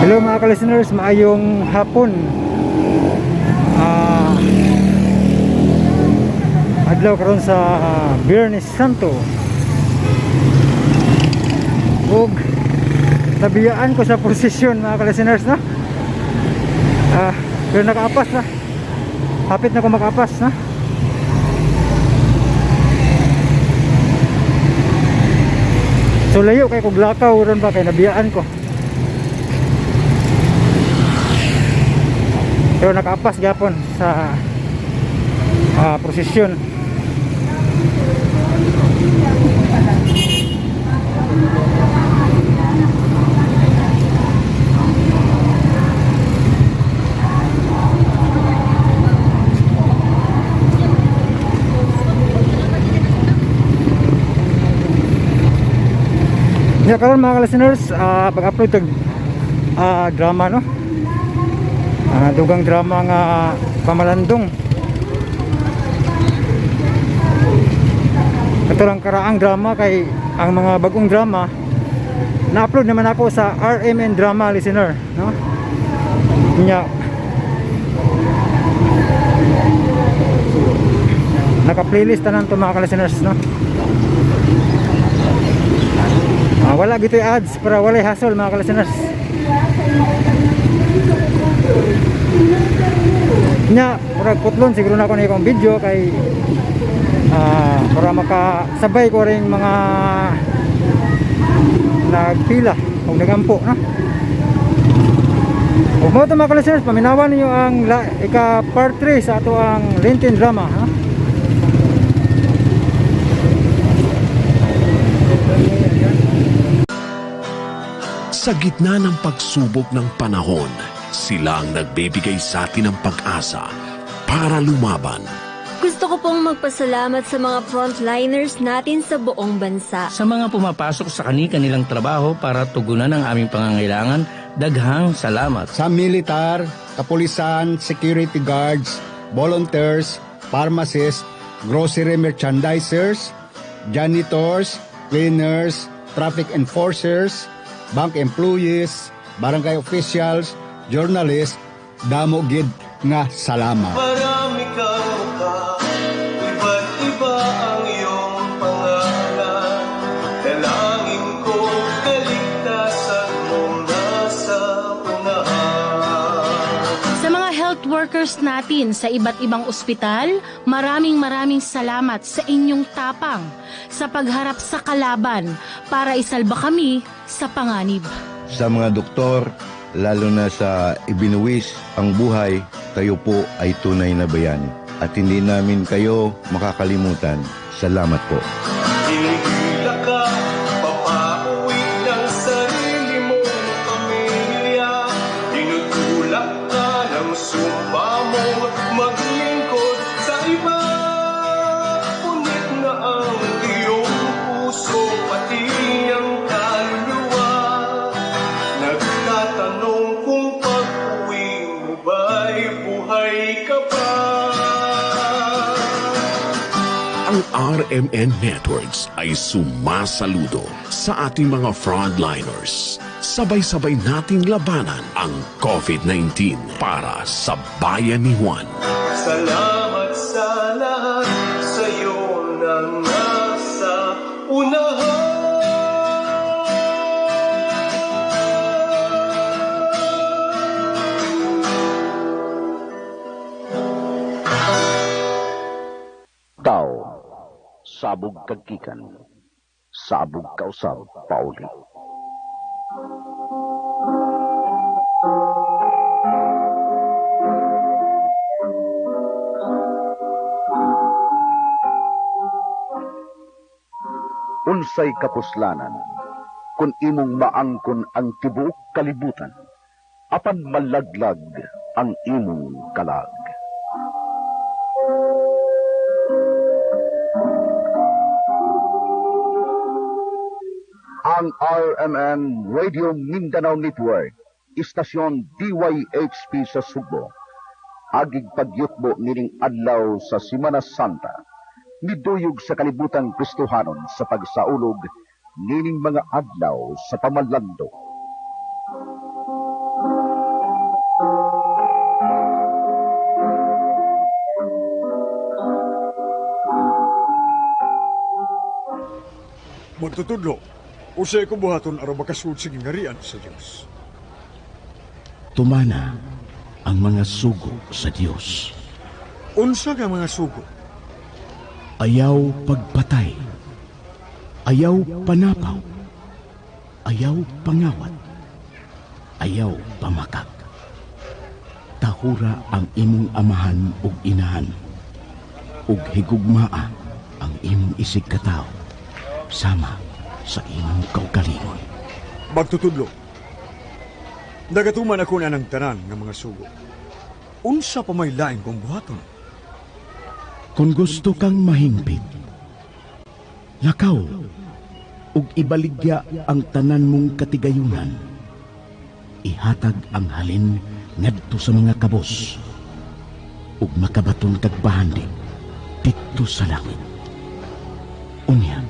Hello mga ka-listeners, maayong hapon. Adlaw karon sa Biyernes Santo. Ug nabiyaan ko sa prosesyon, mga ka-listeners, no? Pero nakaapas na. Hapit na ko makaapas na. So layo kay kog lakaw ron ba kay nabiyaan ko. Pero nakaapas gyapon sa prosesyon. Ya karon mga listeners, pag-upload tag drama, no. Dugang drama nga pamalandong. Ito lang karaang drama kay ang mga bagong drama na-upload naman ako sa RMN Drama Listener, no? Nya. Naka-playlist tanan to mga ka-listeners, no? Wala gito yung ads para walay hassle mga ka-listeners. Nya, murag putlon siguro na ako na ikong video kay para makasabay ko rin mga nagpila o nagampo, no? Ug mo to mga ka-listeners, paminawan ninyo ang ika part 3 sa ato ang Lenten drama, ha? Sa gitna ng pagsubok ng panahon, sila ang nagbibigay sa atin ng pag-asa para lumaban. Gusto ko pong magpasalamat sa mga frontliners natin sa buong bansa. Sa mga pumapasok sa kani-kanilang trabaho para tugunan ang aming pangangailangan, daghang salamat. Sa militar, kapulisan, security guards, volunteers, pharmacists, grocery merchandisers, janitors, cleaners, traffic enforcers, bank employees, barangay officials, journalists, damo gid nga salamat. Marami kang mukha, iba't iba ang iyong pangalan. Dalangin ko kaligtasan mong nasa unahan. Sa mga health workers natin sa iba't ibang ospital, maraming maraming salamat sa inyong tapang sa pagharap sa kalaban para isalba kami sa panganib. Sa mga doktor, lalo na sa ibinuwis ang buhay, kayo po ay tunay na bayani. At hindi namin kayo makakalimutan. Salamat po. Hinihila ka, papauwi ng sarili mong pamilya. Tinutulak ka ng sumpa mong maglingkod sa iba. Punit na ang iyong puso, pati ang kaluluwa. Nagtatanong kung pag-uwi mo ba'y buhay ka pa? Ang RMN Networks ay sumasaludo sa ating mga frontliners. Sabay-sabay nating labanan ang COVID-19 para sa bayan ni Juan. Salamat sa lahat, sa'yo na nasa unahan. Tao, sabog kagkikan, sabog kausab pauli. Unsay kapuslanan kung imong maangkon ang tibuok kalibutan, apan malaglag ang imong kalag. Ang RMN Radio Mindanao Network, istasyon DYHP sa Sugbo, agig pagyutbo nining adlaw sa Simana Santa, niduyog sa kalibutan Kristohanon sa pagsaulog nining mga adlaw sa pamalando. Magtutudlo, unsay ko buhaton aron makasud sa gingharian sa Dios? Tumana ang mga sugo sa Dios. Unsa nga mga sugo? Ayaw pagpatay. Ayaw panapaw. Ayaw pangawat. Ayaw pamakak. Tahura ang imong amahan ug inahan. Ug higugmaa ang imong isig katawo sama sa imong kaugalingon. Magtutudlo, nagatuman ako na ng tanan nga mga sugo. Unsa pa may lain kong buhaton? Kung gusto kang mahingpit, lakaw ug ibaligya ang tanan mong katigayunan. Ihatag ang halin ngadto sa mga kabos ug makabaton kag bahandi didto sa langit. Unya,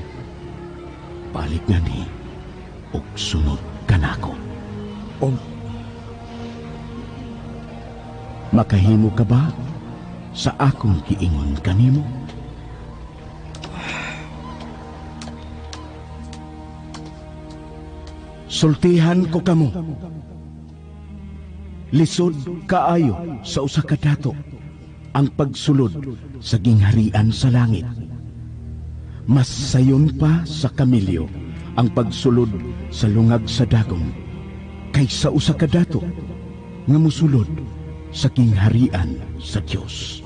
balik nganhi ug sunod kanako. Makahimo ka ba sa akong giingon kanimo? Sultihan ko kamo. Lisod kaayo sa usa ka dato ang pagsulod sa gingharian sa langit. Mas sayon pa sa kamilyo ang pagsulod sa lungag sa dagom kaysa usa ka dato nga mosulod sa gingharian sa Dios.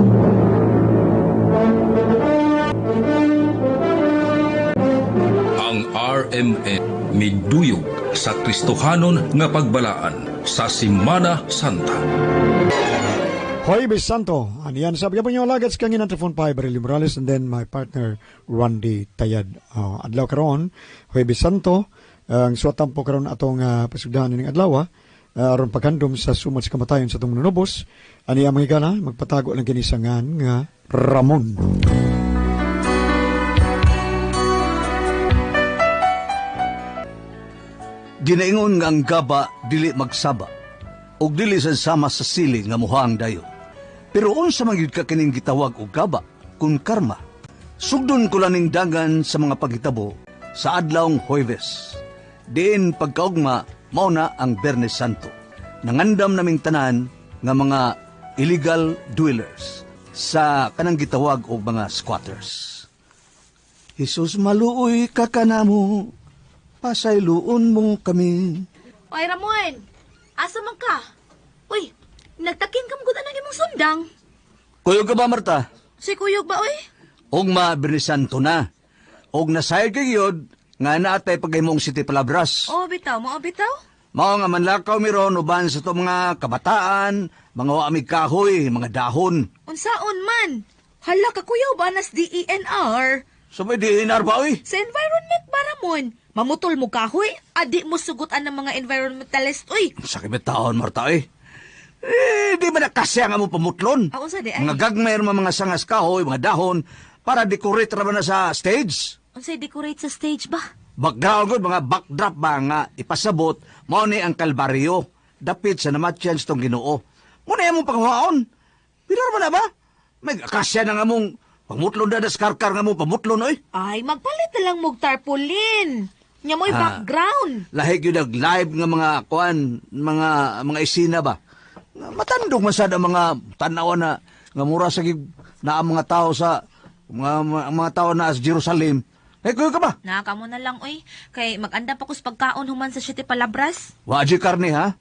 Ang RMN miduyog sa Kristohanon nga pagbalaan sa Semana Santa. Huwebes Santo. Aniyan sabi po niyo alagats kang inang Trifon Pai, Barili Morales, and then my partner Randy Tayad. Adlaw karon, Huwebes Santo, ang suwatan po karon atong pasugdahan ning adlaw, aron paghandom sa sumod sa kamatayon sa atong nunubos. Aniya mga higala, magpatago lang kini sa ngan nga Ramon. Ginaingon nga ang gaba dili magsaba ug dili sa sama sa sili nga muhang dayon. Pero unsa man gyud ka kining gitawag og gaba kun karma? Sugdon ko lang ning dagan sa mga paghitabo sa adlawng Huwebes. Diin pagkaugma mao na ang Biyernes Santo. Nangandam naming tanan nga mga illegal dwellers sa kanang gitawag og mga squatters. Jesus maluoy ka kanamo, pasayloon mo kami. Oy Ramon, asa man ka? Uy, nagtakin ka mugod anang imong sundang. Kuyog ka ba, Marta? Si kuyog ba, oy? Ugma, Biyernes Santo na. Og nasayod kay gyud nga naatay pagahimong City Palabras. Oh, bitaw, mao bitaw. Mao nga manlakaw miron uban sa itong mga kabataan, mga waamig kahoy, mga dahon. Unsaon man? Hala ka kuyaw ba nas DENR? So may DENR ba, oy? Sa environment ba, Ramon? Mamutol mo kahoy, adi mo sugutan ng mga environmentalist, oy. Sa kibit taon, Marta, oy. Eh, di ba nakasya nga mo pamutlon? Ah, unsa di ay? Mga gagmay mga sangas kahoy, mga dahon, para decorate ra ba na sa stage? Unsay decorate sa stage ba? Background gud, mga backdrop ba nga ipasabot, mao ni ang Kalbaryo, dapit sa namatyan sa tong Ginoo. Muna yung mong panghuaon. Pila ra ba na ba? May akasya na nga mong pamutlon na das karkar nga mong pamutlon, oy. Ay, magpalit na lang mog tarpaulin. Nya mo'y background. Lahi gyud nag live nga mga kuan, mga isina ba. Matandog man sad ang mga tan-awan na nga mura sa gig na ang mga tao sa mga tao na sa Jerusalem. Eh, kuya ka ba? Nakamo na lang, oy. Kay mag-anda pa kus pagkaon human sa City Palabras. Wa di karne, ha?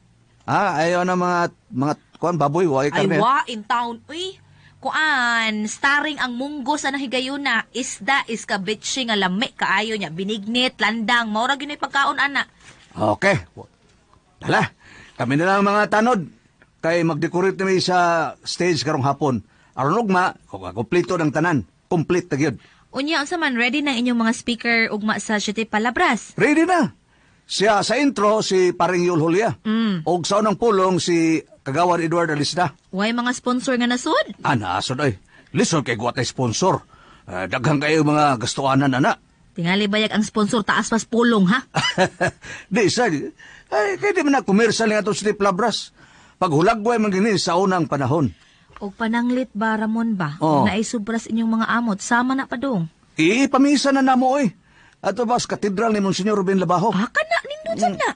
Ha, ayaw na mga kuan baboy, wa Ay, karne. wa in town, uy. Kuan, starring ang munggo sa nahigayuna, isda iskabitsi nga lami kaayo niya, binignit, landang, maura gyud pagkaon ana. Okay. Dala, kami na lang mga tanod. Kay mag-decorate nami sa stage karong hapon. Aron ugma, kompleto ng tanan. Complete na gyud. Unya unsa man ready na inyong mga speaker ugma sa City Palabras? Ready na. Siya sa intro si Paring Yul Julia. Og sa unang pulong si Kagawad Edward Alisda. Way mga sponsor nga nasud? Ana, asod ay. Lisod kay guwat ay sponsor. Daghang kayo mga gastuanan, ana. Tingali bayag ang sponsor taas pas pulong, ha? Di, sa, ay, kaya di man na commercial nga itong City Palabras. Paghulagway man gini sa unang panahon. Og pananglit ba, Ramon ba? Oh. Naay sobras inyong mga amot, sama na pa dong. Ipamisa na namo, oy. Ato ba sa katedral ni Monsignor Ruben Labajo? Ah, kana, nindot sad na.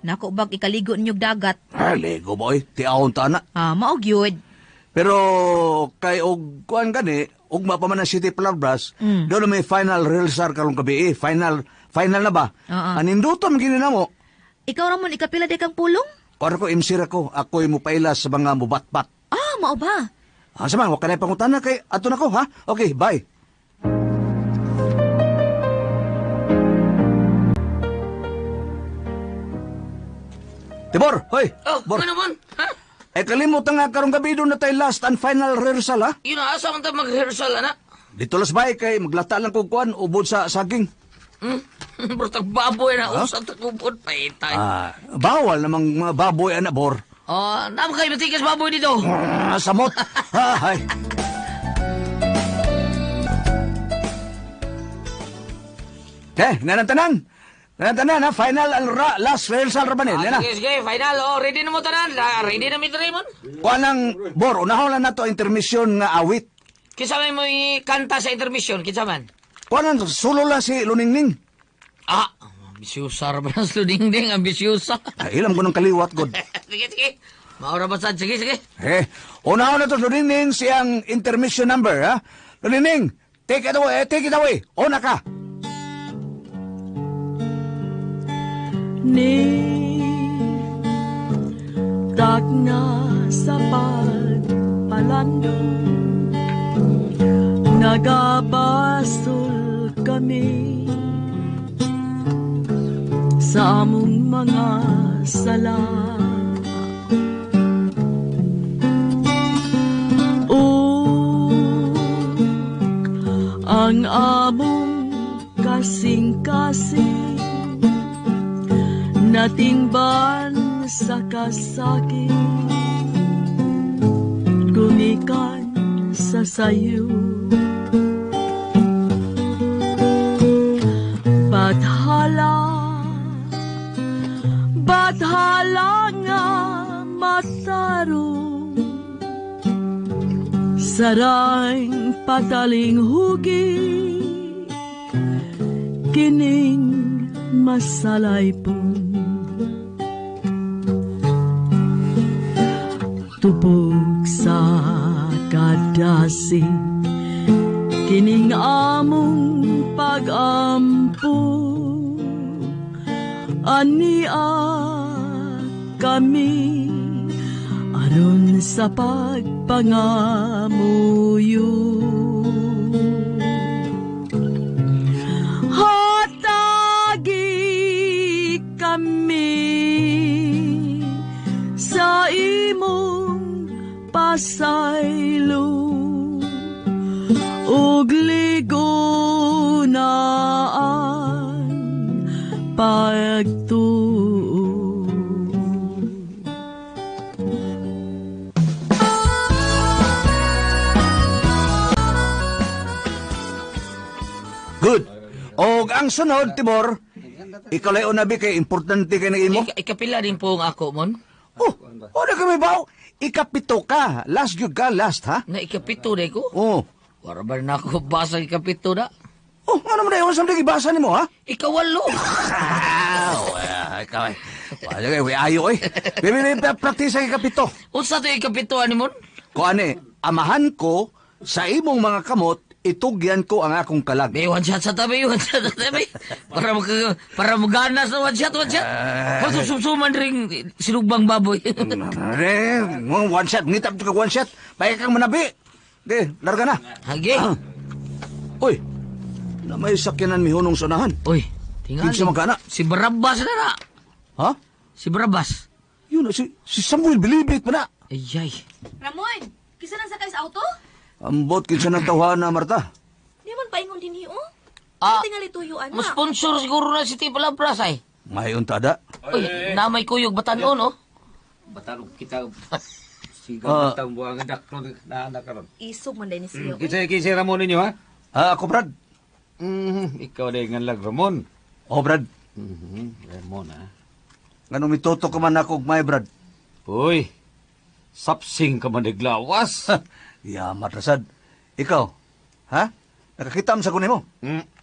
Nako bag ikaligo ninyog dagat. Ay, lego boy. Tiawon ta na. Ah, mao gyud. Pero kay og kuan gani, ugma pa man ang City Palabras, doon may final rehearsal karong gabi eh. Final final na ba? Oo. Aninduton gini na mo. Ikaw ramon ikapila di kang pulong? Kuan ko MC ra ko, ako'y mupaila sa mga mubatbat. Ah, mao ba? Ah, sama, wa ka na pangutana kay ato na ko ha. Okay, bye. Tibor, hoy. Oh, Bor. ano man? Ha? Eh kalimutan nga karong gabi doon na tayo last and final rehearsal ha. Yun na, asa man ta mag-rehearsal, ana? Dito las bay kay maglata lang kog kuan ubod sa saging. Brutag baboy na, usap ta kubod, paitay. Ah, bawal namang mga baboy ana bor. Oh, naman kayo matikas baboy dito. Ah, samot. Ah, ay. Eh, nanantanan. Nanantanan ha, final ang ra, last rehearsal ra ba ni? Ah, Nana. sige, sige, final. Oh, ready na mo tanan. Ah, ready na mi Raymond. Kuan ang bor, unahon lang nato ang intermission nga awit. Kinsa man mo kanta sa intermission, kinsa man? Kuan ang sulo lang si Luningning. Ah, ambisyosa ra ba ng sludingding, ambisyosa. Ay, ilam ko ng kaliwat god. Sige, sige. Maura ba sad? Sige, sige. Eh, unahon na to Luningning siyang intermission number ha. Luningning, take it away, eh, take it away. Una ka. Ni Tagna sa pagpalando nagabasol kami sa among mga sala. Ug ang among kasing-kasing natingban sa kasakit, gumikan sa sayo. Bathala, bathala nga matarong, sarang pataling hugi, kining masalaypon. Tubog sa kadasi, kining among pag-ampo, ania kami aron sa pagpangamuyo. Hatagi kami sa imong pasaylo ug ligo na ang pagtuo. Good. Og ang sunod, Tibor, ikaw lay unabi kay importante kay imo. Ikapila din po ang ako, mon. Oh, oh na kami ba? Ikapito ka. Last gyud ka, last ha? Na ikapito na ko? Oo. Wala ba na ako basa ikapito na? Oh, ano man dayon sa gibasa nimo ha? Ikawalo. Ah, well, ikaw ay. Wala kay ayo eh. Bebe, bebe, practice ang ikapito. Unsa to ikapito ani mon? Ko ani, amahan ko sa imong mga kamot itugyan ko ang akong kalag. Be, one shot sa tabi, one shot sa tabi. Para mag para magana sa one shot, one shot. Para sumsuman ring sinugbang baboy. Re, one shot, ngitap ka one shot. Payag kang manabi. Di, larga na. Hagi. Uy, na may sakyanan mihunong sa unahan. Uy, tingali. Kinsa man ka na? Si Barabas na na. Ha? Si Barabas. Yun, si Samuel Bilibit pa na. Ayay. Ramon, kisa nang sakay sa auto? Ambot kinsa nang tawhana, Marta. Di man paingon din hi, oh. Ah, Tingali tuyo, ana. Mo sponsor siguro na si Tipa Labras ay. Mayon tada. Uy, na may kuyog batanon oh. Batalog kita. Sigaw Ah. uh, buang anak na anak karon. Isog man din ni siyo. Kinsa kinsa Ramon ninyo ha? Ah, ako Brad. Ikaw din nga lag Ramon. Oh, Brad. Ramon ha. Nganong mituto ka man ako may Brad. Uy. Sapsing ka man naglawas. Ya, matrasad. Ikaw, ha? Nakakita mo sa kunin mo?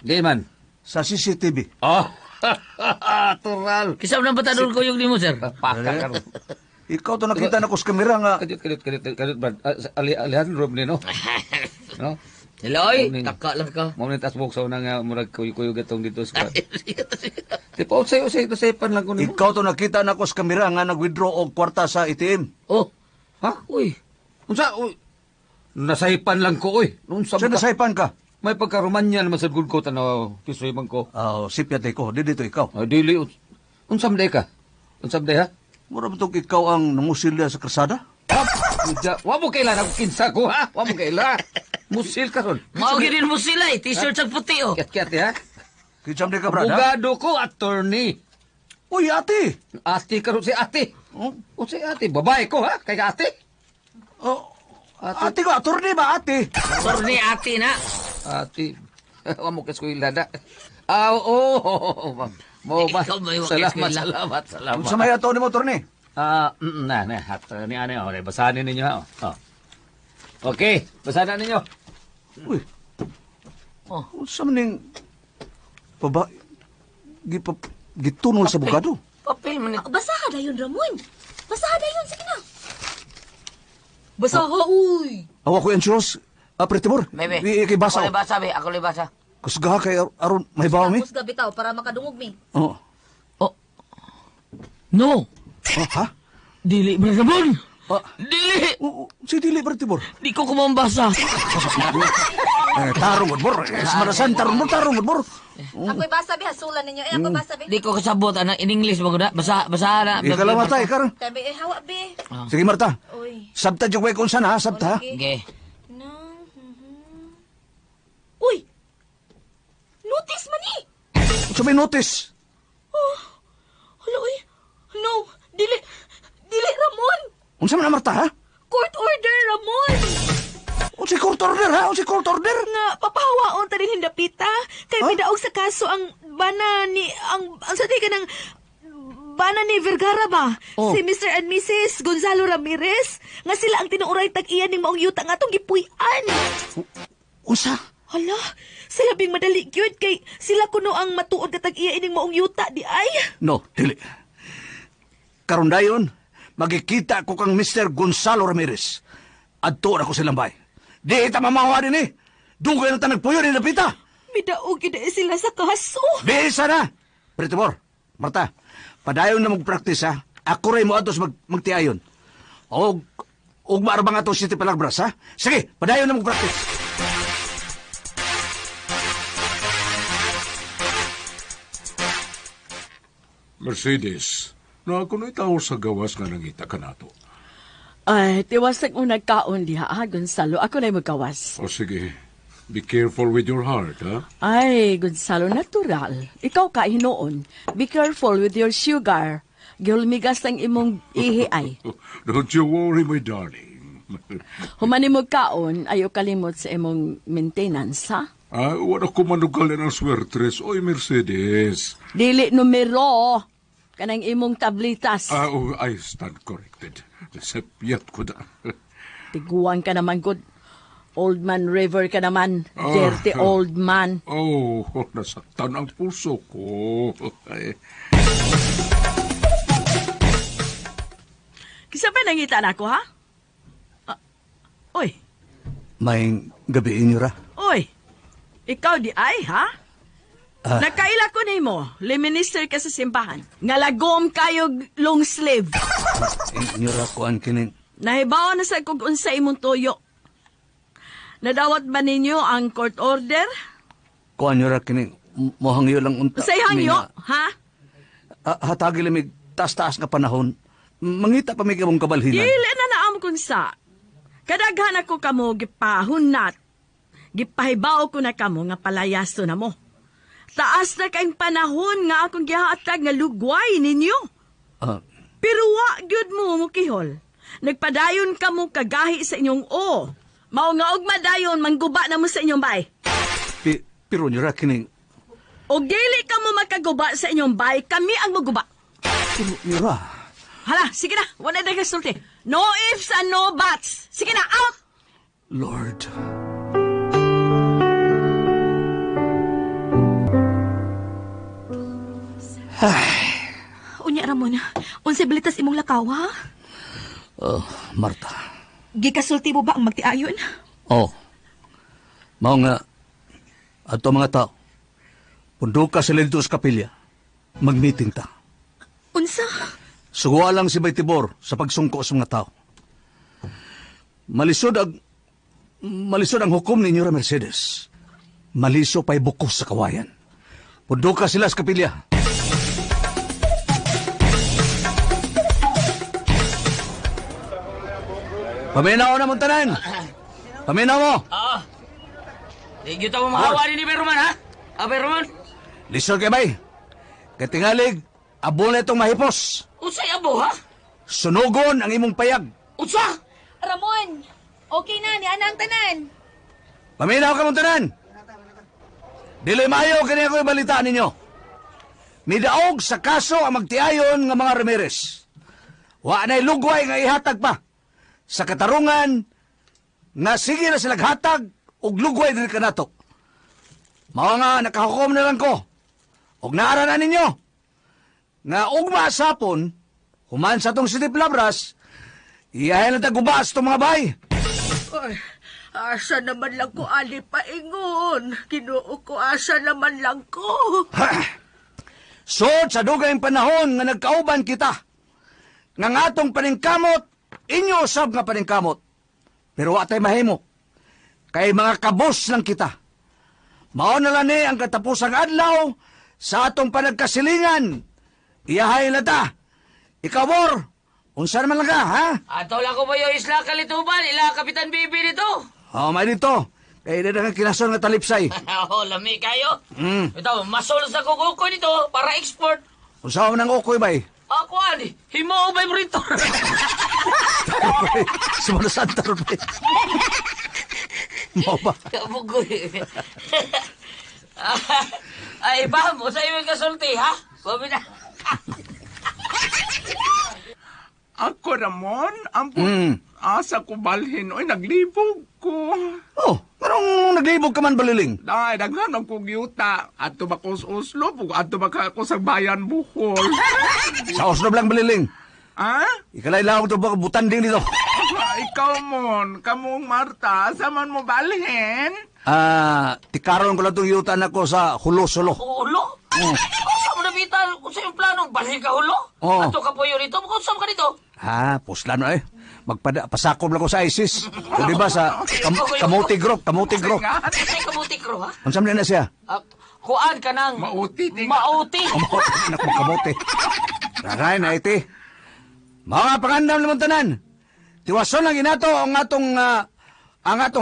Di man. Sa CCTV. Oh, tural. Kisa mo nang patadol ko yung nimo, sir. Paka karon. Ikaw to nakita na ko sa kamera nga. Kadiyot, kadiyot, kadiyot, kadiyot, Brad. Ah, Alejandro ni, no? No? Hello, oy. Taka lang ka. Mo ni tasbok sa una nga murag kuyo-kuyo gatong dito sa. Tipo, unsay unsay unsay pan lang ko nimo. Ikaw to nakita na ko sa kamera nga nag-withdraw og kwarta sa ATM. Oh. Ha? Uy. Unsa? Uy. Nasaypan lang ko, oy. Unsa Sa nasaypan ka? May pagkarumanya naman sa good ko tanaw, tisoy man ko. Oh, sipya day ko. Di dito ikaw. Ay, dili. Unsa man day ka? Unsa man day ha? Mura ba tong ikaw ang nangusilya sa krasada? Wa mo kailan ako kinsa ko ha? Wa mo kaila. Musil ka ron. Mao gyud mo sila eh. T-shirt sa puti oh. Kiat-kiat ha? Kinsa man day ka, Brad, ha? Abogado ko, attorney. Uy, ate! Ate ka ron si ate. Oh? O si ate, babae ko ha? Kay ate. Oh, ate ko, attorney ba, ate? Attorney ate na. Ate. Wa mo kaskwela na. Ah, oo. Mo ba? Ikaw ba yung Salamat, eskwela? salamat, salamat. Unsa may attorney mo, attorney? Ah, na, na, attorney ano, oh, basahin ninyo ha. Oh. Okay, basahin na ninyo. Uy. Oh. Unsa man ning baba gipa gitunol sa abogado? Papel man ni. Basaha dayon, Ramon. Basaha dayon, sige na. Basaha, uy. Awa ko anxious. Ah, Pretibor. Bebe. Kay basa. Ako basa, be. Ako basa. Kusgaha kay aron may bawo mi. Kusga bitaw para makadungog mi. Oo. Oh. No. Oh, ha? Dili, Brad Ramon. Ah. Dili. Oo, si dili Pretibor. Di ko kumambasa. Eh, tarong gud bor. Eh, Semana tarong bor, tarong gud bor. Ako'y basa bi hasulan ninyo. Eh, ako basa bi. Di ko kasabot ana in English ba na? Basa basa na. Ikaw lang mata, ikaw. Tabi eh hawa bi. Sige Marta. Uy. Sabta jud kung sana ha, sabta. ha? Okay. No. Uy. Notice man ni. Unsa may notice? Oh. Hala uy. No, dili. Dili Ramon. Unsa man na, Marta ha? Court order Ramon. Unsa court order ha? Unsa court order? Nga papahawaon ta din hindapita kay huh? Midaog sa kaso ang bana ni ang sa ka ng bana ni Vergara ba? Oh. Si Mr. and Mrs. Gonzalo Ramirez nga sila ang tinuuray tag-iya ning maong yuta nga atong gipuy-an. Unsa? Hala, sa labing madali gyud kay sila kuno ang matuod nga tag-iya ining maong yuta di ay. No, dili. Karon dayon, magikita ko kang Mr. Gonzalo Ramirez. Adto ra ko silang bay. Di ita mamawa din eh. Dugay na ta nagpuyo ni Lapita. Midaog gyud ay sila sa kaso. Di sana. Pretibor, Marta, padayon na mag-practice ha. Ako rin mo atos magtiayon. Og, og maarbang ato City Palagras ha. Sige, padayon na mag-practice. Mercedes, na ako na'y tao sa gawas nga nangita ka nato. Ay, tiwasag mo nagkaon diha, ah, Gonzalo. Ako na'y magkawas. O sige, be careful with your heart, ha? Ay, Gonzalo, natural. Ikaw ka hinuon. Be careful with your sugar. Gihulmigas ang imong ihi ay. Don't you worry, my darling. Humani mo kaon, ayo kalimot sa imong maintenance, ha? Ah, wala ko manugal ng swertres. Oy, Mercedes. Dili numero kanang imong tablitas. Ah, oh, I stand corrected. Nasapiyat ko na. Tiguan ka naman, good. Old man river ka naman. Ah. Dirty old man. Oh, nasaktan ang puso ko. Ay, Kisa pa nangita na ako, ha? Ah, oy, May gabi inyo ra. oy. Ikaw di ay, ha? Ah. Nakaila ko nimo, le minister ka sa simbahan. Nga lagom kayo long sleeve. Inyo ra kuan kining Nahibaw na sa kung unsa imong tuyo. Nadawat ba ninyo ang court order? kuan nyo ra kining mohangyo lang unta. Unsay hangyo, ha? Hatagi lamig taas-taas nga panahon. Mangita pa may kamong kabalhinan. Dili na naam kung sa. Kadaghan ako kamo gipahunat. Gipahibaw ko na kamo nga palayaso na mo. Taas na kayong panahon nga akong gihatag nga lugway ninyo. Ah, Pero wa gyud mo mukihol. Nagpadayon kamo kagahi sa inyong o. Mao nga ugma dayon mangguba na mo sa inyong bay. pero nyo ra kining Og dili kamo makaguba sa inyong bay, kami ang maguba. pero nyo ra. Hala, sige na, wala na kasulti. No ifs and no buts. Sige na, out! Lord. Unya Ramon, unsay balitas imong lakaw ha? Oh, Marta. Gikasulti mo ba ang magtiayon? Oh. Mao nga ato mga tao. Punduka sila dito sa kapilya. Mag-meeting ta. Unsa? Suwa lang si Bay Tibor sa pagsungko sa mga tao. Malisod ang hukom ninyo, Mercedes. Maliso pa'y bukos sa kawayan. Punduka sila sa kapilya. Paminaw na mong tanan! Paminaw mo! Oo. Di gyud mo mahawa ni Bay Roman, ha? Ah, Bay Roman? Lisod kay bay. Kay tingalig, abo na itong mahipos. Unsay abo, ha? Sunugon ang imong payag. Unsa? Ramon, okay na ni anang tanan. Paminaw ka mong tanan! Dili maayo kini ako ibalitaan ninyo. Midaog sa kaso ang magtiayon nga mga Ramirez. Wa na'y lugway nga ihatag pa. Sa katarungan, nga sige na sila hatag og lugway diri kanato. Mao nga nakahukom na lang ko. Og naara na ninyo nga ugma sapon human sa tong City Palabras, iyahay na tagubas tong mga bay. Ay, asa naman lang ko ali paingon. Ginoo ko, asa naman lang ko. So, sa dugayng panahon nga nagkauban kita, nga atong paningkamot, inyo usab nga paningkamot. Pero wa tay mahimo. Kay mga kabos lang kita. Mao na lang ni ang katapusang adlaw sa atong panagkasilingan. Iyahay na ta. Ikaw, Bor, unsa naman lang ka, ha? Ato lang ko ba yung isla kalituban, ila Kapitan Bibi dito. Oh, may dito. Kay na nga kinason nga talipsay. Oh, lami kayo. Ito, masol sa kukukoy dito para export. Unsa man ang ukoy, bay? Ako ani, himo vibrator. Semana Santa ron, bay. Mao ba? Kabugoy. Ay, bam, unsa imong kasulti, ha? Babi na. Ako, Ramon, ampun, asa ko balhin, oy, naglibog ko. Oh, anong naglibog ka man, Baliling? Ay, daghan ang kong yuta. Ato ba ko sa Oslo, ato ba ko sa bayan Bohol. Sa Oslo lang, Baliling. Ha? Ikalay lang ito ba butanding dito. Ikaw mon, kamong Marta, asa man mo balhin? Ah, tikaron ko lang itong yuta na ko sa Hulo-Solo. Hulo? Unsa mo nabita? Unsa yung plano? Balhin ka hulo? Oo. Ato ka po yun dito? Unsa ka dito? Ha, puslano eh. Pasakop lang ko sa ISIS. O di ba sa Kamote Group, Kamote Group. Ay, Kamote Group, ha? Unsa man na siya? Kuan ka nang... Mauti. Mauti. Kamote, anak mo, kamote. Raray na iti. Mga pangandam naman tanan. Tiwason lang ginato ang atong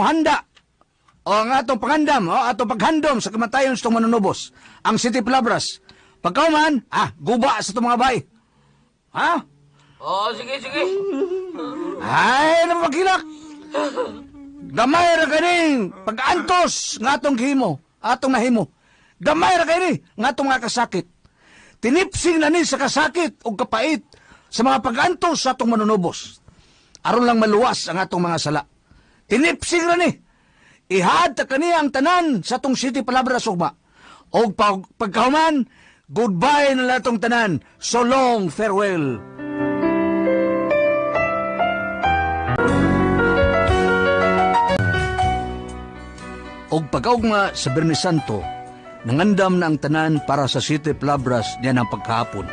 handa. O ang atong pangandam, o atong paghandom sa kamatayon sa itong manunubos. Ang City Palabras. Pagkauman, guba sa itong mga bay. Ha? Oh, sige, sige. Ay, napapagilak. Gamay ra kaning pag-antos nga atong gihimo, atong nahimo. Gamay ra kini nga atong nga kasakit. Tinipsing na ni sa kasakit o kapait sa mga pag-antos sa atong manunubos. Aron lang maluwas ang atong mga sala. Tinipsing ra ni. Ihad ta kaniya ang tanan sa atong City Palabras ugma. Og pagkahuman, goodbye na lang atong tanan. So long, farewell. Og pagkaugma sa Biyernes Santo, nangandam na ang tanan para sa City Palabras niya ng pagkahapon.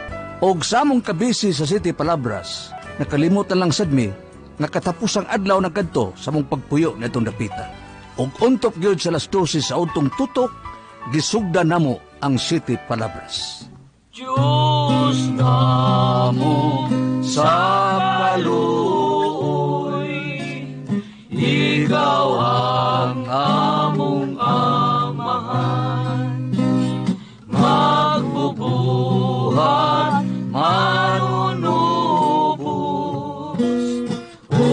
Og sa among kabisi sa City Palabras, nakalimutan lang sadmi nga katapos ang adlaw na kadto sa among pagpuyo na itong dapita. Og untop gyud sa las 12 sa utong tutok, gisugda namo ang City Palabras. Diyos namo sa kaluoy, ikaw ang among amahan, magbubuhat, manunubos, o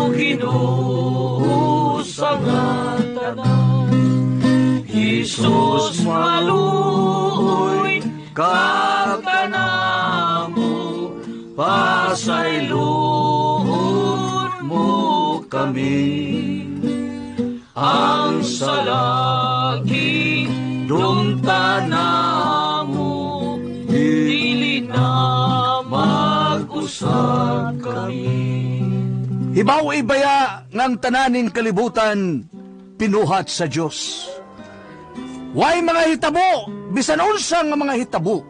Ginoo sa tanan. Jesus maluoy, katanamo, pasayloon mo kami. Ang salagi dumtanamo, di na mag-usab kami. Hibaw ibaya ngang tananing kalibutan pinuhat sa Dios. Way mga hitabo, bisan unsa nga mga hitabo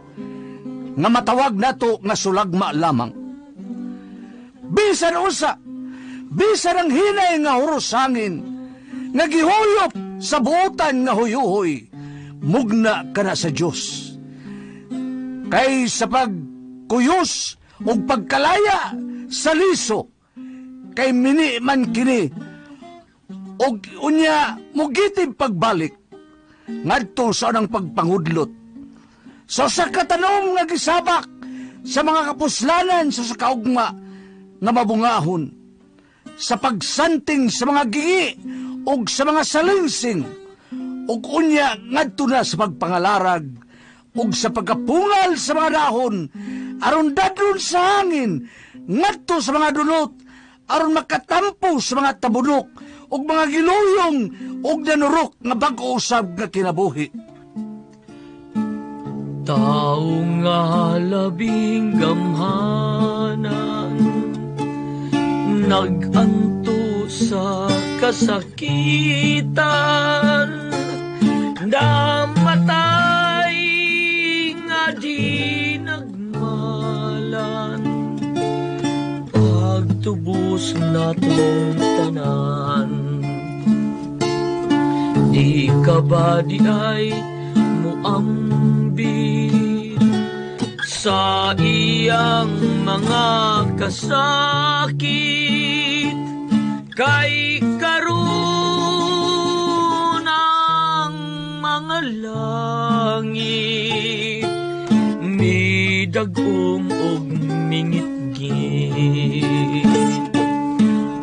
nga matawag nato nga sulagma lamang. Bisan unsa, bisan ang hinay nga hurosangin nga gihuyop sa buotan nga huyuhoy, mugna kana sa Dios. Kay sa pagkuyos ug pagkalaya sa liso, kay mini man kini og unya mugitib pagbalik ngadto sa unang pagpangudlot sa usa ka tanom nga gisabak sa mga kapuslanan sa usa ka ugma nga mabungahon, sa pagsanting sa mga gingi ug sa mga salingsing, ug unya ngadto na sa pagpangalarag ug sa pagkapungal sa mga dahon aron dadlon sa hangin ngadto sa mga dunot aron makatampo sa mga tabunok ug mga giluyong ug nanurok nga bag-o usab nga kinabuhi. Tao nga labing gamhanan, nag-anto sa kasakitan, namatay nga di nagmalan, pagtubos natong tanan. Di ka ba di ay muambit sa iyang mga kasakit, kay karon ang mga langit midag-om og mingitngit.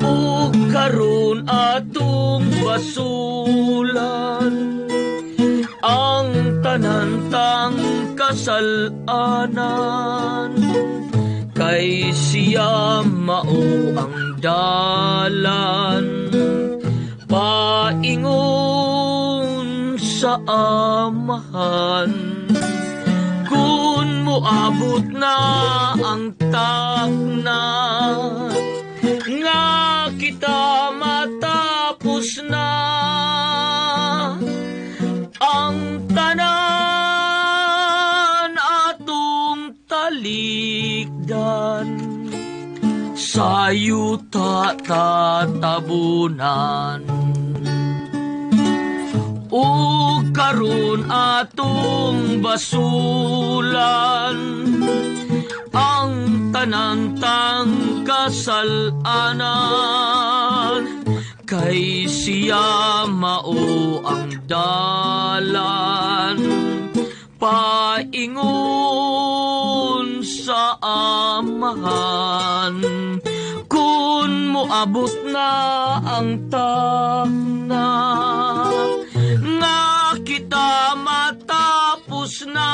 Ug karon atong basulan ang tanantang kasalanan, kay siya mao ang dalan paingon sa Amahan. Kun moabot na ang takna nga kita matapos na ang tanan atong talikdan, sa yuta tatabunan. Ug karon atong basulan ang tanantang kasalanan, kay siya mao ang dalan paingon sa Amahan. Kun moabot na ang takna nga kita matapos na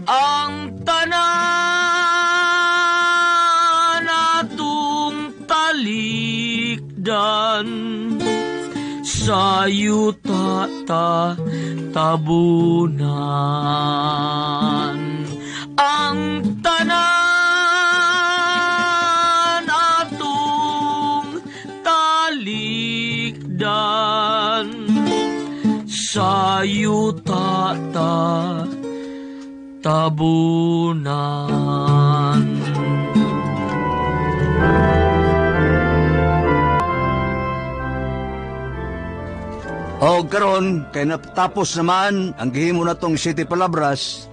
ang tanan atong talikdan, sa yuta tatabunan. Ang tanan atong talikdan, sa yuta tatabunan. O karon kay natapos naman ang gihimo natong City Palabras,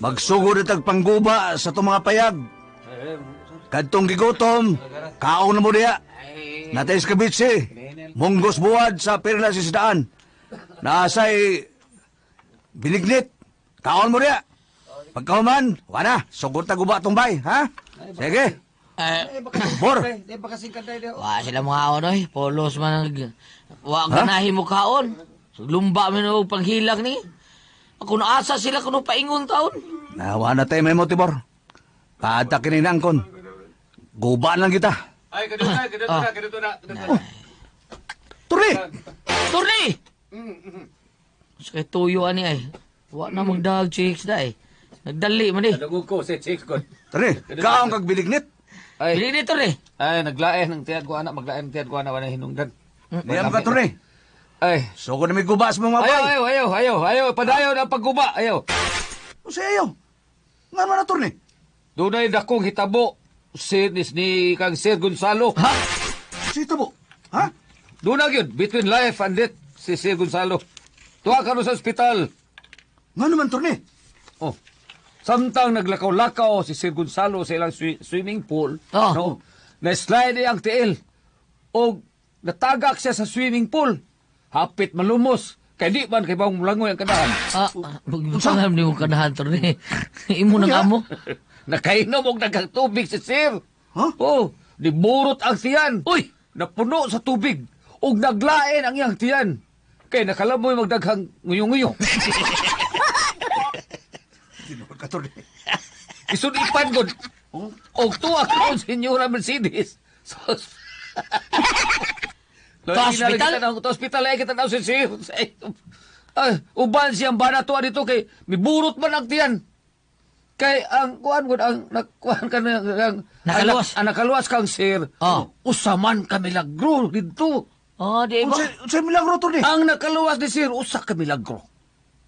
magsugod na tag pangguba sa itong mga payag. Kadtong gigutom, kaon na mo diya. Natay sa kabitsi, munggos buwad sa perlas isdaan. Naasay binignit, kaon mo diya. Pagkahuman, wala, sugod ta guba tong bay, ha? Sige. Bor. Wa sila mga onoy, polos man wa ganahi mo kaon. Lumba man og panghilak ni. Ako naasa sila kuno paingon taon. Nawa na tayo may motibor. Paata kini nangkon. Guba lang kita. Ay, kadto na, kadto na, kadto na, kadto na. Turni! Turni! Sa kay tuyo ani ay. Wa na magdahag chicks da eh. Nagdali man eh. Nadugog ko si chicks ko. Tani, kaon kag bilignit. Ay. Bilignit to eh. Ay, naglain ng tiyad ko anak, maglain ng tiyad ko anak, wala hinungdan. Diyan ka to ni. Ay. So ko na may guba sa mga Ayaw, bay. ayaw, ayaw, ayaw, ayaw, padayon ang pagguba, ayaw. Usa ayaw. Nga man na to ni. Dunay dakong hitabo si ni kang Sir Gonzalo. Ha? Si hitabo? Ha? Dunay gyud between life and death si Sir Gonzalo. Tuwa karon sa ospital. Nga naman to ni. Oh. Samtang naglakaw-lakaw si Sir Gonzalo sa ilang swimming pool, oh. No, na-slide ang tiil. O natagak siya sa swimming pool. Hapit malumos. Kay di man kay bang mulangoy ang kadahan. Ah, butangan ni mo kadahan to ni. Imo nang amo. Nakainom og daghang tubig si Sir. Huh? Oh, niburot ang tiyan. Uy, napuno sa tubig. Ug naglain ang iyang tiyan. Kay nakalamoy magdaghang nguyo-nguyo. Isulipan gud. Og tuwa karon Senyora Mercedes. Sa To hospital? To hospital ay kita na si Sir. Ay, uban siyang bana tuwa dito kay miburot man ang tiyan. Kay ang kuan gud ang nakuan ka na ang Nakaluwas. Ang, nakaluwas kang sir. Oh. Usaman ka milagro dito. Oh, di ba? Unsa milagro to ni? Ang nakaluwas ni sir usa ka milagro.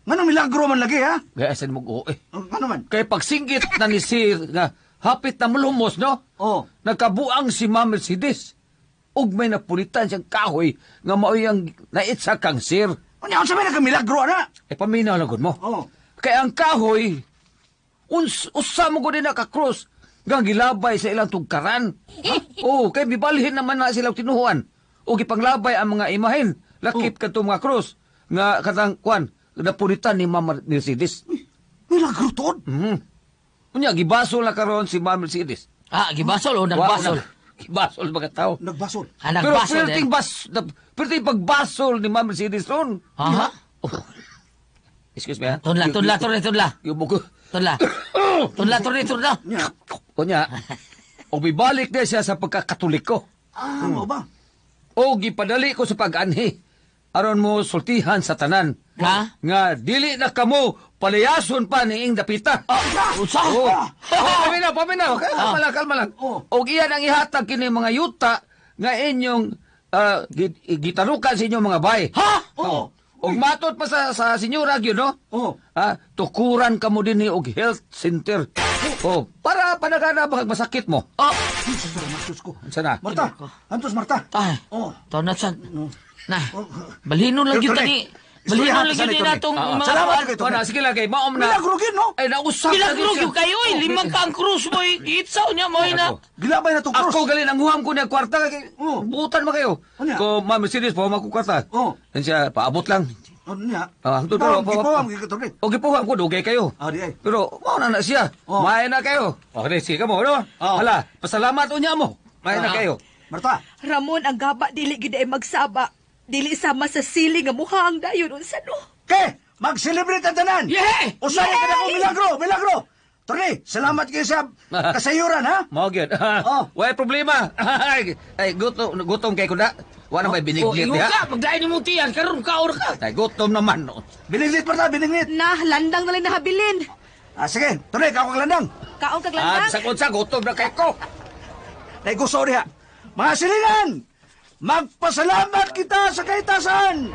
Nganong milagro man lagi ha? Gaya sa mo eh. Ano man? Kay pagsinggit na ni sir nga hapit na malumos no? Oh. Nakabuang si Ma'am Mercedes. Ug may napulitan siyang kahoy nga maoy ang naitsa kang sir. Unya unsa may nagkamilagro ana? Eh paminaw lang gud mo. Oh. Kay ang kahoy usa mo gud naka-cross nga gilabay sa ilang tugkaran. Oh, kay bibalhin naman na sila og tinuhuan. O gipanglabay ang mga imahen lakip kadto mga cross nga katang kuan napulitan ni Ma'am Mercedes. Milagro tuod. Unya gibasol na karon si Ma'am Mercedes. Ah, gibasol o nagbasol? Gibasol mga tao. Nagbasol. Ah, Pero nagbasol perting din. bas perting pagbasol ni Ma'am Mercedes ron. Aha. Oh. Excuse me ha. Tunla, tunla, tunla, tunla. Yubo ko. Tunla. Tunla, tunla, tunla. Unya. O bibalik na siya sa pagkakatoliko. Ah, mao ba? O gipadali ko sa pag-anhi. Aron mo sultihan sa tanan. Ha? Nga dili na kamo palayason pa ni ing dapita. Usa? Oh. Oh, paminaw, paminaw. Kalma lang, kalma lang. Og iyan ang ihatag kini mga yuta nga inyong gitarukan sa inyong mga bay. Ha? Oh. Og matod pa sa senyora gyud no? Oh. Ah, tukuran kamo dinhi og health center. Oh, para panagana ba masakit mo? Oh. Diyos ko. Unsa na? Marta, antos Marta. Ay. Oh. Taon na san. Na. Balhinon lang gyud tani. Balhinon lang gyud ni natong mga Salamat kuan. kay Wala, sige lang kay maom na. Milagro gyud no? Ay nausap na Milagro gyud siya. gyud kayo eh. Limang ka ang krus mo eh. Itsaw niya mo na. Gilabay na tong cross. Ako galin ang huham ko niya kwarta kay butan man kayo. Unya? Ko Ma'am Mercedes pa ko kwarta. Oh. Yan siya paabot lang. Ano niya? Ah, hangtod pero Gipuwam, gipuwam gyud to ni. O gipuwam ko dugay kayo. Ah, di ay. Pero mao na na siya. Oh. Maayo na kayo. Okay, sige ka mo, no? Oh. Hala, pasalamat unya mo. Maayo na Ah. kayo. Marta. Ramon, ang gaba dili gid ay magsaba. Dili sama sa sili nga muhang dayon unsa no. Ke, mag-celebrate ang tanan. Yeah! Usahay ka na kong milagro, milagro. Tony, salamat kayo sa kasayuran, ha? Mao gyud. Oh. Way problema. Ay, gutom gutom kay kuda. Wa na may Oh, binignit ingon diha. ka, pagdain ni mo tiyan, karon ka or ka. Ay, gutom naman. No. Binignit, Marta, binignit. Na, landang na lang nahabilin. Ah, sige, Tony, kaon kag landang. Kaon kag Ah, landang. sa unsa gutom na kay ko. Nay gusto diha. Mga silingan, magpasalamat kita sa kaitasan.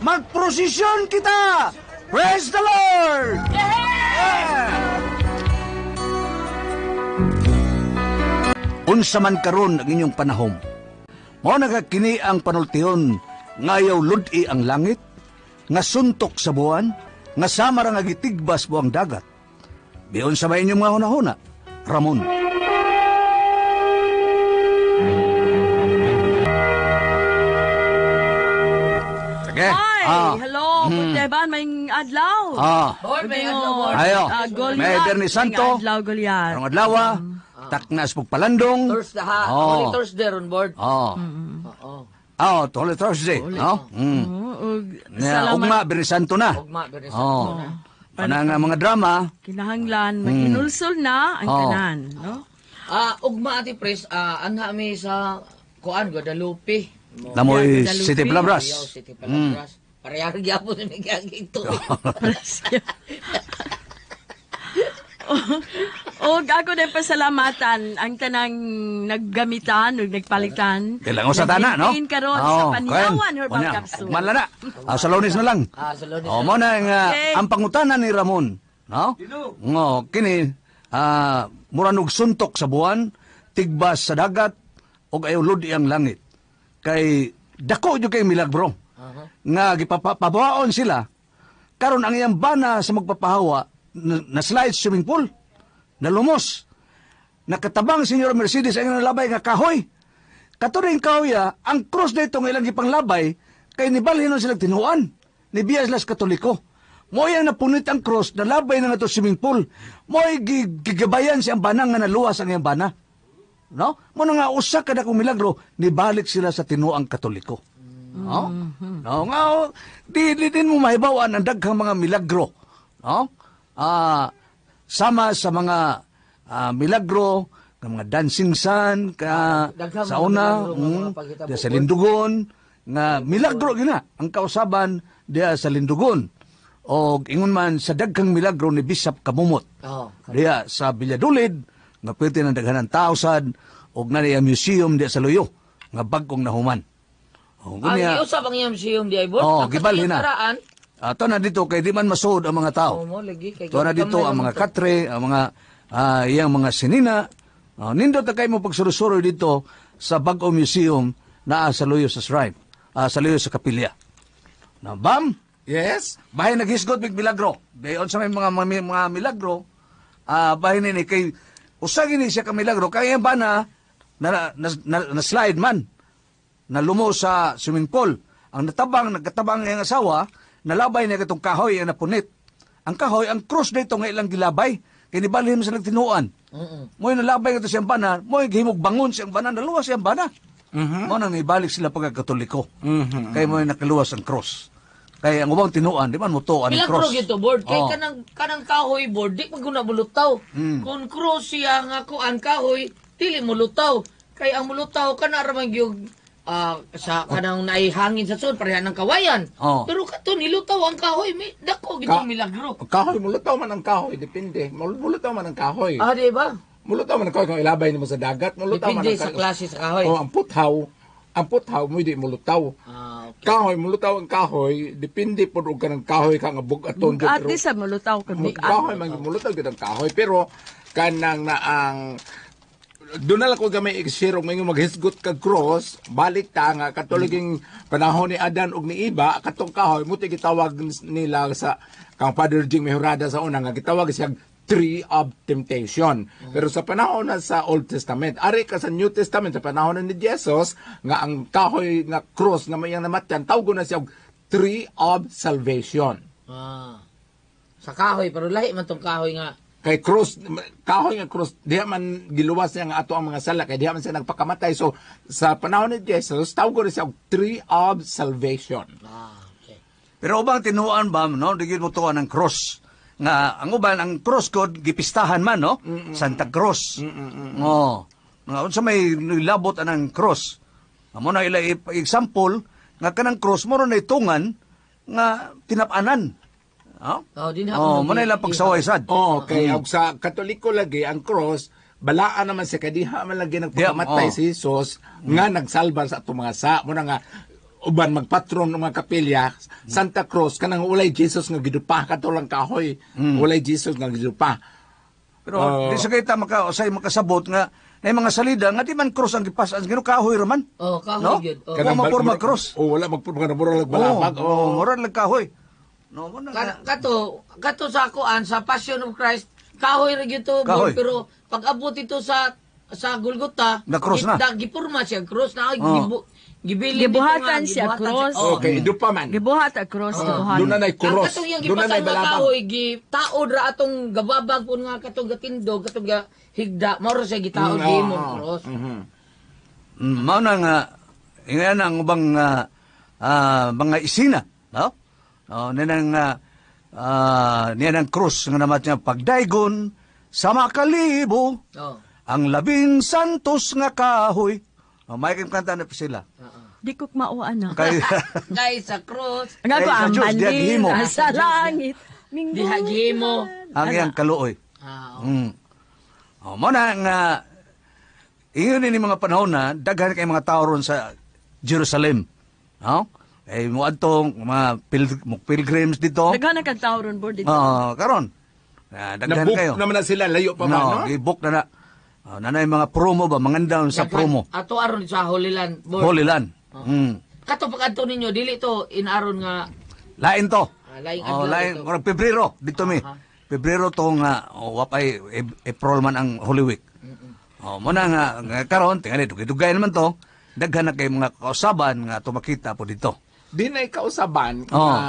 Magprosesyon kita. Praise the Lord! Yeah! Unsa man karon ang inyong panahom. Mao na ka kini ang panultihon nga ayaw lud-i ang langit, nga suntok sa buwan, nga sama ra nga gitigbas buang dagat. Bion sa may inyong mga hunahuna, Ramon. Sige. Hi, Ah. hello, Punteban, may adlaw. Ah. Boy, may adlaw, boy. Ayo. Ah, Goliath. May Bernie Santo. May adlaw, Goliath. Karong adlaw, taknas pagpalandong. Thursday ha. Oh. Holy Thursday ron board. Oh. Oo. Oh, Holy Thursday, no? Mm. Oo, ug Na, salamat. ugma, Bernie Santo na. Ugma, Bernie Santo Oh. na. Kana nga mga drama, Kinahanglan, maginulsol na ang Oh. tanan, no? Ah, ugma ati pres, anha mi sa kuan Guadalupe. Namoy Yeah, Guadalupe. City Palabras. Ayaw, City Palabras. Pareha gyapon ni giaging tuig. Og ako din pasalamatan ang tanang naggamitan ug nagpalitan. Kailangan sa tana, no? Nag-maintain karon sa Oo, Panyawan kain. Herbal Unya, Capsule. Ugman na. Ah, sa Lunes na lang. Ah, sa Lunes Oh, na mo na nga Okay. ang pangutana ni Ramon, no? Ngo, kini mura nog suntok sa buwan, tigbas sa dagat ug ayaw ludi ang langit. Kay dako jud kay milagro. Nga gipapabaon sila karon ang iyang bana sa magpapahawa na slide swimming pool, na lumos. Nakatabang Senyor Mercedes ang nalabay nga kahoy. Katuring kahoya, ang cross dito nga ilang gipanglabay, kay nibalhin nun silang tinuan. Ni Bias las Katoliko. Mo'y ang napunit ang cross, nalabay na nga to swimming pool. Mo'y gigabayan siyang banang nga naluwas ang iyang bana. No? Mo na nga usa ka dakong milagro, nibalik sila sa tinuang Katoliko. No? No, nga oh, di din mo mahibawan ang daghang mga milagro. No? Sama sa mga milagro, ng mga dancing sun ka Daghang sa mga una, milagro nga mga paghitabo. diya sa Lindugon, nga milagro gina ang kausaban diya sa Lindugon. O ingon man sa daghang milagro ni Bishop Kamumot. Oh. Diya sa Villadolid, nga pwede ng daghanan tao sad, og na niya museum diya sa Luyo, nga bag-ong nahuman. O, Ang gunya, iusap ang iyang museum di ay board. Oh, Ang gibalhin na. karaan. Ato na dito kay di man masuod ang mga tao. Oh, mo lagi kay Tuwa na dito ang mga katre, ang mga iyang mga sinina. Nindot na kayo mo pagsurusuro dito sa Bag-o Museum naa sa Luyo sa Shrine, sa Luyo sa Kapilya. Na bam? Yes. Bahin naghisgot mig milagro. Bayon sa may mga milagro, bahin ni kay usa gini siya ka milagro kay ang bana na slide man na lumo sa swimming pool. Ang natabang nagkatabang ang asawa, nalabay niya katong kahoy ang napunit. Ang kahoy, ang cross dito nga ilang gilabay, kay nibalhin mo sa nagtinuan. Mo'y nalabay nga to siyang bana, mo'y gihimog bangon siyang bana, naluwas siyang bana. Mo nang ibalik sila pagkakatoliko. Kay mo'y nakaluwas ang cross. Kay ang ubang tinuan, di man mo tuan ang Milagro cross. gyud to board kay Oh. kanang kahoy board di man guna mulutaw. Kung cross siya nga kuan kahoy dili mulutaw. Kay ang mulutaw kana ra man gyud sa kanang naihangin sa sud pareha ng kawayan. Oh. Pero kato nilutaw ang kahoy, mi dako gyud tong milagro. Kahoy, mulutaw man ang kahoy. Depende. Mulutaw man ang kahoy. Ah, di ba? Mulutaw man ang kahoy kung ilabay nimo sa dagat. Mulutaw man Depende ang sa klase sa kahoy. Oh, ang puthaw. Ang puthaw mo di mulutaw. Ah, Kahoy, mulutaw ang kahoy. Depende po og kanang kahoy ka nga bug-aton. Bugat di sa mulutaw kay bugat. Kahoy man mulutaw gid ang kahoy pero kanang na ang doon na lang ko gamay i-share og may maghisgot kag cross balik ta nga katoliging panahon ni Adan ug ni Iba katong kahoy muti gitawag nila sa kang Father Jing Mejorada sa una nga gitawag siya tree of temptation. Pero sa panahon na sa Old Testament, ari ka sa New Testament sa panahon na ni Jesus nga ang kahoy nga cross nga mayang namatyan tawgon na siya og tree of salvation. Ah. Sa kahoy pero lahi man tong kahoy nga. Kay cross kahoy nga cross diha man giluwas niya nga ato ang mga sala kay diha man siya nagpakamatay. So sa panahon ni Jesus tawgon na siya og tree of salvation. Pero ubang tinuan ba, no? Di gyud mo tuan ang cross. Nga ang uban ang cross code gipistahan man, no? Santa Cruz. Oh. Nga unsa may nilabot anang cross. Amo na ila example nga kanang cross mo ron itungan nga tinap-anan. Oh? Oh, din Oh, mo na ila pagsaway sad. Oh, kay og sa Katoliko lagi ang cross balaan naman siya kay diha man lagi nagpakamatay Diha, oh. si Jesus nga nagsalba sa atong mga sa mo na nga uban magpatron ng mga kapilya Santa Cruz kanang walay Jesus nga gidupa kato lang kahoy walay Jesus nga gidupa. Pero di sa kita usay makasabot nga na mga salida nga di man cross ang gipasan Ginoo kahoy ra man. Oh, kahoy No? gyud. Oh. Kanang mapurma cross. Oh, wala magpurma kanang mura lang balabag. Oh, mura lang kahoy. No, mo na. Kato sa kuan sa Passion of Christ, kahoy ra gyud to, Kahoy. board, pero pag abot ito sa Golgotha, Na cross na. Gipurma siya cross na ay Oh. gibilin dito Gibuhatan nga, siya gibuhatan cross. siya. Oh. Okay, dupa man. Gibuhat ang cross, gibuhat. Doon na na'y Ang cross. katong iyang Doon na gipasan na'y nga balabag. kahoy gitaod ra atong gababag pun nga katong gatindog katong higda mao ra siya gitaod gihimong cross. Mao na nga ingan ang ubang mga isina, no? Oh, ninang niya ng cross nga namat niya pagdaygon sa makalibo Oh. ang labing santos nga kahoy. Oh, may kanta na pa sila. Di ko mao ana. Kay Kay sa cross. Ang ako Kay sa ang Diyos, diha bandila gihimo. sa langit. Minggo. Diha gihimo. Ang iyang kaluoy. Oh, mo na nga ingon ni mga panahon na daghan kay mga tao ron sa Jerusalem. No? Eh moadto mga pilgrims dito. Daghan na kag tao ron board dito. Oo, karon. Ah, daghan Nabook kayo. naman na sila, layo pa man, no? I-book na na. Oh, nanay mga promo ba, manganda sa promo. Ato aron sa Holy Land. Board. Holy Land. Kato pag adto ninyo dili to inaron nga Lain to. Laing Oh, adlaw lain ito. murag Pebrero dito mi. Pebrero to nga oh, wapay April man ang Holy Week. Oh, mo na nga, nga karon tingali dugay-dugay naman to. Daghan na kay mga kausaban nga tumakita po dito. Di na ikausaban Oo. nga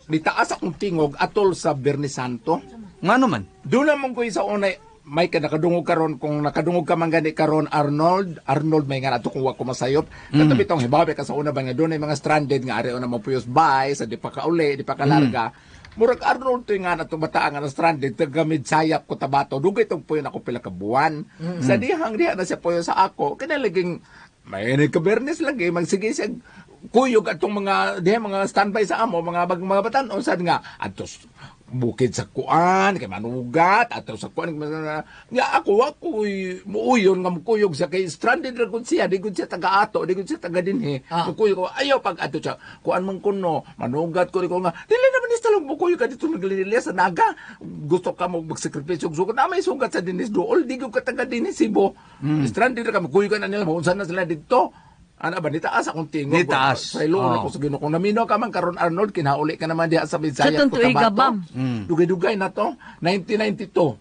nitaas akong tingog atol sa Biyernes Santo. Ngano man? Doon naman ko sa unay may ka nakadungog karon kung nakadungog ka man gani karon Arnold Arnold may nga ato kung wa ko masayop katabi tong hibabe ka sa una ba nga doon ay mga stranded nga ari na mapuyos bay sa di pa kauli di pa kalarga. Murag Arnold to nga na bata nga na stranded taga Midsayap Cotabato dugay tong puyo nako pila ka buwan. Sa dihang diha na siya puyo sa ako kinalaging may nagka-Bernes lagi magsige siya kuyog atong mga diha mga standby sa amo mga mga batan-on sad nga adto bukid sa kuan kay manugat ato sa kuan nga ako ako'y muuyon nga mukuyog siya kay stranded ra gud siya di gud siya taga ato di gud siya taga dinhi. Mukuyog ko ayaw pag ato siya kuan man kuno manugat ko ko nga dili naman ni talong mukuyog ka dito nagliliya sa Naga gusto ka mo magsakripisyo sugat na may sugat sa dinis dool di gud ka taga dinhi Cebu. Stranded ra ka mukuyog ka na nila maunsa na sila didto. Ana ba nitaas akong tingog. Nitaas. Sa ilo Oo. ko sa Ginoo kung namino ka man karon Arnold kinauli ka naman diha sa Bisaya Sa tong tuig gabam. Dugay-dugay na to 1992.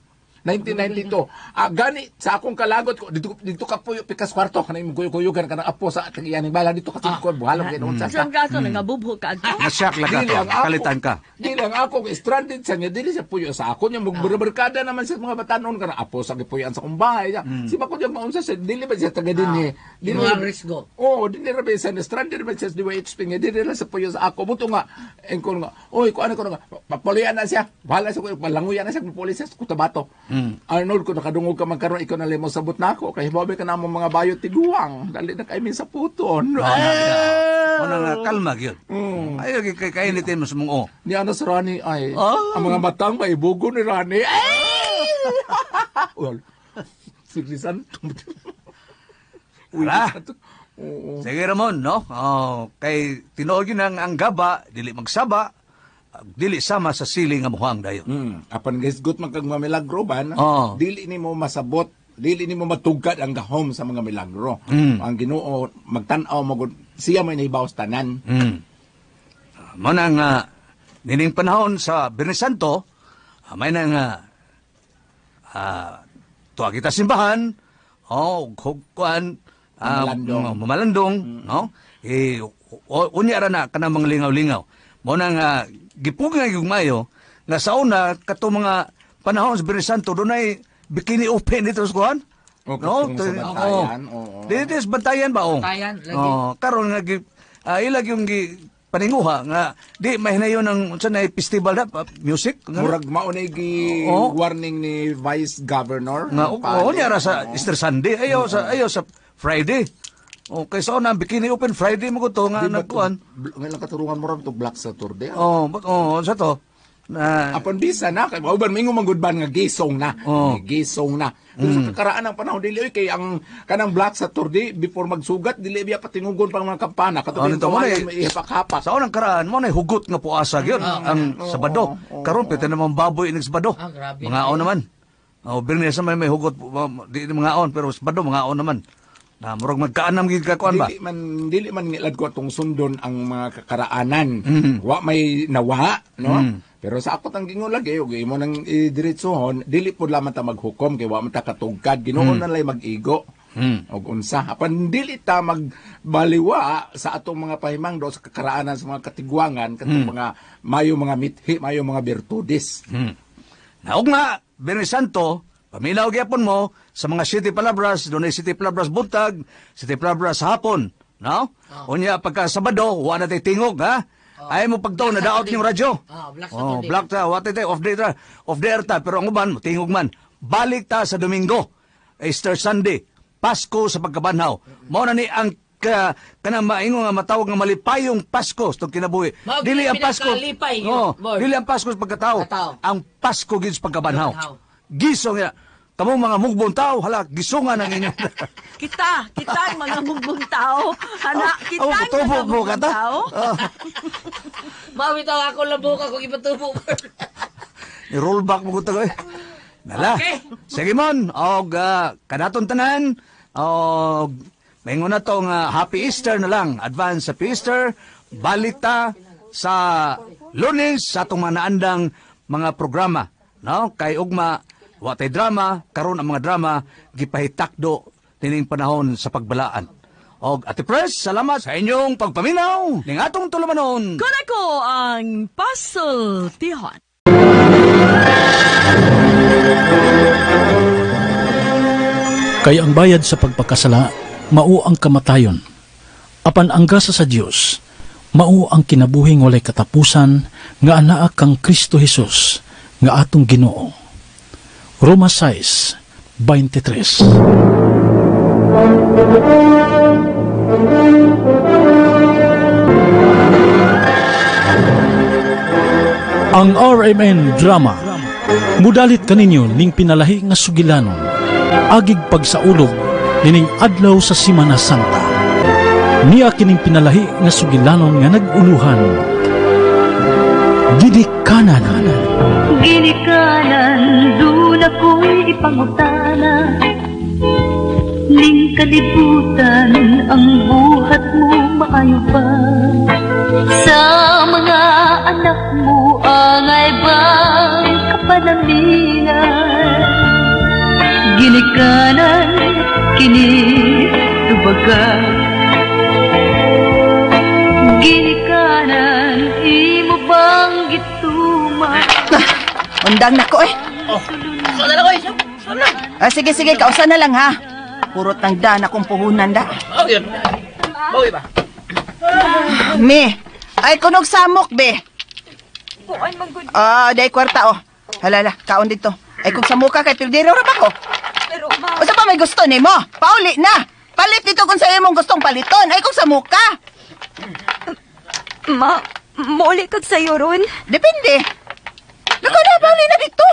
1992. Ah, gani sa akong kalagot ko dito dito ka puyo pikas kwarto kanang imong kuyog-kuyugan kanang apo sa tagiyaning bala dito ka sa buhalong ginoon sa Sa kaso nangabubho ka adto. Nasyak lang ka Dili to. ang ako. Kalitan ka. Dili ang ako kay stranded sa niya dili siya puyo sa ako niya magberberkada naman siya sa mga batanon kanang apo sa gipuyoan sa akong bahay. Si bako diyan maunsa siya dili ba siya taga dinhi. Dili Imo ang risgo. Oo, dili ra ba siya na stranded ba siya sa DYHP nga dili ra sa puyo sa ako. Buto nga engkon nga oy kuan ko nga papulian na siya. Bahala siya ko palanguyan na siya pulis siya sa Cotabato. Arnold ko nakadungog ka man karon ikaw na limo sabot na ako kay hibaw ka na mo mga bayot tiguang dali na kay min sa puton. Oh, na, na. Mo na nga kalma gyud. Ayo kay kainitin mo sa mong oh. Ni ano sa Rani ay ang mga matang maibugo ni Rani. Ay! Well, sige santo. Tara. Oo. Sige Ramon, no? Oh, kay tinuod yun ang gaba, dili magsaba, dili sama sa siling nga muhang dayon. Apan gisgot man kag mga milagro ban, Oo. dili nimo masabot, dili nimo matugkad ang gahom sa mga milagro. Ang Ginoo magtan-aw mo gud, siya may nahibaw sa tanan. Mo na nga nining panahon sa Biyernes Santo, may na nga tuwa kita simbahan, oh, kuan, Mamalandong. mamalandong, no? Eh, unya ra na kanang mga lingaw-lingaw. Mo na nga gipugay yung mayo nga sa una kato mga panahon sa Biyernes Santo dunay bikini open dito sa kuan. O, katong sa Bantayan, oo. Dito sa Bantayan ba oh? Bantayan, lagi. Oh, karon nga ilag yung gi paninguha nga di mahinayon ang unsa na festival na music nga. Murag mao na gi Oo. warning ni Vice Governor. Nga Pale. oo niya ra sa Oo. Easter Sunday ayaw sa ayaw sa Friday. Okay, so na bikini open Friday mo ko to nga Di ba nagkuan. Ngayon lang katurungan mo ra to Black Saturday. Oh, oh, unsa to? Na Apan bisa na kay mao ba mingo man gud ban nga gisong na. Oo. Gisong na. Pero sa kakaraan ng panahon dili oy kay ang kanang Black Saturday before magsugat dili biya patingugon pang mga kampana Ano katong to mo na kawayan may ihapak-hapak. Sa unang karaan mo na hugot nga puasa gyud ang Sabado. Karon pwede naman baboy inig Sabado. Ah, grabe. Mga naman. Oh, Biyernes naman may hugot di mga on pero Sabado mga on naman. Na murag magkaanam gid ka kuan ba? Dili man ngilad ko atong sundon ang mga kakaraanan. Wa may nawa, no? Pero sa ako tang gingon lagi og imo nang idiretsohon, dili pud lamang ta maghukom kay wa man ta katugkad, Ginoo na lay mag-igo. Og unsa apan dili ta magbaliwa sa atong mga pahimangdo sa kakaraanan sa mga katigwangan katong mga mayo mga mithi, mayo mga birtudes. Naog nga, Biyernes Santo, paminaw gyapon mo sa mga City Palabras, dunay City Palabras buntag, City Palabras hapon, no? Unya pagka Sabado, wa na tay tingog, ha? Ay mo pagtaw na daot yung radyo. Ah, Black Oh, Saturday. black ta, wa tay off day ta, off day ta, pero ang uban tingog man. Balik ta sa Domingo, Easter Sunday, Pasko sa pagkabanhaw. Mao na ni ang ka kanang maingon nga matawag nga malipayong Pasko sa kinabuhi. Mao Dili gyud ang Pasko. pinakalipay, Oo, Lord. dili ang Pasko sa pagkatao. Katao. Ang Pasko gid sa pagkabanhaw. Pagkabanhaw. Giso nga kamo mga mugbong tao, hala gisungan ang inyong Kita, kita ang mga mugbong tao. Ana, kita Oh, ang tubo mga mo mugbong ka ta? tao. Mao bitaw ako labok ako ipatubo. I-roll back mo ko tagoy. Nala. Okay. Sige mon, og kanaton tanan, og maingon na to nga Happy Easter na lang. Advance Happy Easter. Balik ta sa Lunes sa atong mga naandang mga programa, no? Kay ugma wa tay drama, karon ang mga drama gipahitakdo nining panahon sa pagbalaan. Og Ate Pres, salamat sa inyong pagpaminaw ning atong tulumanon. Kuna ko ang Puzzle Tihon. Kay ang bayad sa pagpakasala, mao ang kamatayon. Apan ang gasa sa Dios, mao ang kinabuhing walay katapusan nga anaa kang Kristo Hesus nga atong Ginoo. Roma 6:23. Ang RMN Drama mudalit kaninyo ning pinalahi nga sugilanon, agig pagsaulog nining adlaw sa Simana Santa. Niya kining pinalahi nga sugilanon nga nag-uluhan, Ginikanan. Ginikanan, doon ako'y ipangutana. Ning kalibutan, ang buhat mo maayo pa. Sa mga anak mo, angay bang kapanaminan? Ginikanan, kini tubaga. Ginikanan, imo bang gituma? Undang na ko eh. Oh. Sana na ko eh. Sana. Ah, sige, sige, kausa na lang ha. Purot ng daan akong puhunan da. Oh, yun. Bawi ba? Me, ay kunog samok be. Kuan man gud. Ah, day kwarta oh. Halala, kaon dito. Ay kung samuka kay pildero ra ba ko? Pero ma, Usa pa may gusto nimo? Pauli na. Palit dito kung sa imong gustong paliton. Ay kung samuka. Ma, muuli kag sayo ron. Depende. Lako na, pauli na dito.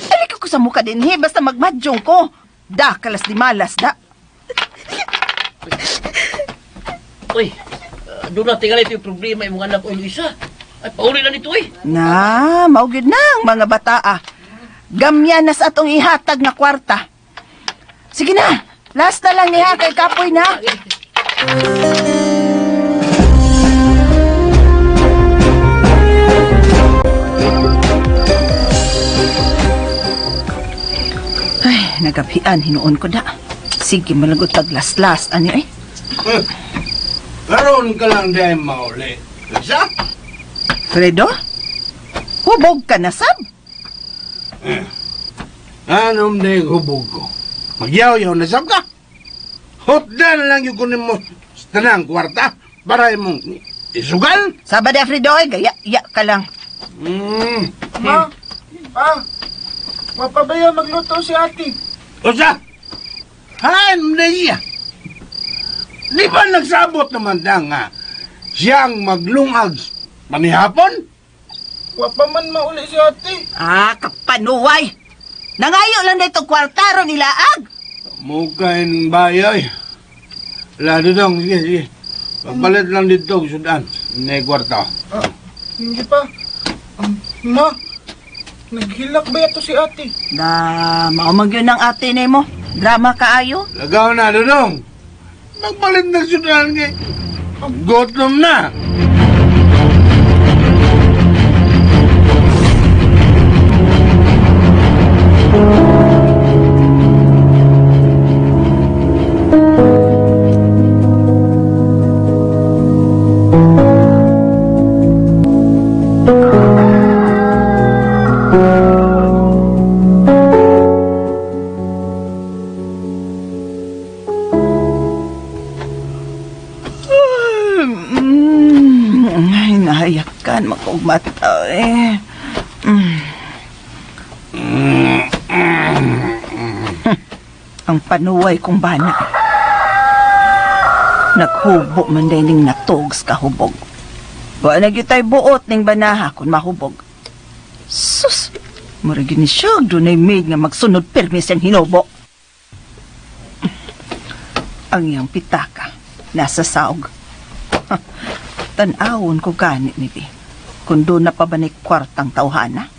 Ay ko sa muka din he, basta magmadyong ko. Da, kalas di malas da. Uy, doon na tingali ito yung problema imong anak ko, Luisa. Ay, pauli na nito eh. Na, mao gyud na ang mga bata ah. Gamyan na sa atong ihatag nga kwarta. Sige na, last na lang niha kay kapoy na. Ay, nagapian hinuon ko da. Sige, malagot tag last-last ani ay. Karon ka lang dahil mauli. Lisa? Fredo? Hubog ka na sab? Anong na yung hubog ko? Magyaw-yaw na sab ka? Hotda na lang yung kunin mo sa tanang kwarta para imong isugal? Sabad Fredo ay gaya ya ka lang. Ma, pa, mapabayo magluto si ate. Usa? Haan na siya. Di ba nagsabot naman na nga siyang maglungag panihapon? Wa pa man mauli si ate. Ah, kapanuway. Nangayo lang dito kwarta ron ilaag. Mukain bayoy. Wala dudong, sige, sige. Pagpalit lang dito, sudan. May kwarta. Ah, hindi pa. Ma, naghilak ba yato si ate? Na, maumag yun ang ate nimo. Drama kaayo. Lagaw na, dudong. Magpalit na sudan kay. Gutom na. Ay, nahayakan, makaugmata eh. Ang panuway kong bana. Naghubo man day ning natugs kahubog. Wa na gyud tay buot ning banaha kung mahubog. Sus! Murag gyud ni siya dunay maid nga magsunod pirmi siyang hinubo. Ang iyang pitaka nasa saog. Tan-awon ko gani ni Bi. Kung doon na pa ba ni kwartang tawhana?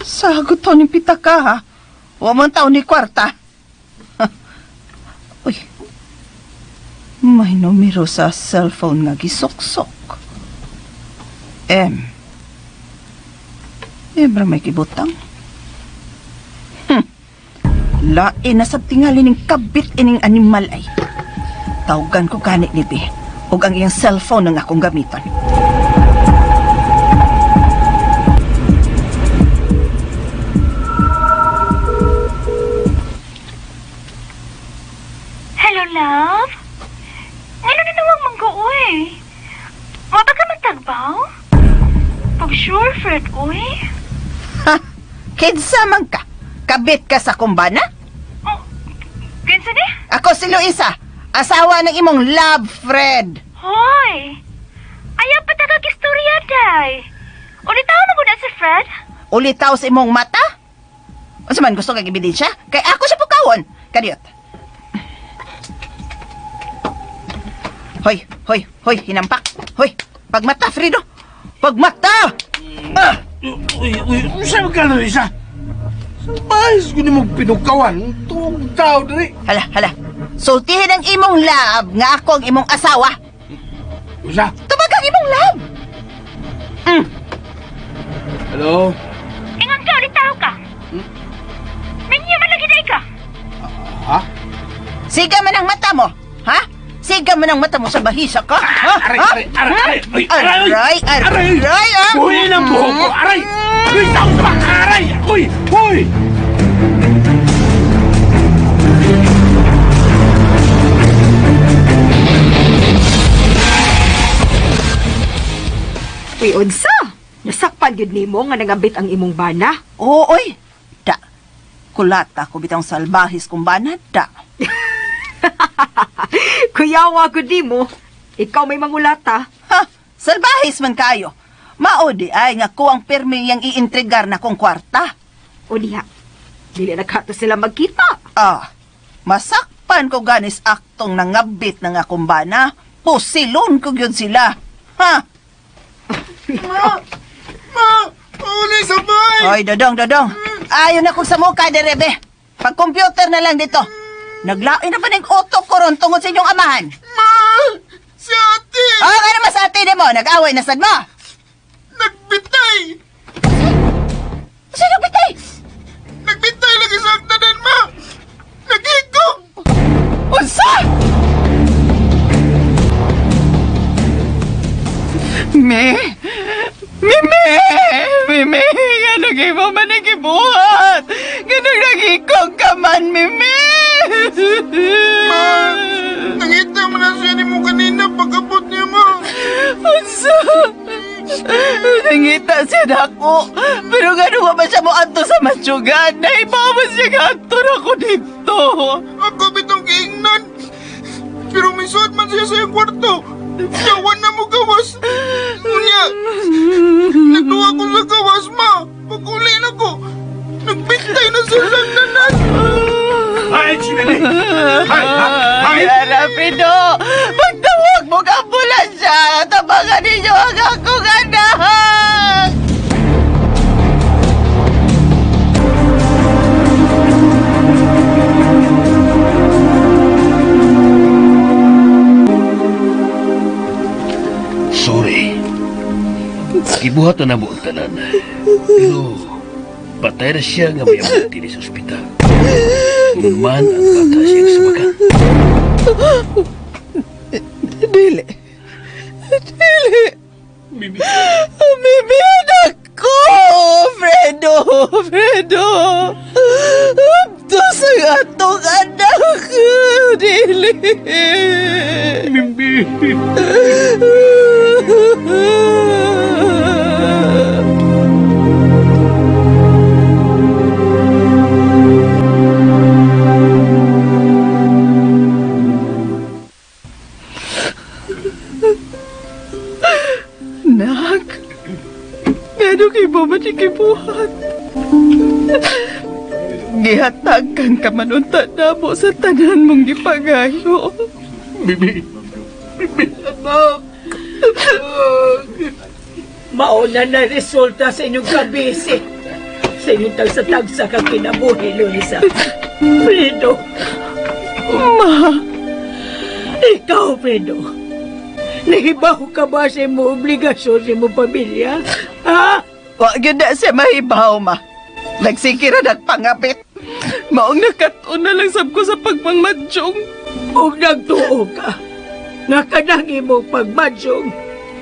Sagot to ni pitaka ha. Wa man tao ni kwarta. Uy. May numero sa cellphone nga gisuksok. M. M ra may kibutang. Lain na sab tingali ning kabit ining animal ay. Tawgan ko gani ni Bi. Ug ang iyang cellphone ang akong gamiton. Hello, love. Ngano na nawang manggo, uy? Wa ba ka magtagbaw? Pag sure, Fred, uy. Ha? Kinsa man ka? Kabit ka sa kumbana? Oh, kinsa ni? Ako si Luisa, asawa ng imong love, Fred. Hoy! Ayaw pa taga istorya, day. Ulitaw mo gud si Fred? Ulitaw sa imong mata? Unsa man gusto kag ebidensya? Kay ako siya pukawon. Kadiyot. Hoy, hoy, hoy, hinampak. Hoy, pagmata, Fredo. Pagmata! Ah! Uy, uy, unsa man ka, Luisa? Sabay ko nimo pinukawan, tuong tao diri. Hala, hala. Sultihin ang imong love nga ako ang imong asawa. Luisa? Tubag ang imong love. Hello? Ingon ka, ulitaw ka. Minyo man lagi day ka. Ha? Siga man ang mata mo, ha? Siga man ang mata mo sa bahisa ka. Ha? Aray, Ha? aray, aray, aray, uy, aray, uy. Aray, aray, aray, ah. Buhin ang buhok ko, aray! Uy, tao ka ba? Aray! Uy, uy! Uy, unsa? Nasakpan gyud nimo nga nangabit ang imong bana. Oo, oy. Da. Kulata ko bitang salbahis kong bana, da. Kuyawa gud nimo. Ikaw may mangulata. Ha? Salbahis man kayo. Mao di ay nga ko ang pirmi yang iintrigar na kong kwarta. O diha. Dili na kato sila magkita. Ah, masakpan ko ganis aktong nangabit na nga akong bana. Pusilon ko gyud sila. Ha? Ma! Ma! Uli sabay! Hoy, Dodong, Dodong. Ayaw na kong samuka, derebe. Pag-computer na lang dito. Naglain na pa ng utok ko ron tungod sa inyong amahan. Ma! Si ate! Oh, nga naman sa ate mo. Nag-away na sad mo. Nagbitay! Sino nagbitay? Nagbitay lagi sa aktanan, ma! Nagigong! Unsa? Me? Mime! Mime! Nga naging mo man ang gibuhat! Nga nagigong ka man, Mime! Ma! Nangita mo na siya ni mo kanina pag-abot niya, ma! Unsa? Nangita siya na ako. Pero nga naman ba siya mo adto sa matsugan? Naibaw mo siya nga adto na ako dito. Ako bitong giingnan. Pero may suot man siya sa iyang kwarto. Yawan na mo gawas. Unya, nagduwa ko sa gawas, ma. Pag-uli na ko, nagbintay na siya sa tanan. Hi, Chimene! Hi, hi! Yala, Pido! Pagtawag mo ka ambulansya! Tabangan ninyo ang akong anak! Sorry. Gibuhat na namo ang tanan. Pero patay na siya nga may abot dinhi sa ospital. Ingon man ang bata siyang sumakan. Dili. Dili. Mimi. Mimi, anak ko! Fredo! Fredo! Abtos ang atong anak! Dili! Mimi! Nak, ngano kay mo man ikibuhat? Gihatag kang kamanunta na mo sa tanan mong gipangayo. Bibi, Bibi, anak. Mauna na resulta sa inyong kabisi. Sa inyong tagsa-tagsa kang kinabuhi, Luisa. Fredo. Ma! Ikaw, Fredo. Nahibaw ka ba sa imong obligasyon sa imong pamilya? Ha? Wa gyud na siya mahibaw, ma. Nagsikira nagpangabit. Maong nakatun na lang sab ko sa pagmangmadyong. Ug nagtuo ka nga kanang imong pagmadyong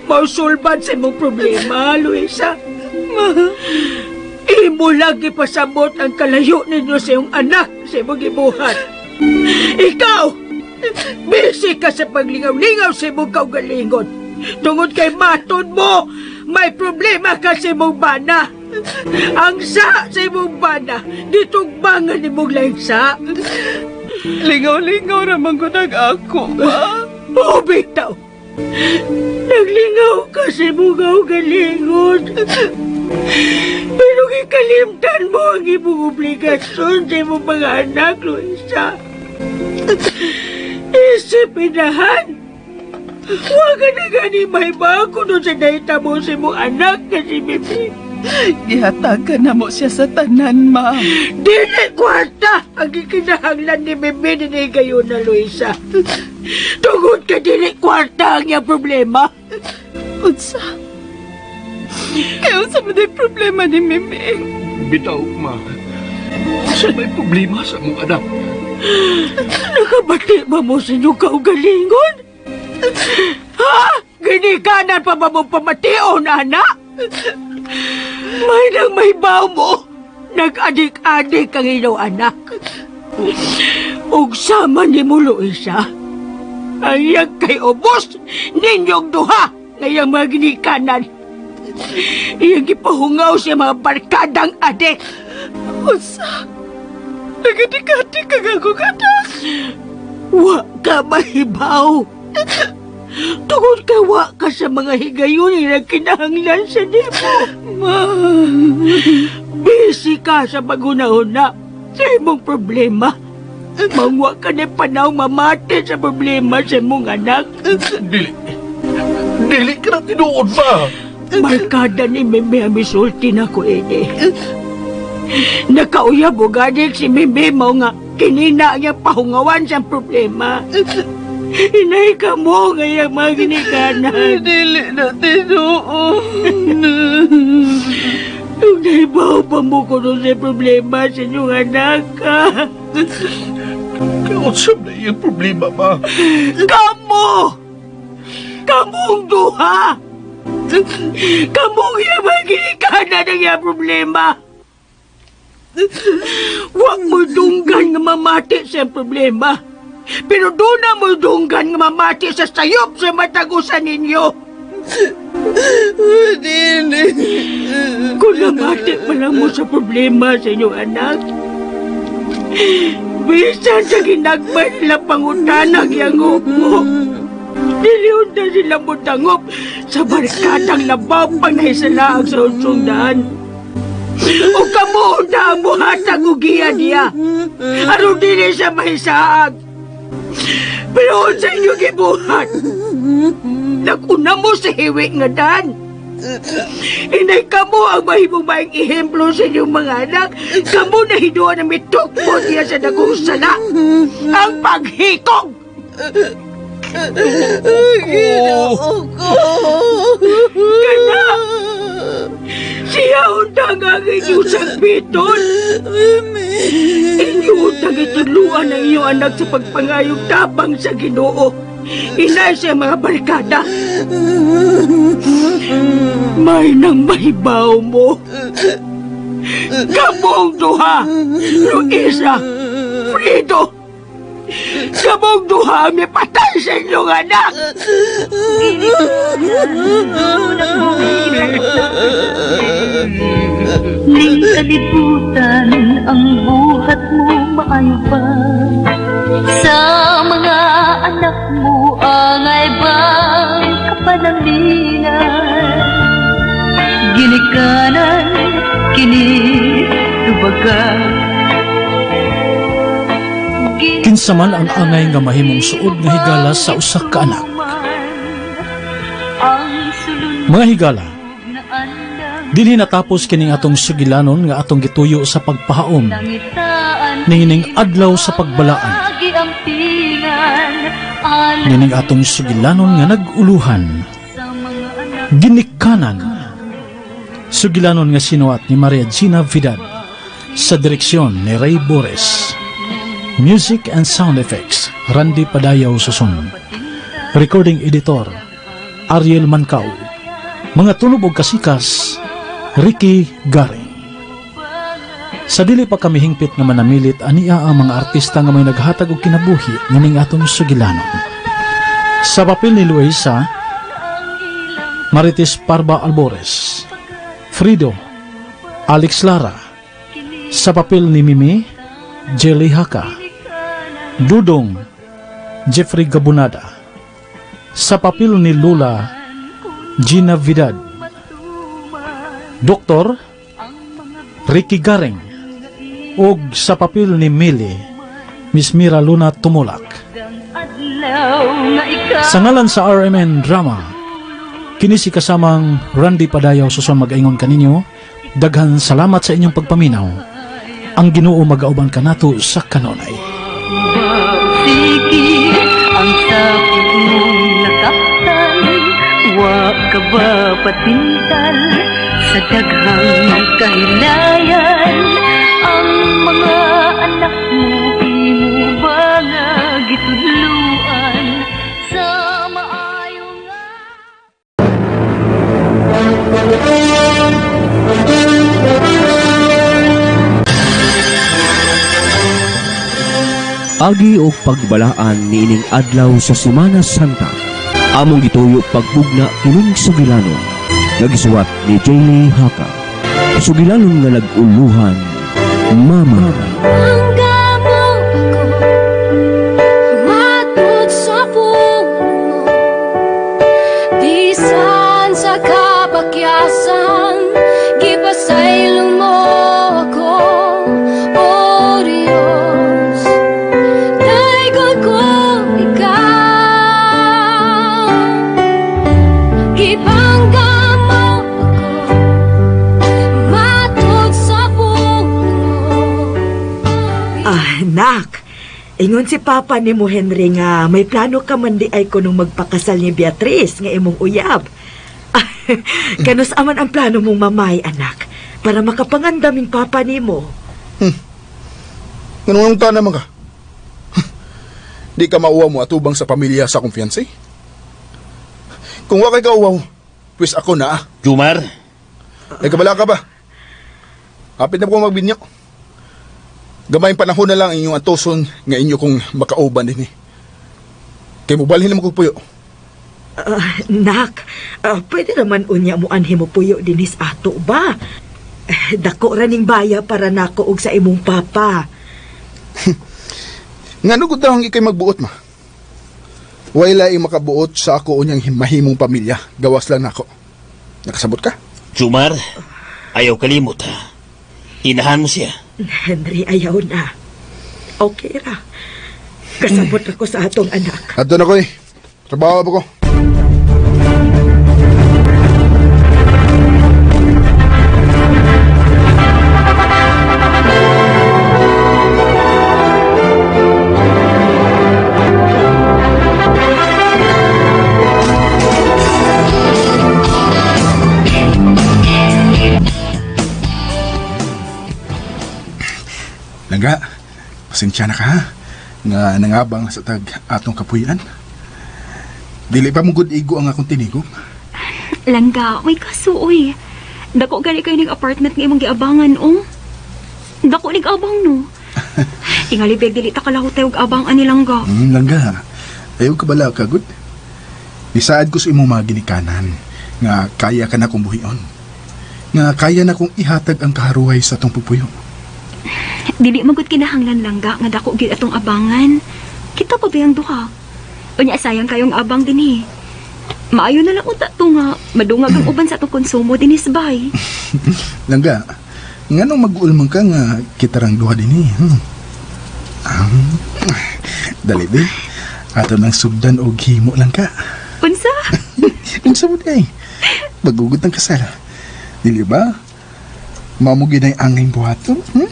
mausulbad sa imong problema, Luisa. Ma! Imo lang ipasabot ang kalayo ninyo sa iyong anak sa imong gibuhat. Ikaw, busy ka sa paglingaw-lingaw sa imong kaugalingon. Tungod kay matod mo, may problema ka sa imong bana. Ang sa imong bana, ditugbangan imong laing sa. Lingaw-lingaw raman ko nag-ako, ma. Oo, bitaw. Naglingaw ka sa imong kaugalingon. Pero gikalimtan mo ang imong obligasyon sa imong mga anak, Luisa. Isipinahan. Huwag ka na gani may bago doon sa dahita mo sa imong anak na si Bibi. Gihatagan na mo siya sa tanan, ma. Dili kwarta ang gikinahanglan ni Bibi ni gayon na Luisa. Tungod ka dili kwarta ang iyang problema. Unsa? Kaya unsa man day problema ni Mimi? Bitaw, ma. Sa may problema sa mong anak. Nakabati ba mo sa inyong kaugalingon? Ha? Ginikanan pa ba mong pamation, anak? May nang may baw mo. Nag-adik-adik ang iyong anak. Ug sama ni mo, Luisa. Ang iyang kay ubos ninyong duha ngayang mga ginikanan. Iyang gipahungaw sa mga barkadang adik. Unsa? Nagadik-adik ka nga ko kanak. Wa ka mahibaw. Tungod kay wa ka sa mga higayon nga kinahanglan sa nimo. Ma. Busy ka sa paghuna-huna sa imong problema. Mangwa ka ni panaw mamati sa problema sa imong anak. Dili. Dili ka na tinuod ba? Barkada ni Meme ang misulti na ko ini. Nakauyab o gadik si Meme mo nga kinina niya pahungawan sa problema. Inay ka mo ngayang mga ginikanan. Dili na tinuod. Nung naibaw pa mo ko nun sa problema sa inyong anak ka. Kausap na iyang problema, ma. Kamu! Kamong duha! Kamong iyang mga ginikanan ang iyang problema. Huwag mo dunggan nga mamati sa iyang problema. Pero doon na mo dunggan nga mamati sa sayop sa matagusan ninyo. Dili. Kung namati pa lang mo sa problema sa inyong anak, bisan sa ginagmay nila pangutanag yang mo. Diliyon na sila mo dangop sa barkadang labaw pang nahisalaag sa unsong daan. O kamo na ang muhatag og giya niya. Aron dili siya mahisaag. Pero sa inyo gibuhat, naguna mo sa hiwi nga daan. Inay kamo ang mahimong maing ehemplo sa inyong mga anak. Kamo na hinuha na mitukmo niya sa dagong sala. Ang paghikog! Ginoo ko. Kana! Siya undang ang inyong sagbiton. Inyo undang ituluan ang inyong anak sa pagpangayong tabang sa Ginoo. Inay sa mga barkada. May nang mahibaw mo. Kamong duha, Luisa, Frido. Kamong duha ang patay sa inyong anak. Ning kalibutan ang buhat mo maayo pa sa mga anak mo angay bang kapanamina. Ginikanan kini tubaga. Kinsa man ang angay nga mahimong suod nga higala sa usa ka anak. Ang sulod Mga higala, na andam dinhi natapos kining atong sugilanon nga atong gituyo sa pagpahaom Nangitaan niining adlaw sa pagbalaan. Agi ang tingan alang Nining atong sugilanon nga nag-uluhan, sa mga anak. Ginikanan. Sugilanon nga sinuat ni Maria Gina Vidad sa direksyon ni Ray Bores. Music and sound effects, Randy Padayaw Susun. Recording editor, Ariel Mancao. Mga tunob og kasikas, Ricky Garing. Sa dili pa kami hingpit nga manamilit, ania ang mga artista nga may naghatag og kinabuhi nining atong sugilanon. Sa papel ni Luisa, Marites Parba Albores, Frido, Alex Lara. Sa papel ni Mimi, Jelly Haka, Dudong, Jeffrey Gabunada. Sa papel ni Lula, Gina Vidad, Doktor, Ricky Garing, ug sa papel ni Millie, Miss Mira Luna Tumulak. Adlaw nga ikaw Sa ngalan sa RMN Drama, kini si kasamang Randy Padayaw Suson mag-ingon kaninyo, daghan salamat sa inyong pagpaminaw. Ang Ginoo magauban kanato sa kanunay. Sige, ang sapit mong nakaptan, wa ka ba patintal sa daghang kahilayan? Ang mga anak mo, imo ba nga gitudluan sa maayong Agi og pagbalaan niining adlaw sa Semana Santa. Among gituyo pagbugna kining sugilanon nga gisuwat ni Jaylee Haka. Sugilanon nga nag-uluhan, Mama. Hangga mo ako matod sa puno, bisan sa kapakyasan, gipasaylo mo ako, O Diyos. Daygon ko ikaw. Gipangga mo ako matod sa puno. Ah, nak. Ingon si Papa ni mo Henry nga may plano ka man di ay kunong magpakasal ni Beatrice nga imong uyab. Kanus aman ang plano mong mamay, anak, para makapangandaming papa nimo. Ganun ta naman ka. Di ka mauwaw mo atubang sa pamilya sa kumpiyansa. Kung wa kay kauwaw, pwes ako na ah. Jumar? Ay kabala ka ba? Hapit na po magbinyo. Gamayng panahon na lang ang inyong antoson nga inyo kong makauban din eh. Kay mubalhin naman kong puyo. Ah, nak, pwede naman unya mo anhi mo puyo dinis ato ba? Eh, dako ra ning baya para nako og sa imong papa. Ngano gud daw ang ikay magbuot ma? Way laing makabuot sa ako unyang mahimong pamilya. Gawas lang nako. Nakasabot ka? Jumar, ayaw kalimot ha. Inahan mo siya. Henry, ayaw na. Okay ra. Kasabot ako sa atong anak. Adto na ko eh. Trabaho ba ko? Langga, pasensya na ka ha. Nga nangabang sa tag atong kapuyan. Dili pa mo gud igo ang akong tinigom. Langga, may kaso, oy. Dako gani kayo ning apartment nga imong giabangan, oh. Dako nig abang, no. Tingali beg dili ta kalahutay og abang ani langga. Langga, ayaw ka bala ka gud. Nisaad ko sa imong mga ginikanan nga kaya ka na kong buhion. Nga kaya na kong ihatag ang kaharuhay sa atong pugpuyo. Dili magud kinahanglan langga nga dako gyud atong abangan. Kita pa ba yung duha? Unya sayang kayong abang dinhi. Maayo na lang unta to nga madungag ang uban sa atong konsumo dinis bay. Langga, nganong mag-uulmang ka nga kita rang duha dinhi? Hmm? Ah, dali di. Ato nang sugdan og himo lang ka. Unsa? Unsa mo di ay? Magugod ang kasal. Dili ba? Mao mo gyud ang angay buhaton? Hmm?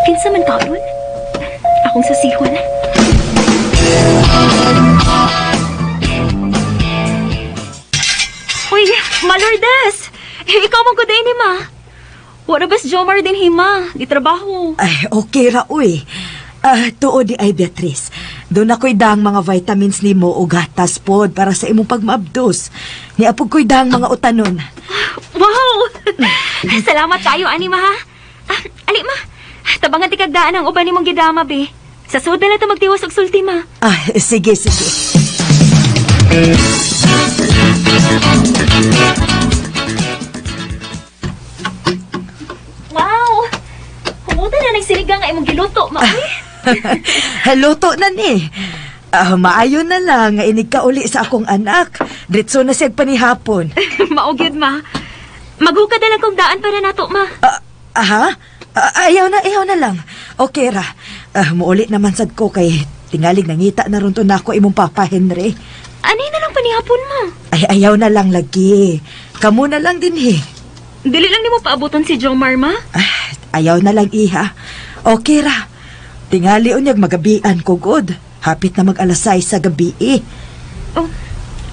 Kinsa man karon? Akong sasihon. Uy, Ma Lourdes! Eh, ikaw man ko din ni ma. Wala bas Jomar din hima, di trabaho. Ay, okay ra uy. Ah, tuo di ay Beatrice. Doon ako'y dang mga vitamins nimo o gatas pod para sa imong pagmaabdos. Niapog ko'y dang mga utanon. Wow! Salamat kayo, ani ma ha. Ah, ali ma, tabangan ti kagdaan ang uban nimong gidama be. Sa sud na lang ta magtiwas og sulti ma. Ah, sige, sige. Wow! Humutan na ng sinigang nga imong giluto, ma. Uy. Luto na ni. Ah, maayo na lang nga inig ka uli sa akong anak. Diretso na siya panihapon. Mao gyud ma. Maghukad na lang kong daan para nato ma. Aha? Ah, ayaw na lang. Okay ra. Ah, muuli naman sad ko kay tingalig nangita na ron to nako imong papa Henry. Ani na lang panihapon ma. Ay, ayaw na lang lagi. Kamu na lang din eh. Dili lang nimo paabuton si Jomar ma. Ayaw na lang iha. Okay ra. Tingali unyag magabian ko god. Hapit na mag alas 6 sa gabi eh. Oh,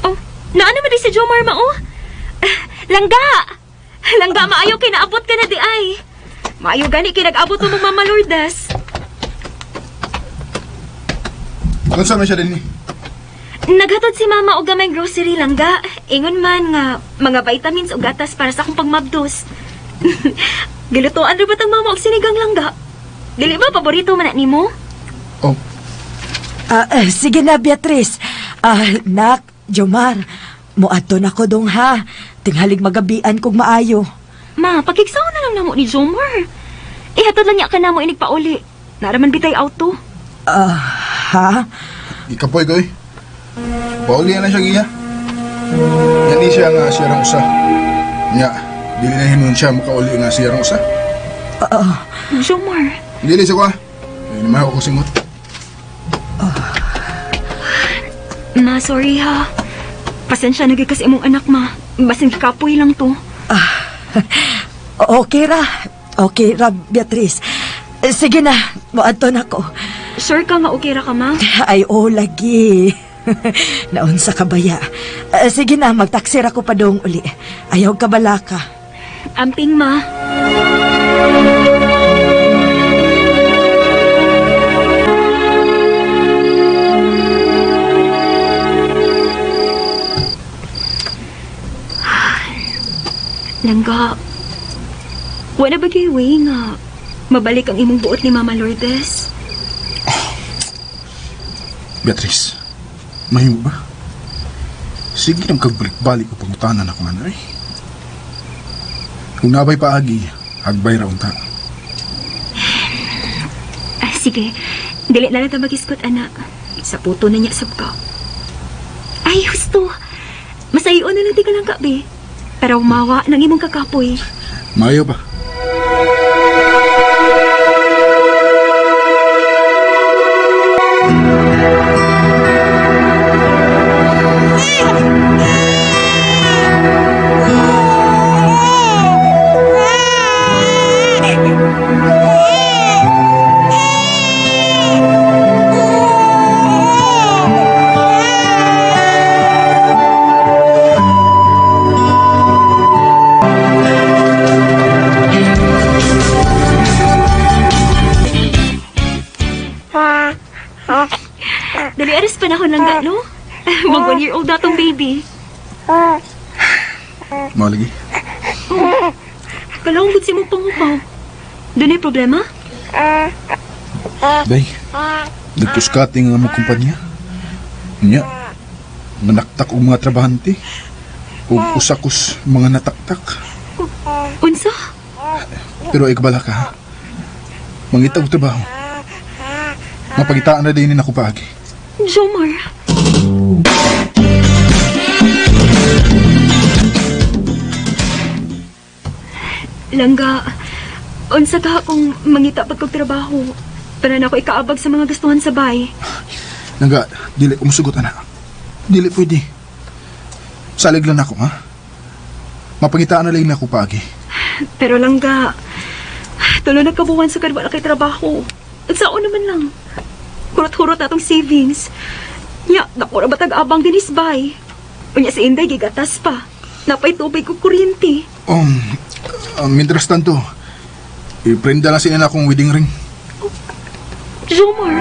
oh, naano man di si Jomar ma oh? Ah, Langga! Langga, maayo kay naabot ka na di ay. Maayo gani kay nag-abot mo Mama Lourdes. Unsa man siya dinhi? Naghatod si Mama og gamay grocery langga. Ingon man nga mga vitamins ug gatas para sa akong pagmabdos. Gilutuan ra ba tang mama og sinigang langga? Dili ba paborito man na nimo? Ah, eh, sige na, Beatrice. Ah, nak, Jomar, muadto na ko dong ha. Tinghalig magabian kog maayo. Ma, pakigsaw na lang namo ni Jomar. Ihatod lang niya ka namo inig pauli. Naraman bitay auto. Ah, ha? Ikapoy ko eh. Pauli na siya giya. Yan di siya nga siya rang usa. Nya, dili na hinon siya makauli nga siya rang usa. Jomar. Dili siya ko ah. Ay, naman ako singot. Ma, sorry ha. Pasensya na gyud kasi imong anak, ma. Basin gikapoy lang to. Okay ra. Okay ra, Beatrice. Eh, sige na, muadto na ko. Sure ka nga okay ra ka, ma? Ay, oh, lagi. Naunsa ka baya. Eh, sige na, magtaksi ra ko pa dong uli. Ayaw ka balaka. Amping, ma. Langga, wala ba kay way nga mabalik ang imong buot ni Mama Lourdes? Beatrice, mahimo ba? Sige nang kagbalik-balik o pangutanan ako nga ay. Kung nabay paagi, hagbay ra unta. Ah, sige, dili na lang ta mag-iskot, anak. Sa puto na niya sab ka. Ay, husto. Masayo na lang di ka lang kabi. Pero mawa ng imong kakapoy. Maayo ba? Dali aras panahon lang ga, no? Mag 1 year old na tong baby. Mao lagi. Oh, kalawang gud si mong pangupaw. Dunay problema? Day, nagtuskati nga mo kumpanya. Nya, manaktak og mga trabahante. Ug usa kus mga nataktak. Unsa? Pero ay kabala ka ha. Mangita og trabaho. Mapagitaan na din ako paagi. Jomar. Langga, unsa ka kung mangita pag kog trabaho. Para na ako ikaabag sa mga gastuhan sa bay. Langga, dili ko musugot, anak. Dili pwede. Salig lang ako, ha? Mapagitaan na lang ako paagi. Pero langga, tulo na kabuwan sa wala kay trabaho. At sao naman lang. Hurot-hurot na atong savings. Nya, dako ra batag abang dinis bay. Unya si Inday gigatas pa. Napay tubig ug kuryente. Mientras tanto, iprenda lang sila na akong wedding ring. Jomar.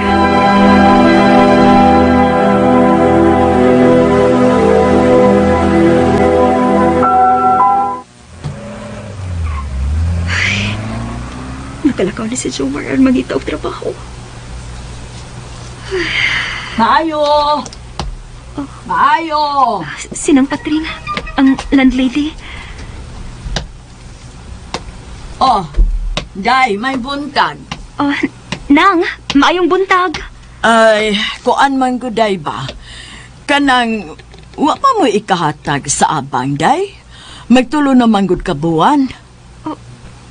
Ay, nakalakaw na si Jomar aron mangita og trabaho. Maayo! Maayo! Sinang Patring, ang landlady. Oh, Day, may buntag. Oh, nang, maayong buntag. Ay, kuan man ko, Day ba? Kanang, wa pa mo ikahatag sa abang, Day? Magtulo naman gud ka buwan.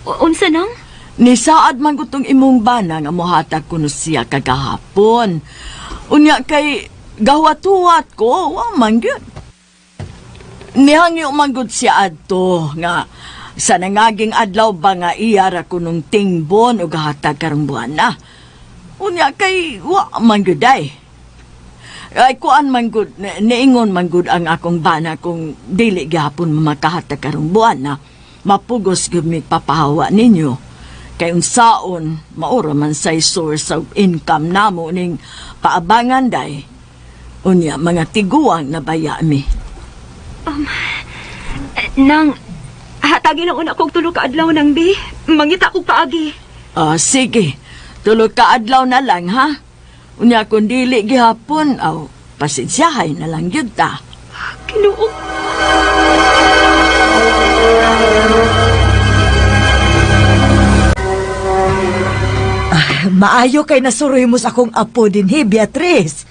Unsa nang? Nisaad man gud tong imong bana nga mohatag kuno siya kagahapon. Unya kay gahuwat-huwat ko, wa man gyud. Nihangyo man gud siya adto nga sa nangaging adlaw ba nga iya ra kunong tingbon o gahatag karong buwan na. Unya kay wa man gud ay. Ay kuan man gud niingon man gud ang akong bana kung dili gihapon makahatag karong buwan na. Mapugos gyud mi papahawa ninyo. Kay unsaon maura man say source of income namo ning paabangan day. Unya mga tiguang nabaya mi. Nang, hatagin ang una kog tulo ka adlaw nang bi. Mangita kog paagi. Ah, sige. Tulo ka adlaw na lang ha. Unya kung dili gihapon, aw pasensyahay na lang gyud ta. Ginoo. Ah, maayo kay nasuroy mo sa akong apo din, he, Beatrice.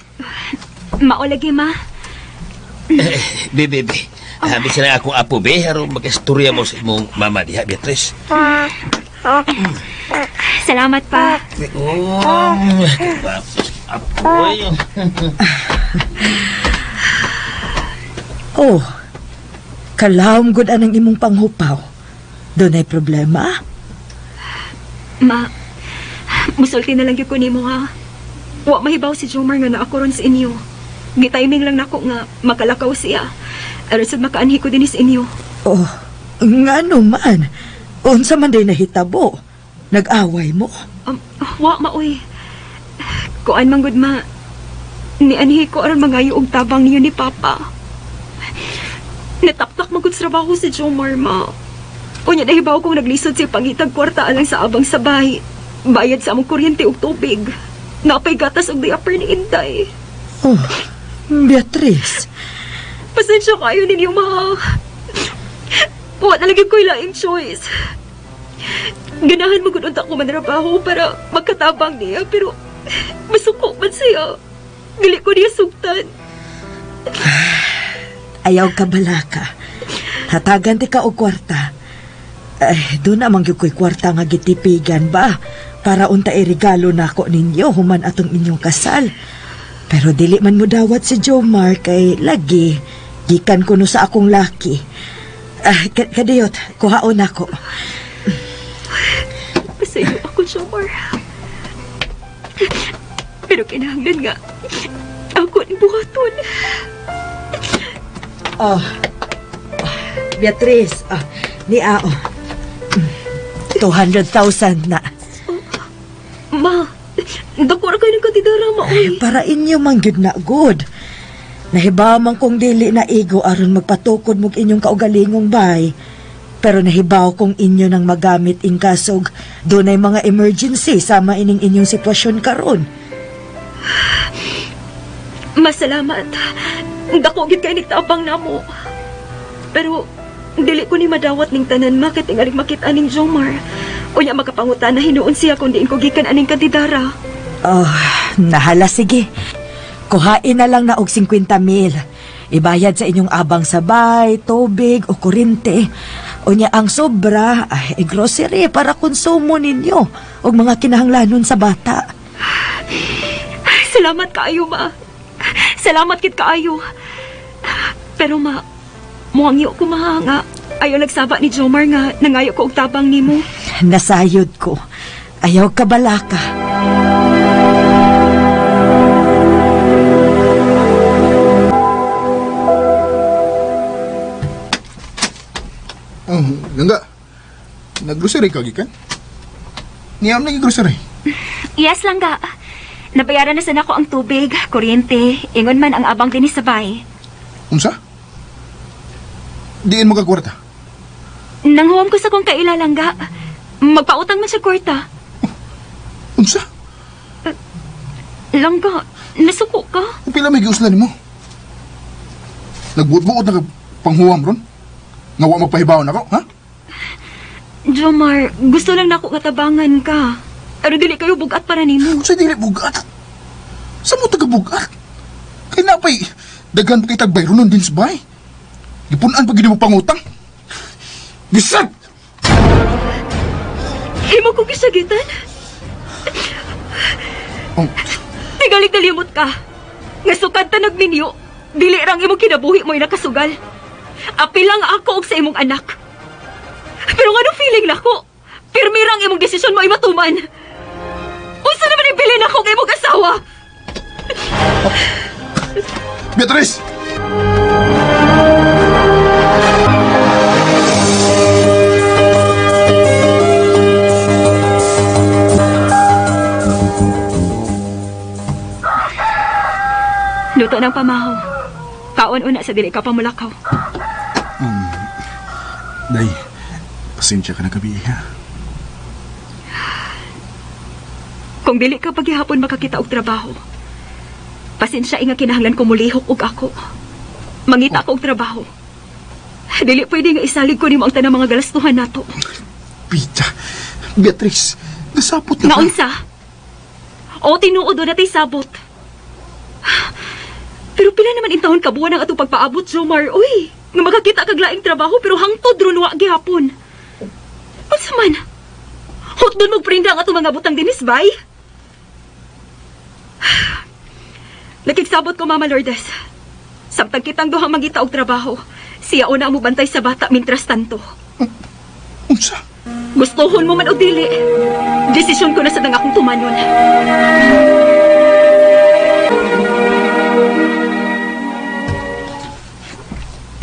Mao lagi, ma. Be, be, be. Habi sila akong apo, be. Aron mag-istorya mo sa imong mama diha, Beatrice. Salamat pa. Oh, apo, eh. Oh, kalawom gud anang imong panghupaw. Doon ay problema? Ma, musulti na lang gyud ko nimo ha. Wa mahibaw si Jomar nga naa ko ron sa inyo. Gitiming lang nako nga makalakaw siya. Aron sad makaanhi ko dinhi sa inyo. Oh, ngano man? Unsa man day nahitabo? Nag-away mo? Wa maoy. Kuan man gud ma. Nianhi ko aron mangayo og tabang niyo ni Papa. Nataptak man gud sa trabaho si Jomar ma. Unya nahibaw kong naglisod siya pangitag kwarta alang sa abang sabay. Bayad sa among kuryente ug tubig. Napay gatas og diaper ni Inday. Oh, Beatrice. Pasensya kayo ninyo, ma. Wa na lagi ko'y laing choice. Ganahan mo gud unta ko manrabaho para magkatabang niya, pero masuko man siya. Dili ko niya sugtan. Ayaw ka balaka. Hatagan ti ka og kwarta. Ay, doon naman gyud ko'y kwarta nga gitipigan ba? Para unta iregalo nako ninyo human atong inyong kasal. Pero dili man mo dawat si Jomar kay lagi gikan kuno sa akong laki. Ah, kadiyot, kuhaon ako. Pasayo ako, Jomar. Pero kinahanglan nga ako ni buhaton. Oh. Beatrice, ah, ni Ao. 200,000 na. Ma, dako ra kayo ng kantidara, ma. Ay, para inyo man gyud na good. Nahibaw man kong dili na igo aron magpatukod mog inyong kaugalingong bay. Pero nahibaw kong inyo nang magamit in kasog dunay mga emergency sama ining inyong sitwasyon karon. Masalamat. Dako gyud kay nagtabang namo. Pero dili ko ni madawat ning tanan ma kay tingaling makita ning Jomar. Unya makapangutan na hinuon siya kung diin ko gikan aning kantidara. Oh, nahala sige. Kuhain na lang na og 50 mil. Ibayad sa inyong abang sabay, tubig o kurente. Unya ang sobra, ay grocery para konsumo ninyo og mga kinahanglanon sa bata. Salamat kaayo, ma. Salamat kit kaayo. Pero ma, muhangyo ko ma nga ayaw nagsaba ni Jomar nga nangayo ko og tabang nimo. Nasayod ko. Ayaw ka balaka. Oh, Gangga. Nag-grocery ka gikan? Niyam nag-grocery. Yes lang ga. Nabayaran na sana ko ang tubig, kuryente, ingon man ang abang dinhi sa bay. Unsa? Diin mo ka kwarta. Nanghuwam ko sa kong kaila lang ga. Magpautang man siya kwarta. Unsa? Langga, nasuko ka. Pila may giuslan nimo? Nagbuot-buot na ka panghuwam ron? Nga wa magpahibaw nako, ha? Jomar, gusto lang nako katabangan ka. Pero dili kayo bugat para nimo. Unsa dili bugat? Sa mo taga bugat? Kay napay daghan pa kay tagbay ron din sa bahay. Gipunan pa gid mo pangutang. Bisag! Himo ko gisagitan. Oh. Tigalig nalimot ka. Nga sukad ta nagminyo, dili rang imong kinabuhi mo'y nakasugal. Apil lang ako og sa imong anak. Pero ngano feeling nako? Pirmi rang imong desisyon mo'y matuman. Unsa naman ibilin ako kay imong asawa? Beatrice! Luto ng pamahaw. Kaon una sa dili ka pa mulakaw. Day, pasensya ka na gabi, ha? Kung dili ka paghihapon makakita og trabaho, pasensya nga kinahanglan ko mulihok og ako. Mangita ko og trabaho. Dili pwede nga isalig ko nimo ang tanang mga galastuhan nato. Pita, Beatrice, nasapot na Nga unsa? O tinuod na tay sabot. Pero pila naman intawon ka buwan ang atong pagpaabot, Jomar. Uy, nga makakita kag laing trabaho pero hangtod ron wa gihapon. Unsa man? Hotdon magprinda ang atong mga butang dinis, bay. Nakigsabot ko, Mama Lourdes. Samtang kitang duha mangita og trabaho, siya una ang mubantay sa bata mintras tanto. Unsa? Gustuhon mo man o dili. Desisyon ko na sa dang akong tumanon.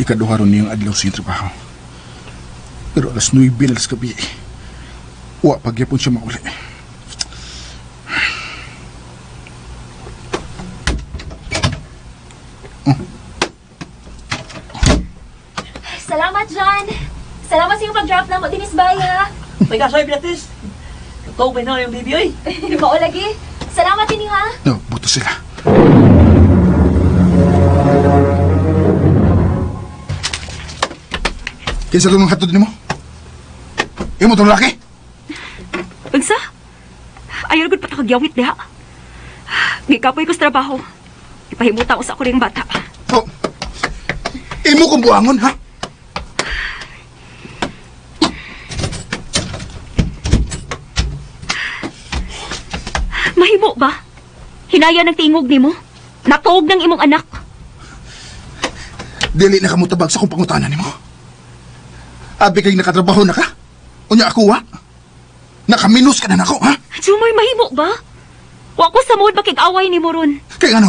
Ikaduha ron niyang adlaw sa iyang trabaho. Pero alas 9 na alas gabi. Wa pagyapon siya mauli. Salamat, John. Salamat sa iyong pag-drop na mo, Dinis Bay, ha? May kasoy, Beatrice. Tugtog ba na yung baby, oy? Mao lagi. Salamat ini ha. No, buto sila. Kinsa itong hatod nimo? Imo tong laki? Unsa? Ayaw gud patakagyawit diha. Gikapoy ko sa trabaho. Ipahimutan ko sa ako ring bata. Oh. Imo kong buangon, ha? Mahimo ba? Hinaya ng tingog nimo? Natuog ng imong anak. Dili na ka mo tabag sa akong pangutana nimo. Abi kay nakatrabaho na ka? Unya ako, wa? Nakaminus ka na nako, ha? Jumoy, mahimo ba? Wa ko sa mood makig-away nimo ron. Kay ano?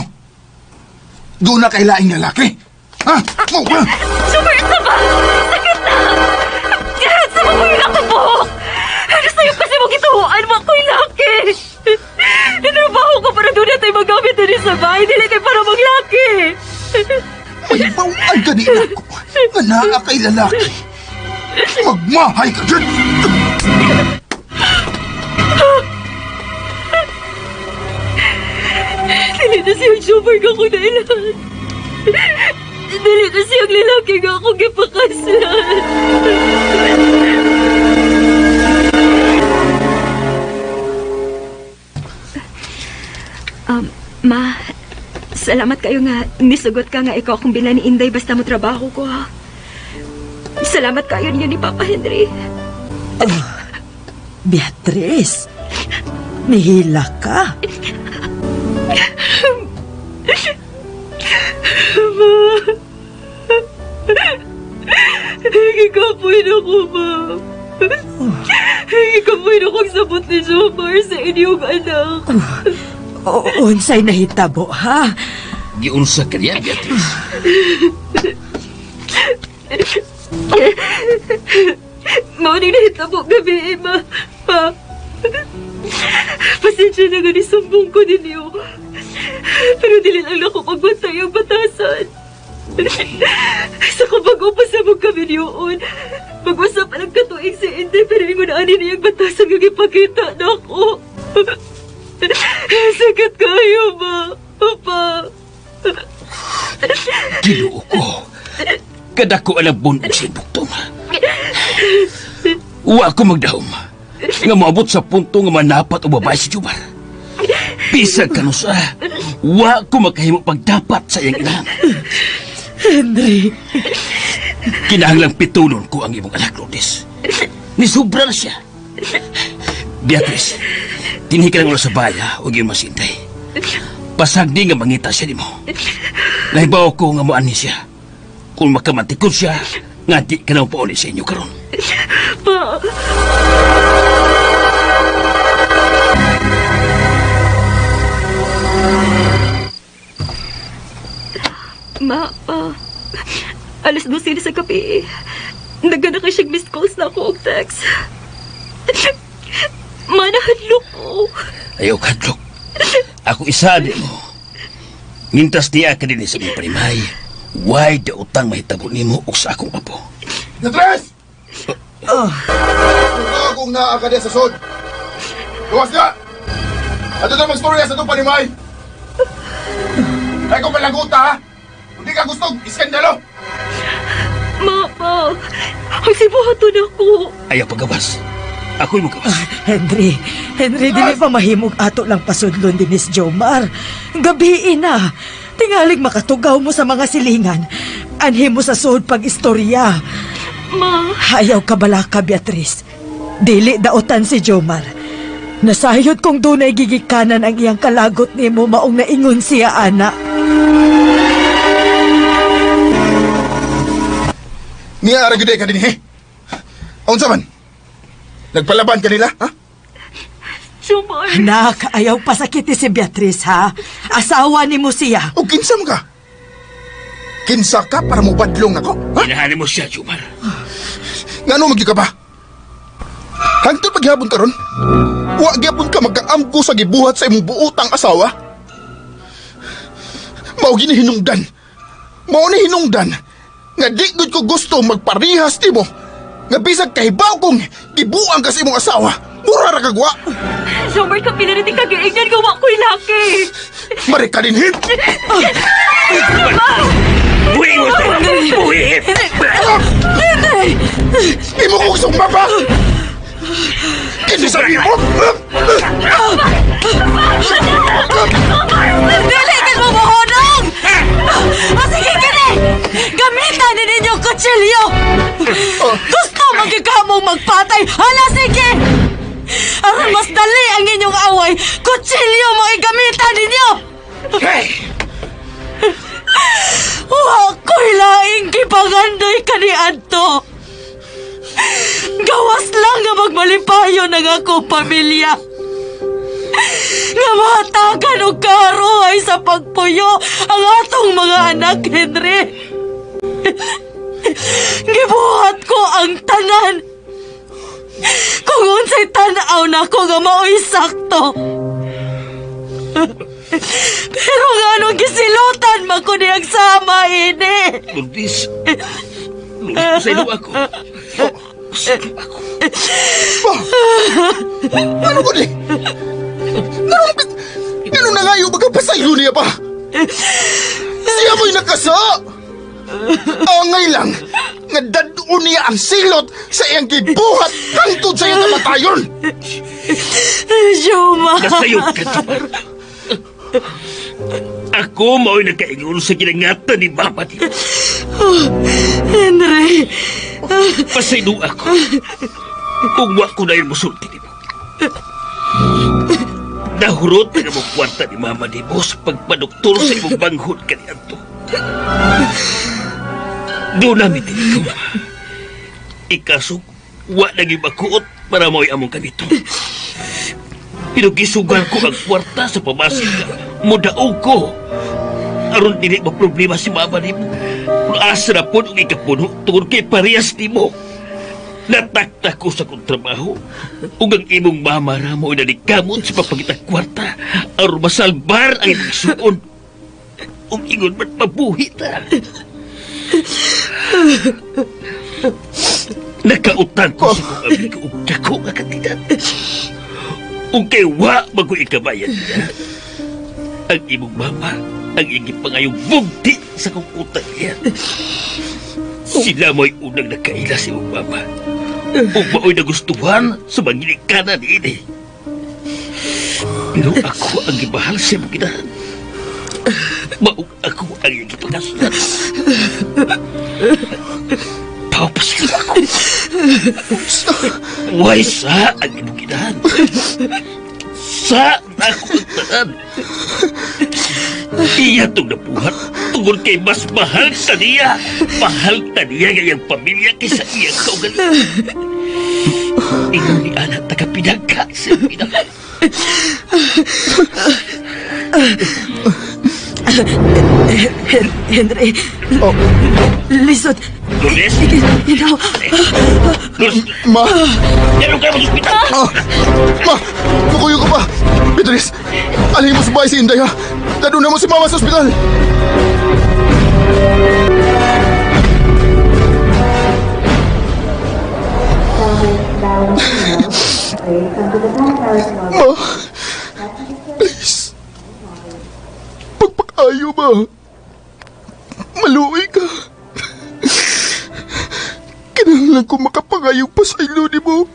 Doon na kay laing lalaki. Ha? Mo ba? Jumoy, ito ba? Sakit na! Sa mo ko yung buhok! Ano sa'yo kasi mo gituhuan mo ako'y laki? Nitrabaho ko para doon natin magamit din sa bahay. Dili kay para maglaki. May bawaan ka ni ako. Nga naa kay lalaki. Magmahay ka dyan! Dili na siyang Jomar nga ako nailan. Dili na siyang lalaki nga ako gipakaslan. Ma, salamat kayo nga nisugot ka nga ikaw akong bila ni Inday basta mo trabaho ko, ha. Salamat kayo niyo ni Papa Henry. Beatrice, nihila ka. Ma. Gikapoy na ko, ma. Gikapoy na kong sabot ni Jomar sa inyong anak. O, unsay nahitabo, ha? Giunsa ka niya, Beatrice. Mao ning nahitabo gabi, eh, ma. Pa. Pasensya na nga ni sumbong ko ninyo. Pero dili lang nako pagbantay ang batasan. Sa kabag-o pa sa mong kami niyoon. Mag-usap ang katuig si Inday pero ingon ani niyang batasan nga gipakita na ako. Sakit kayo, ma. Papa. Ginoo ko. Kadako alang bunog sa buktong. Wa ko magdahom. Nga moabot sa punto nga manapat o babae si Jumar. Bisag kanusa, wa ko makahimo pagdapat sa iyang ilang. Henry. Kinahanglang pitulon ko ang imong anak, Lourdes. Nisubra na siya. Beatrice, dinhi ka lang ulo sa baya o iyong masintay. Pasagdi nga mangita siya nimo. Nahibaw ko nga moani siya. Kung makamantikod siya, nga di ka na pauli sa inyo karon. Pa. Ma, pa. 12:00 na sa gabi. Nagana kay siyang missed calls na ako og text. Ma, nahadlok ko. Ayaw kadlok. Ako isa di mo. Mintas niya ka din sa mong parimay. Why da utang mahitabo nimo og sa akong apo? Beatrice! Oh. Kung naa ka diya sa sod. Luwas ka! Ato na magstorya sa itong panimay. Ay kung palaguta ha! Hindi ka gusto, iskandalo! Ma, pa. Ang sibuhaton ako. Ayaw pagawas. Ako'y magawas. Henry, Henry, dili pa mahimog ato lang pasudlon din ni Jomar. Gabii na. Tingalig makatugaw mo sa mga silingan. Anhi mo sa suod pag istorya. Ma. Ayaw ka bala ka, Beatrice. Dili daotan si Jomar. Nasayod kong dunay gigikanan ang iyang kalagot nimo maong naingon siya, ana. Niya ara gyud ka dinhi. Unsa man? Nagpalaban kanila, ha? Jomar. Anak, ayaw pasakiti si Beatrice, ha? Asawa nimo siya. O kinsa man ka? Kinsa ka para mo badlong nako? Ha? Hinahani mo siya, Jomar. Ngano magyud ka pa? Hangtod paghapon karon, wa gyapon ka magkaamgo sa gibuhat sa imong buotang asawa. Mao gini hinungdan. Mao ni hinungdan nga di gud ko gusto magparihas nimo. Nga bisag kahibaw kong gibuang ka sa imong asawa, mura ra kagwa. Jomar, kapila rin kagaignan gawa ko'y laki. Mari ka din hip. Buhi mo siya! Buhi! Henry! Imo kong sumba pa! Kinsa mo? Dili ka mo mohonong! O sige kini! Gamitan ni ninyo kutsilyo! Gusto magikamong magpatay! Hala sige! Aron mas dali ang inyong away, kutsilyo mo igamitan ninyo! Hey! Wa ko'y laing gipangandoy kaniadto. Gawas lang nga magmalipayo ng akong pamilya. Nga mahatagan og karuhay sa pagpuyo ang atong mga anak, Henry. Gibuhat ko ang tanan. Kung unsay tan-aw nako nga mao'y sakto. Pero nga anong gisilutan man ko niyang sama ini. Lourdes. Lourdes, pasaylo ako. Pasaylo ako. Ano ko di? Ano na nga yung magkapasaylo niya pa? Siya mo'y nakasa! Angay lang, nga dadun niya ang silot sa iyang gibuhat hangtod sa iyang kamatayon! Juma! Nasayod ka, Jomar. Ako mao'y nagkaingon sa ginangatan ni Mama nimo. Oh, Henry! Pasaylo ako. Kung wa ko na yun musulti nimo. Nahurot na mo kwarta ni Mama nimo sa pagpadoktor sa imong banghod kaniadto. Doon namin din ikaw. Ikasok, wa na gyud makuot para mao'y among kanito. Pero gisugal ko ang kwarta sa pamasin nga mudaog ko. Aron dili maproblema si Mama nimo. Kung asa na po ang ikapuno tungod kay parehas nimo. Natakta ko sa kong trabaho. Ug ang imong mama ra mo nalikamot sa papagitag kwarta aron masalbar ang imong suon. Ug ingon man mabuhi ta. Nakautang ko sa kong amigo og dako nga kantidad. Ug kay wa magoy ikabayan niya. Ang imong mama ang iyang gipangayong bugti sa kong utang niya. Sila mo'y unang nakaila sa imong mama. Ug mao'y nagustuhan sa mangilikanan niini. Pero ako ang gibahal sa imong ginahan. Maong ako ang iyang gipakaslan. Papasin ako. Way sa ang imong ginahan. Sa ako ang tanan. Iya itong nabuhat tungod kay mas mahal ta niya. Mahal ta niya nga iyang pamilya kaysa iyang kaugalingon. Ingon ni Ana tagapinagka sa imong ginahan. Henry. Oh. Lisod. Lourdes? Ikaw. Lourdes! Ma! Meron ka naman ospital! Ah! Ma! Makuyo ka pa! Beatrice! Alhin mo sa bahay si Inday, ha? Daduna mo si Mama sa ospital! Ma! Please! Pagpakayo, ma! Maluoy ka! Kinahanglan ko makapangayong pasaylo ni mo.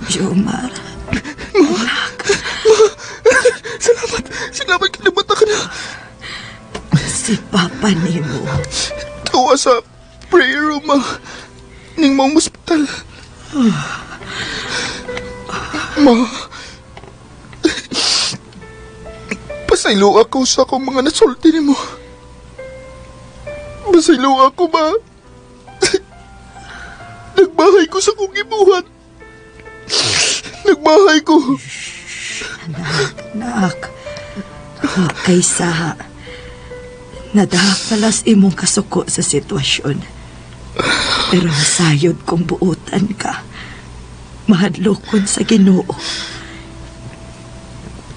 Jomar. Ma! Salamat! Salamat kinabata ka na! Si Papa nimo. Tuwa sa prayer room, ma. Ning maong hospital. Ma. Pasaylo ako sa akong mga nasulti nimo. Pasaylo ako, ma. Nagbahay ko sa akong gibuhat. Nagbahay ko. Anak, anak. Kay sa nadapalas imong kasuko sa sitwasyon. Pero nasayod kong buotan ka. Mahadlokon sa Ginoo.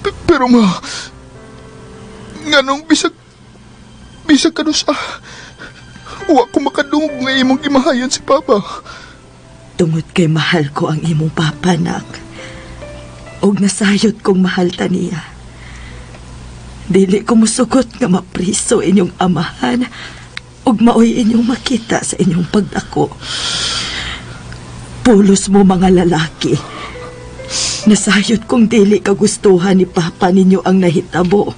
Pero ma, nganong bisag kanusa, wa ko makadungog nga imong gimahayan si Papa. Tungod kay mahal ko ang imong papa, nak. Og nasayod kong mahal ta niya. Dili ko musugot nga mapriso inyong amahan ug maoy inyong makita sa inyong pagdako. Pulos mo mga lalaki. Nasayod kong dili kagustuhan ni Papa ninyo ang nahitabo.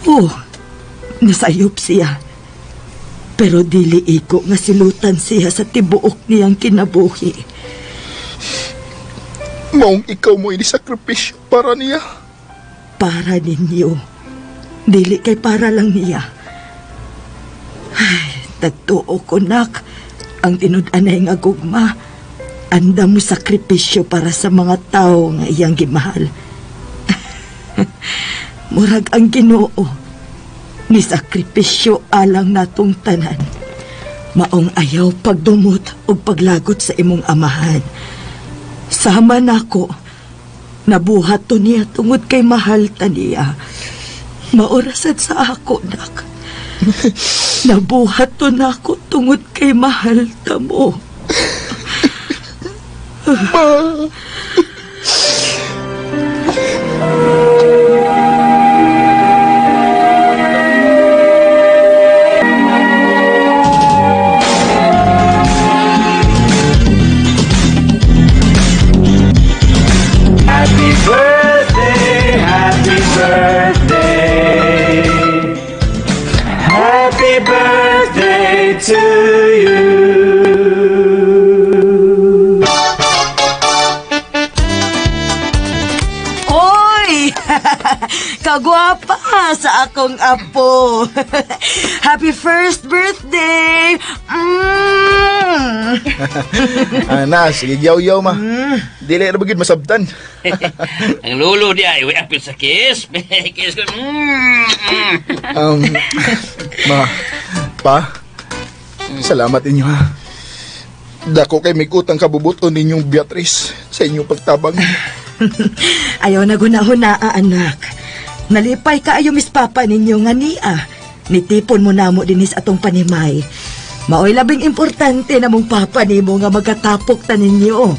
Oh, nasayop siya. Pero dili iko nga silutan siya sa tibuok niyang kinabuhi. Maong ikaw mo inisakripisyo para niya. Para ninyo. Dili kay para lang niya. Ay, tagtuo ko, nak. Ang tinud-anay nga gugma. Anda mo sakripisyo para sa mga tao nga iyang gimahal. Murag ang Ginoo. Ni sakripisyo alang natong tanan. Maong ayaw pagdumot ug paglagot sa imong amahan. Sama nako. Nabuhat to niya tungod kay mahal ta niya. Maorasad sa ako, nak. Nabuhat to nako tungod kay mahal ta mo. Ma! Pagkagwapa sa akong apo. Happy first birthday! Ana, sige yaw-yaw ma. Dili na bagid masabtan. Ang lolo di ay, way apil sa kiss. Kiss ko. Ma, pa, salamat inyo ha. Dako kay may utang kabubuton ninyong Beatrice sa inyong pagtabang. Ayaw na gunahuna, anak. Nalipay ka ayo mis papa ninyo nga niya. Nitipon mo namo dinis atong panimay. Maoy labing importante na mong papa nimo nga magkatapok ta ninyo.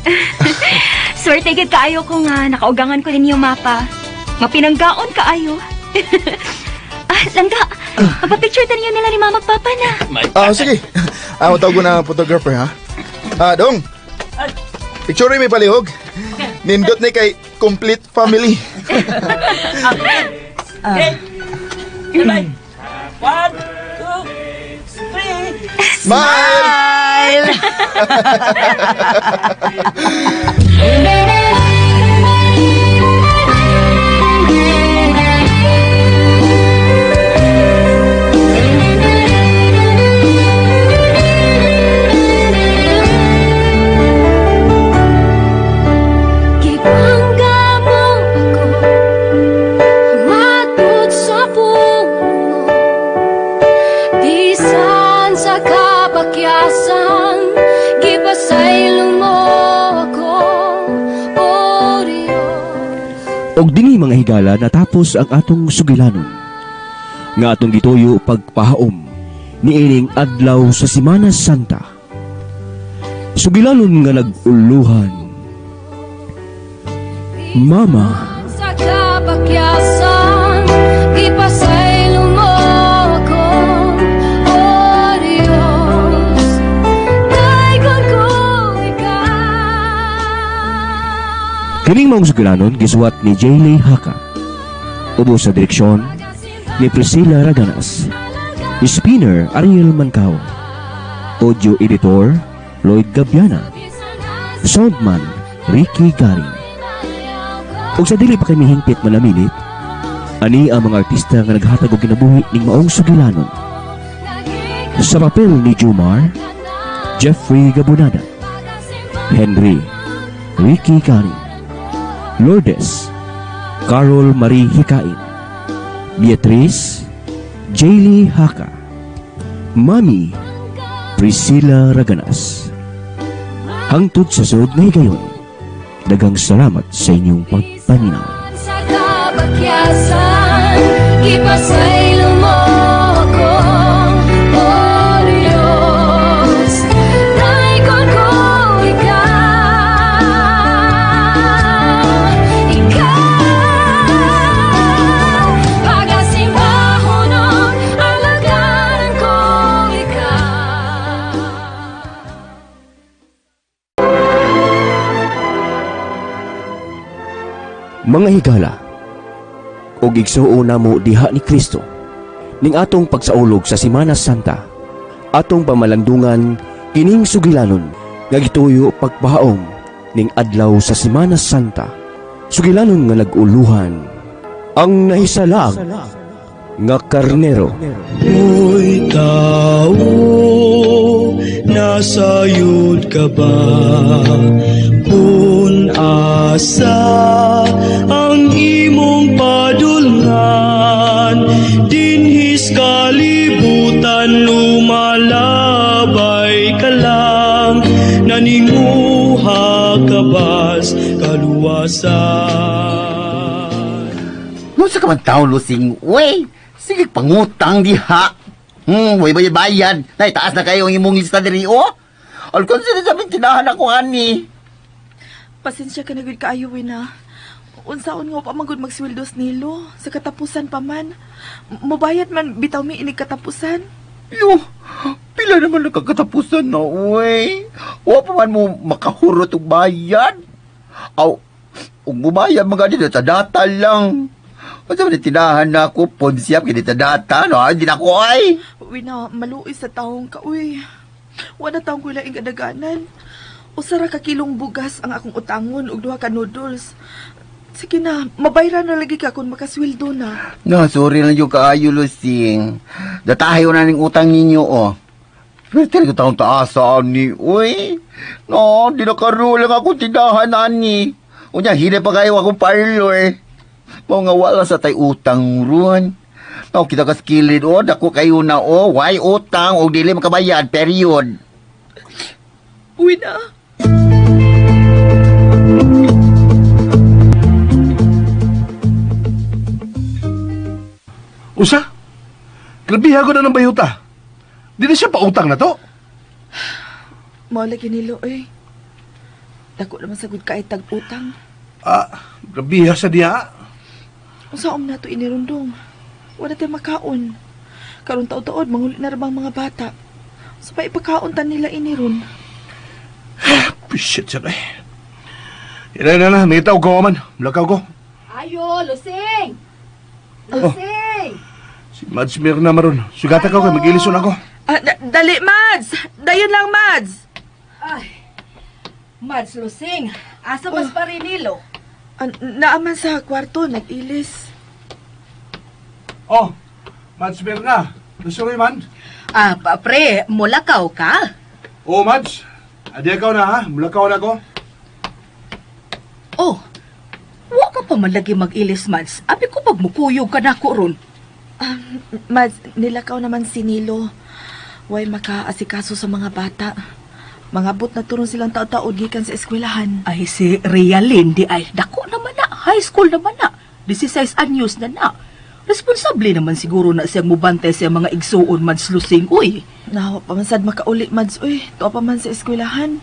Swerte gid kaayo ko nga nakaugangan ko ninyo mapa. Mapinanggaon kaayo. Langga. Magpa-picture ta ninyo nila ni mama at papa na. Sige. Matawag ko na photographer ha. Dong. Picture may palihog. Nindot ni kay complete family. Okay. Bye. 1, 2, 3. Smile! Gipangga mo ako Matod sa puno Bisan sa kapakyasan Gipasaylo mo ako, O Diyos. Og dinhi mga higala natapos ang atong sugilanon. Nga atong gituyo pagpahaom niining adlaw sa Simana Santa. Sugilanon nga nag-uluhan. Mama, Sa kapakyasan Gipasaylo mo ako, O Diyos. Daygon ko ikaw. Kining maong sugilanon gisuwat ni Jaylee Haka. Ubo sa direksyon ni Priscilla Raganas. Spinner Ariel Mancao. Audio editor Lloyd Gabiana. Soundman Ricky Garing. Ug sa dili pa kay mihingpit manamilit, ani ang mga artista nga naghatag og kinabuhi ning maong sugilanon. Sa papel ni Jumar, Jeffrey Gabunada, Henry, Ricky Garing, Lourdes, Carol Marie Hikain, Beatrice, Jaylee Haka, Mami, Priscilla Raganas. Hangtod sa sunod na higayon, daghang salamat sa inyong pagpaminaw. Sa kapakyasan, ipasaylo mo ako, O Diyos. Daikon ko ikaw, ikaw. Pagasimahonon, alagaran ko ikaw. Mga higala, og igsuo namo diha ni Kristo, ning atong pagsaulog sa Simana Santa, atong pamalandungan kining sugilanon nga gituyo pagpahaom ning adlaw sa Simana Santa, sugilanon nga nag-uluhan ang nahisalag nga karnero. Uy, tao, nasa yud ka ba? Kung asa ang imong padulngan, dinhis kalibutan lumalabay ka lang, naninguha ka bas kaluwasan. Unsa ka man taon, Lusing? Uy, sige pangutang diha. Way bayad-bayad. Nay, taas na kayo ang imong lista diri, oh. Alkon sila sa tinahan ako, ani. Pasensya ka na gud kaayo na. Unsaon nga pa man gud magsweldos nilo sa katapusan pa man. Mobayad man bitaw mi inig katapusan. Yo, pila naman nakakatapusan na, uy. Wa pa man mo makahurot og bayad. Aw, ug mubayad mga dito, data lang. Unsa man tinahan na ako, ponsiyap, kini data, no? Ay, di na ako, ay. Wina, maluoy sa taong ka uy. Wala taong ko laing kadaganan. Usa ra ka kilong bugas ang akong utangon ug duha ka noodles. Sige na, mabayra na lagi ka kung makasweldo na. No, sorry lang yung kaayo, Lusing. Datahayo na ning utang ninyo, oh. Pero talaga taong taasaan ni, uy. No, di na karulang ako tindahan, ani. Unya, hina pa kayo akong parlor. Mao nga wala sa tay utang ruan. No, kita kas kilid, oh. Dako kayo na, oh. Why utang? O dili makabayad, period. Uwi na. Usa? Grabiha ko na ng bayuta. Di na siya pautang na to. Mao lagi nilo eh. Dako naman sagud kay tag-utang. Ah, grabiha sa diya. Unsa om nato inirundong? Wala tay makaon. Karon taod-taod manguli na ra bang mga bata. Sa pa ipakaon ta nila iniron. Shit, siya eh. Ina na na, may tao ko man. Mulakaw ko. Ayo, Lusing! Lusing! Si Mads Mirna maron. Sugata ka ko, mag-ilison ako. Ah, dali Mads. Dayon lang Mads. Ay, Mads Lusing, asa mas pa rin nilo? Ah, naaman sa kwarto nag-ilis. Oh, Mads Mirna. Lusuroy man. Ah, pa, pre, mulakaw ka? Oh, Mads. Adi ikaw na ha. Mulakaw na ako. Oh, wa ka pa man lagi mag-ilis, Mads. Abi ko pag mukuyog ka na ko ron. Mads, nilakaw naman si Nilo. Way makaasikaso sa mga bata. Mangabot na turon silang taod-taod gikan sa eskwelahan. Ay, si Realin di ay dako naman na. High school naman na. 16 anyos na na. Responsable naman siguro na siyang mubantay sa mga igsuon, Mads Lusing. Uy, Nawa pa man sad makauli, Mads. Uy, tuwa pa man sa eskwelahan.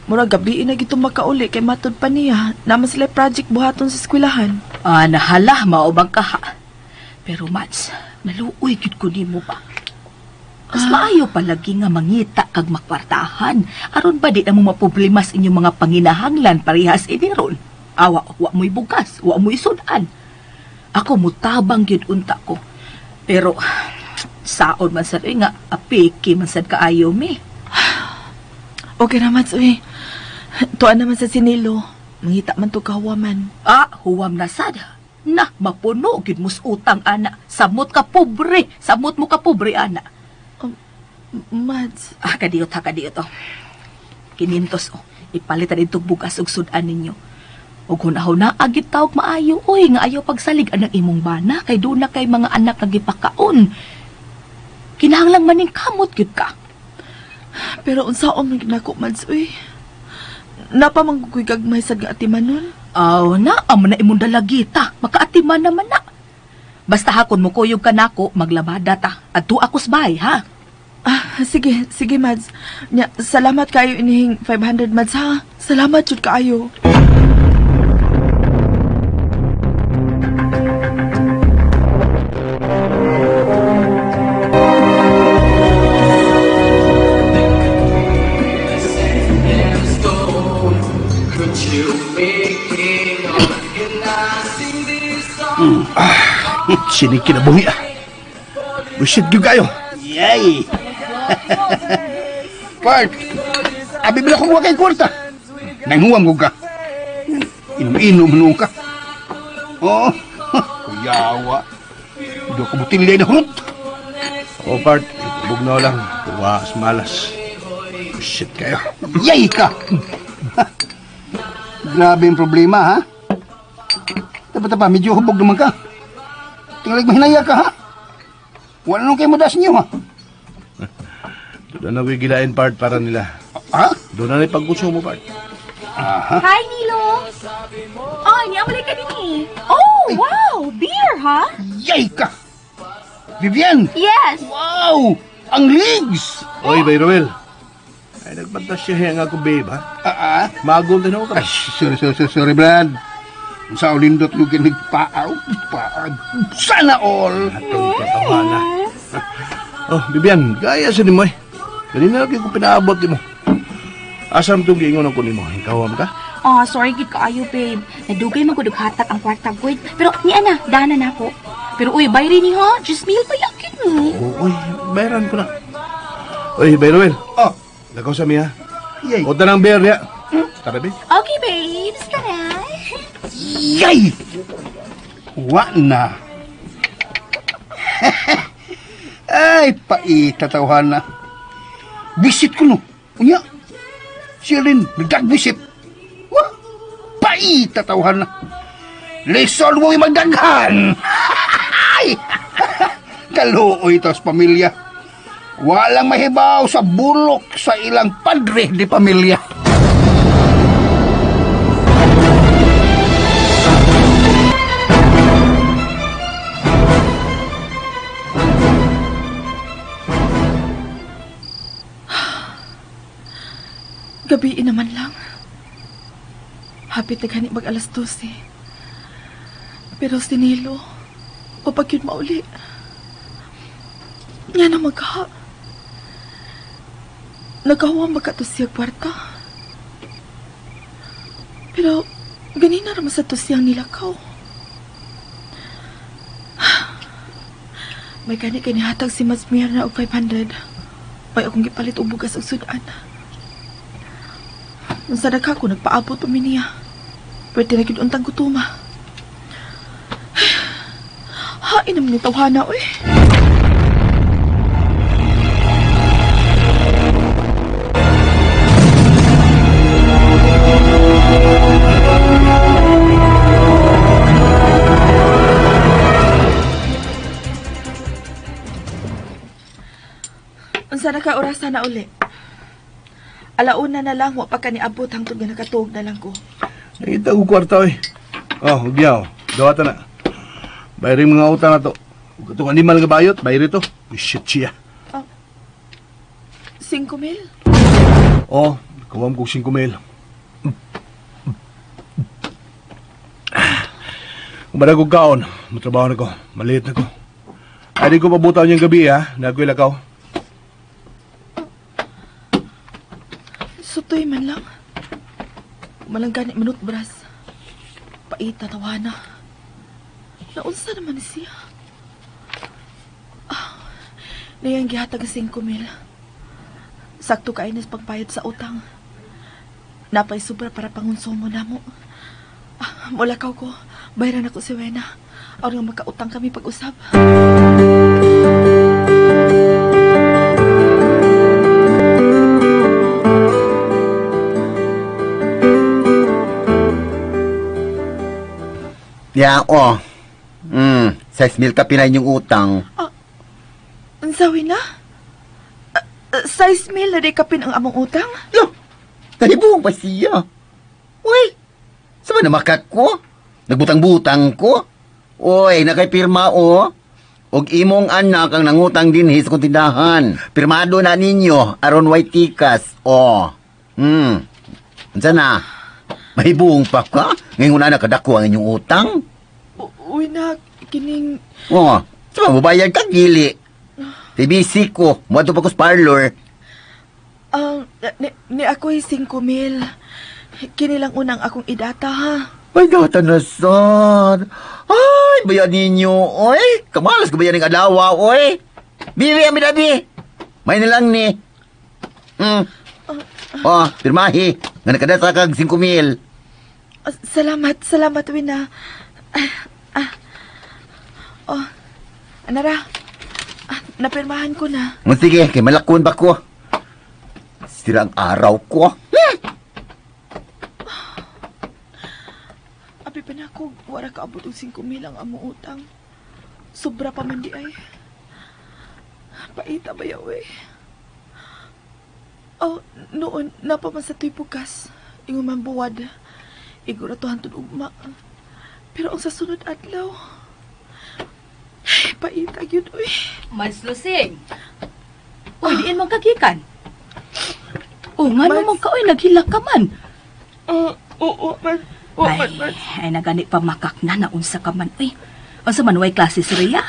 Mura gabi na gito makauli kay matud pa niya. Naman sila project buhaton sa eskwelahan. Ah, nahala, maubang kaha. Pero Mads, maluoy gyud ko nimo ba? Mas maayo palagi nga mangita kag makwartahan. Aron ba di na mo maproblema sa inyong mga panginahanglan parehas ini ron? Awa, wa mo'y bugas, wa mo'y sudan. Ako mutabang gyud unta ko. Pero saon man sad nga apiki man sad kaayo mi. Okay na, Mads, uy. Tuan naman sa sinilo. Mangita man to kahuwaman. Ah, huwam na sad. Na, mapuno gyud mos utang ana. Samot ka pobre, samot mo ka pobre ana. Mads. Ah, kadiyot ha, kadiyot oh. Kinintos oh. Ipalitan itong bugas ug sudan ninyo. Ug hunahuna agit tawag maayo oy nga ayaw pagsalig anang imong bana kay duna kay mga anak nga gipakaon. Kinahanglang maning kamot gyud ka. Pero unsaon man gyud nako, Mads, uy. Napamanggugoy gagmay sad nga atiman nun. Aw, na amo na imong dalagita. Makaatiman naman na. Basta hakon mo kuyog ka nako, maglabada ta. Adto ako sa bahay, ha? Ah, sige, sige, Mads. Nya, salamat kayo inihing 500, Mads, ha? Salamat jud kaayo. Sini kinabuhi ah. Busit gyud kayo. Yay! Part, abi bila kong wakay kwarta. Nanghuwam ko ka. Inom-inom no ka. Oo. Kuyawa. Do ko butilya na hurot. Oh, Bart, bugnaw lang. Tuwa, malas. Shit kayo. Yay ka! Grabe ang problema, ha? Dapat pa, medyo hubog naman ka. Tingnan mahinaya ka, ha? Wala nung kayo mudas niyo, ha? Doon na ako'y gilain, Bart, para nila. Ha? Doon na pagkonsumo, Bart. Aha. Hi, Nilo! Oh, niamalay ka din eh. Oh, wow! Beer, ha? Yay ka! Vivian! Yes! Wow! Ang leagues! Oy, Bay Ruel. Ay, nagbantas siya nga ako, babe, ha? Ah, ah. Magol din ako ka. Ay, sorry, sorry, sorry, sorry, Brad. Sa ulindot yung nagpaaw, paag. Sana all! Atong katawa na. Oh, Vivian, gaya sa nimo eh. Kanina lagi ko pinaabot nimo. Asam tong giingon ako nimo? Ikaw am ka? Oh, sorry gid kaayo, babe. Nadugay man gud og hatag ang kwarta gud. Pero ni ana, dana na ako. Pero uy, bayri ni ha. Just meal pa yakin ni. Oo, uy, bayaran ko na. Uy, Bay Ruel. Oh. Lakaw sa miya. Yay. O tanang beer niya. Tara, babe. Okay, babes. Tara. Yay! Wa na. Ay, paita tawhan na. Visit ko no. Unya. Siya rin, nagdagvisit. Wa, paita tawhan na. Lisod mo yung magdaghan. Ay! Kaluoy ito sa pamilya. Walang mahibaw sa bulok sa ilang padre di pamilya. Gabi naman lang. Hapit na gani mag alas 12. Pero si Nilo, kapag yun mauli, nga na magka. Nagawa magka to siya kwarta. Pero ganina raman sa to siyang nilakaw. May gani kay nihatag si Mas Mirna og 500. May akong gipalit og bugas og sudan. Nung sadaka ko, nagpaabot pa mi niya. Pwede na gyud untang gutuma. Hain naman ni tawhana, oy. Unsa na ka orasa na uli? Alauna na lang, wa pa ka niabot hangtod nga nakatuog na lang ko. Nakita ko kwarta, oy. Oh, ugyaw. Dawata na. Bayari mga utang na to. Ug katong animal nga bayot, bayari to. Shit siya. 5,000? Oh, kawam kog 5,000. Kung barag kog kaon, matrabaho na ko. Maliit na ko. Ay, di ko pabutaw niyang gabi, ha? Nagko'y lakaw. Sutoy man lang. Malang gani manut bras. Paita tawana. Naunsa naman siya. Ah, niyang gihatag ang 5,000. Sakto kayo nas pagbayad sa utang. Napay sobra para pangonsumo na mo. Ah, mulakaw ko. Bayaran ako si Wena. Aron nga magkautang kami pag-usap. Ya, oh. 6,000 ka pinay yung utang. Unsa na? 6,000 na di kapin ang among utang? Lo, nahibong pa siya. Uy, sama na makak ko? Nagbutang-butang ko? Uy, nakay pirma oh. Og imong anak ang nangutang dinhi sa kong tindahan. Pirmado na ninyo, aron way tikas. Oh. Unsa na? Mahibong pa ka? Ngayon na nakadako ang inyong utang? Uy na, kining... Oh, sama mo bayad ka, gili. TBC ko, muadto pa ko sa parlor. Ni ako'y 5,000. Kini lang unang akong idata, ha? Ay, data na sad. Ay, bayad ninyo, oy. Kamalas ko bayad ng adlaw, oy. Bibi, ami dabi. May nilang ni. Oh, pirmahi. Nga nakadata kag 5,000. Salamat, salamat, Wina. Oh, anara. Napirmahan ko na. Sige, kay malakon ba ko? Sira ang araw ko. Abi pa na ako, wala ka abot og 5,000 ang among utang. Sobra pa man di ay. Paita ba yaw eh. Oh, noon, napaman sa tuy bukas. Ingon man buwad. Iguro to hantod ugma. Pero ang sa sunod adlaw, ay, paita gyud oy. Manslusing. Uy, diin mong kagikan. O, nga naman ka, oy, naghilak ka man. Oo, man. Ay, ay, nagani pa makak na, naunsa ka man, uy. Unsa man, way klase si Rhea?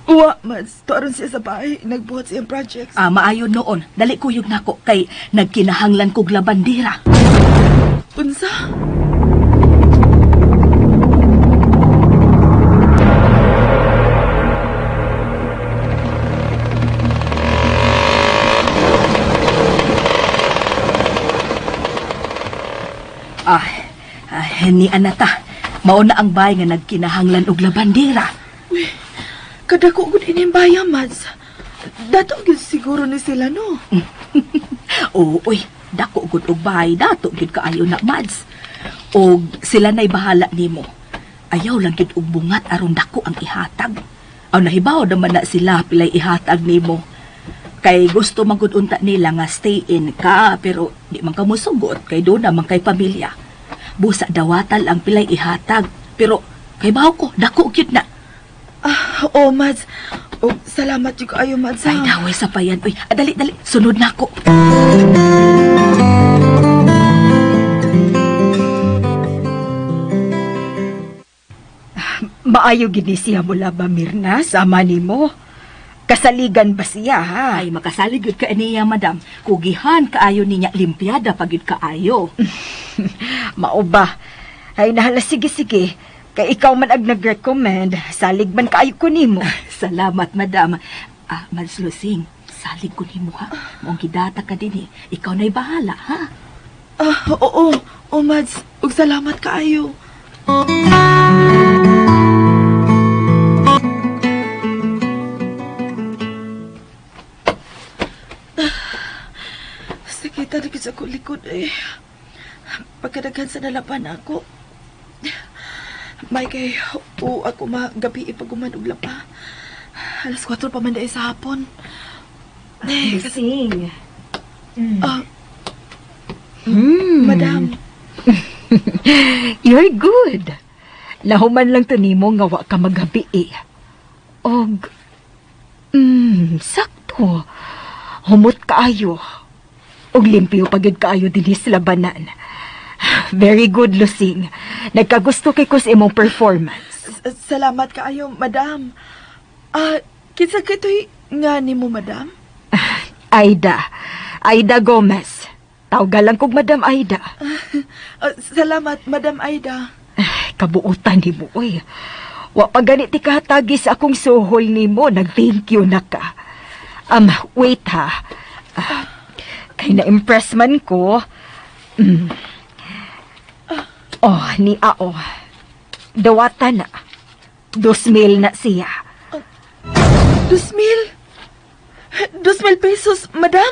Uwa, mas. Tuaron siya sa bahay, nagbuhat siyang projects. Ah, maayo noon. Dali kuyog nako kay nagkinahanglan kog labandera. Unsa? Ah, ni Anata, mao na ang bay nga nagkinahanglan og labandera. Uy, kadako gud ining baya, Mads. Dato gyud siguro ni sila, no? Oo, uy, dako gud og bahay, dato gyud kaayo na, Mads. Og sila na'y bahala nimo. Ayaw lang gyud og bungat aron dako ang ihatag. Aw nahibaw naman na sila pilay ihatag nimo. Kay gusto man gud unta nila nga stay in ka, pero di man ka mosugot kay doon naman kay pamilya. Busa dawatal ang pilay ihatag, pero kay bawo ko dako gyud na. Ah, oh, Mads. Oh, salamat jud kaayo, Mads. Ay, daway sa payan. Uy, ah, dali, dali. Sunod na ako. Maayo gid ni siya mula ba, Mirna, sama nimo? Kasaligan ba siya, ha? Ay, makasalig gyud ka niya, madam. Kugihan kaayo niya, limpiada pag gyud kaayo. Mao ba? Ay, nahala, sige, sige. Kay ikaw man ag nag-recommend, salig man kaayo ko nimo. Salamat, madam. Ah, Mads Lusing, salig ko nimo, ha? Maong gidata ka din, eh. Ikaw na'y bahala, ha? Ah, oo, oo, Mads. Ug salamat kaayo. Sakit na sa akong likod eh. Pagkadaghan sa nalaban ako. May kay o ako magabi ipaguman og lapa. 4:00 pa man dahil sa hapon. Eh, Gising. Ah, Madam. You're good. Nahuman lang to nimo nga wa ka maghabi eh. Og sakto. Humot kaayo. Og limpyo pa gyud kaayo dinhi sa labanan. Very good, Lusing. Nagkagusto kay ko sa imong performance. Salamat kaayo, madam. Ah, kinsa kitoy nga nimo, madam? Aida. Aida Gomez. Tawga lang kog Madam Aida. Salamat, Madam Aida. Kabuutan nimo, oy. Wa pa ganit ti kahatagi sa akong suhol nimo, nag-thank you na ka. Wait ha. Kay na-impress man ko. Oh, ni ao. Dawata na. 2,000 na siya. 2,000? 2,000 pesos, madam?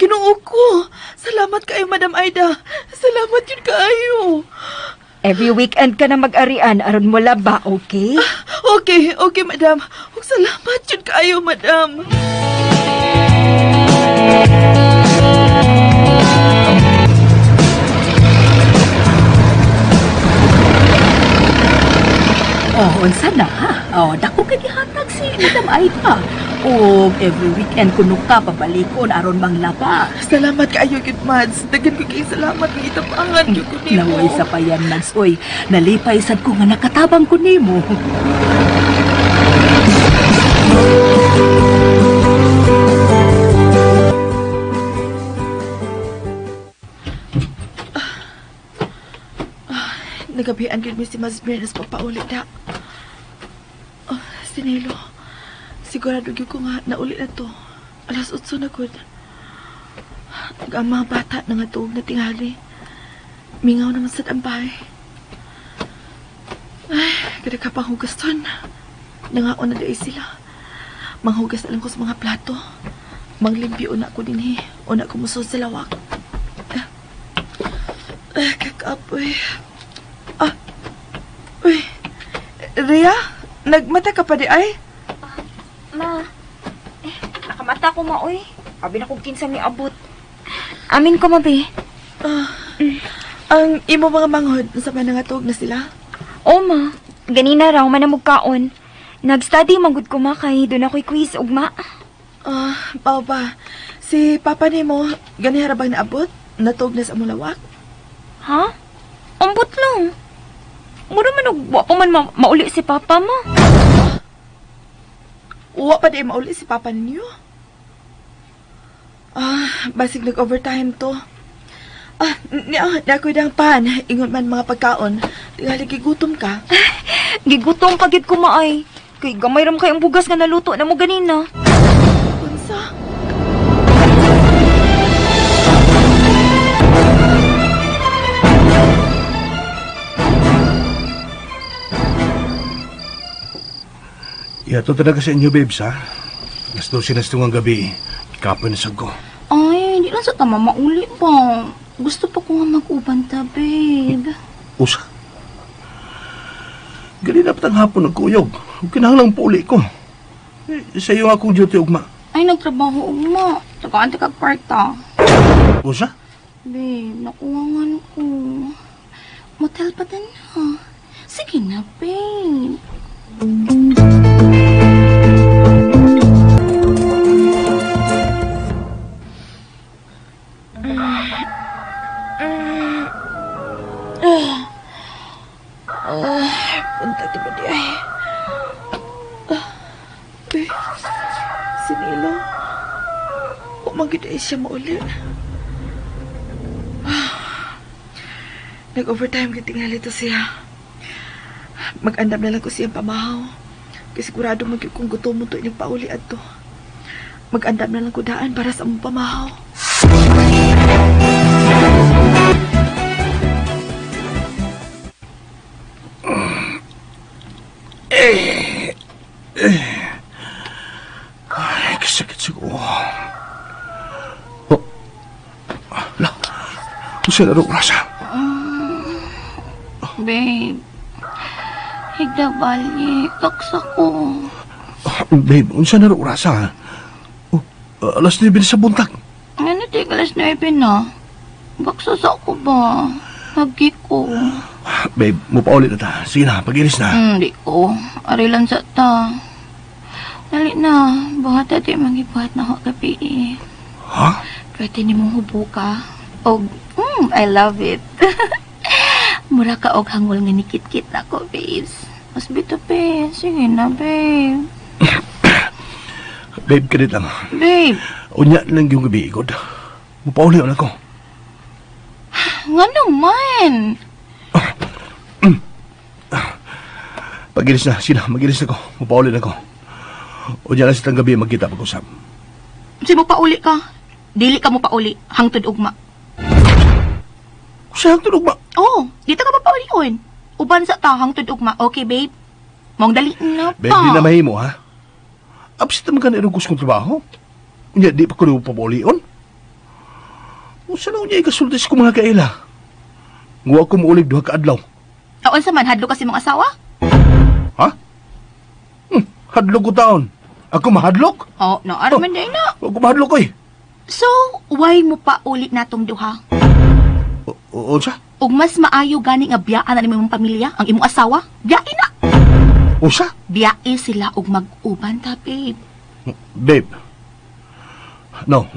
Ginoo ko. Salamat kayo, Madam Aida. Salamat yun kaayo. Every weekend ka na mag-arian aron mo laba, okay? Okay, okay, madam. Ug salamat yun kaayo, madam. Oh, unsa na ha? Oh, dako kay gihatag si Madam Aida. Og every weekend kuno ka pabalikon aron manglaba. Salamat kaayo gyud, Mads. Daghan ko kay salamat nga itapangan gyud ko nimo. Naway sa payan, Mads. Oy, nalipay sad ko nga nakatabang ko nimo. Nagabihan gyud mi si Mads Mirnas papauli na. Oh, sinilo. Sigurado gyud ko nga nauli na to. 8:00 na gud. Ang mga bata na nga tuog na tingali. Mingaw naman sad ang bahay. Ay, kada ka pang hugaston. Nangaon na dai sila. Manghugas na lang ko sa mga plato. Manglimpyo na ako dinhi. Una ko musod sa lawak. Ay, kakapoy. Ah, uy. Rhea, nagmata ka pa di ay? Ma, nakamata ko ma, uy. Abi na kong kinsa ni abot. Amin ko, mabi. Ah, ang imo mga manghod, sa manangatog na sila? Oo, ma. Ganina raw, manamugkaon. Nag-study manggod ko, ma, kay doon ako'y quiz, ugma. Ah, pao ba? Si papa nimo, ganihara bang naabot? Natog na sa among lawak? Ha? Ambot lang. Mura man og wa pa man mauli si papa mo. Wa pa di mauli si papa ninyo? Ah, basig nag-overtime to. Ah, niya, niya ako'y dang pan. Ingon man mga pagkaon. Tingali gigutom ka. Gigutom pa gid ko maay. Kay gamay ram kay ang bugas nga naluto na mo ganina. Unsa? Ihatod talaga sa inyo, babes, ha? Alas 12 na sa tungang gabi. Ikapoy na sag ko. Ay, hindi lang sa tama mauli pa. Gusto pa ko nga mag-uban ta, babe. Usa. Gali dapat ang hapon nagkuyog. Kinahanglang pauli ko. Eh, sa iyo akong duty, ugma. Ay, nagtrabaho ugma. Tagaan ta kag kwarta. Usa? Babe, nakuha ko. Motel pa din na. Sige na, babe. Punta di ba di ay? Be, si Nilo. Umagid ay siya mauli. Nag-overtime kitingali to siya. Mag-andam na lang ko siyang pamahaw. Kasi sigurado mag kung gutom mo to inyong pauli adto. Mag-andam na lang ko daan para sa among pamahaw. Ay, kasakit siguro. Oh. La. Usa na rin rasa. Babe, higda bali, kaksa ko. Babe, unsa na rin rasa? Oh, alas 9 sa buntag. Ano di, alas 9 na. Baksa sa ako ba? Hagi ko. Babe, mupaulit na ta. Sige na, pag-iris na. Hindi ko. Arilan sa ta. Dali na. Buhat ati, magibuhat na ako gabi eh. Ha? Pwede ni mong hubo ka. Og, I love it. Mura ka og hangol nga nikit-kit ako, babes. Mas bito, babe. Sige na, babe. Babe, kanit lang. Babe, Unya lang yung gabi, ikod. Mupauli na ako. nga naman. Pag-iris na, sige na, mag-iris na ko. Mupauli na ko. Unya lang sa tang gabi, magkita pag-usap. Sige mo pauli ka. Dili ka mo pauli. Hangtod ugma. Sa hangtod ugma? Oo, dito ka mapaulion. Uban sa ta, hangtod ugma. Okay, babe? Mong dali na pa. Babe, di na mahimo, ha? Absit naman ka na irugos kong trabaho. Unya, di pa ko na papaulion. Usa na unya ikasulti sa kong mga kaila. Nguwa ko muulig duha ka adlaw. Aon sa man, hadlo kasi mong asawa? Ha? Hadlok ko taon. Ako mahadlok? Oo, no, araman oh, na. Ako mahadlok, oy. So, why mo pa ulit natong duha? O, unsa? Ug mas maayo gani nga biyaan na nimo imong pamilya, ang imong asawa, biyae na. Unsa? Biyae sila og mag-uban ta, babe. Babe. No.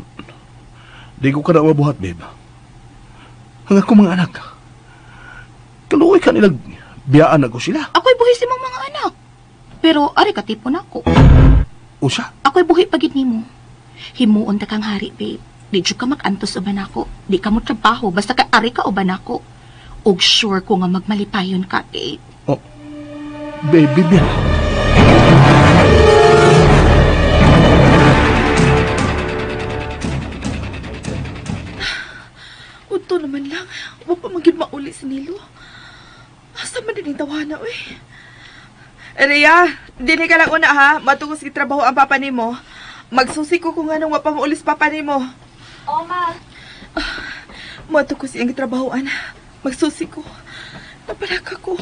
Di ko ka na mabuhat, babe. Ang ako mga anak. Kaluoy ka nilang biyaan ako sila. Ako'y buhi sa imong mga anak. Pero ari ka tipo nako. Usa? Ako'y buhi pagid nimo. Himuon ta kang hari, babe. Di jud ka mag-antos uban ako. Di ka mo trabaho basta ka ari ka uban ako. Og sure ko nga magmalipayon ka, babe. Oh. Babe, babe. Udto naman lang. Wa pa man gyud mauli si Nilo. Asa man din tawana, uy. Rhea, dinhi ka lang una ha. Matungos gitrabaho ang papa nimo. Magsusi ko kung anong wa pa maulis papa nimo. O, ma. Moadto ko siyang gitrabahoan. Magsusi ko. Napalaka ko.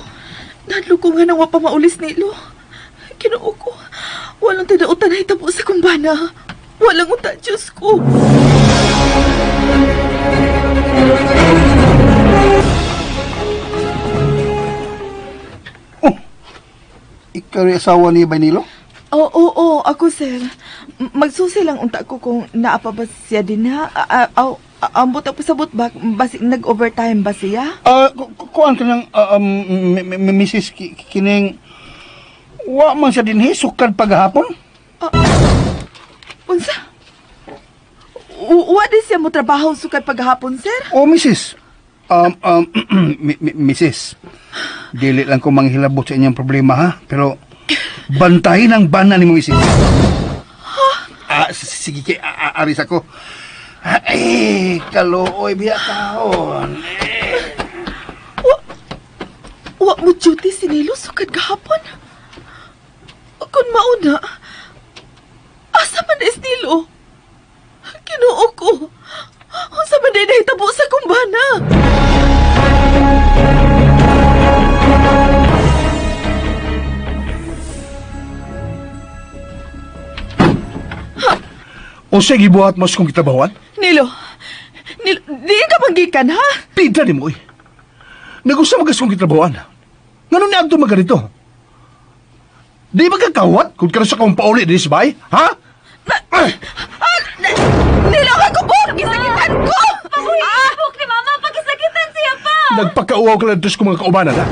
Nadlo ko nga nang wa pa maulis nilo. Kinuo ko. Walang tadautan na hitabo sa kumbana. Walang uta, Diyos ko. Ikaw yung asawa ni Baynilo? Oo, oo, oo, ako sir. Magsusi lang unta ko kung naa pa ba siya din ha. Ambot ako sabot ba? Basi, nag-overtime ba siya? Kuan ka ng Mrs. Kining, wa man siya dinhi, sukad paghapon? Unsa? Wa din siya mo trabaho sukad paghapon, sir? Oh, Mrs. Mrs. Dili lang ko manghilabot sa inyong problema, ha? Pero, bantahin ang bana ni Mrs. Sige, kay, aris ako. Eh, kaluoy, biya taon. Wa mo duty si Nilo sukad gahapon? Kung mauna, asa man na estilo? Kinuo ko. Unsa man din nahitabo sa kumbana? O sige, gibuhat mo sa kong kitabawan? Nilo, Nilo, di ka manggikan, ha? Pida ni mo, eh. Nagusto mo kong kitabawan. Ngano ni Anto maganito? Di ba kakawat kung karoon sa kong pauli din sa bahay? Ha? Nilo, ka kubok! Gisakitan ko! Pabuhi ni Mama! Pagisakitan siya pa! Nagpakauaw ka lang dito sa kong mga kaubanan, ha?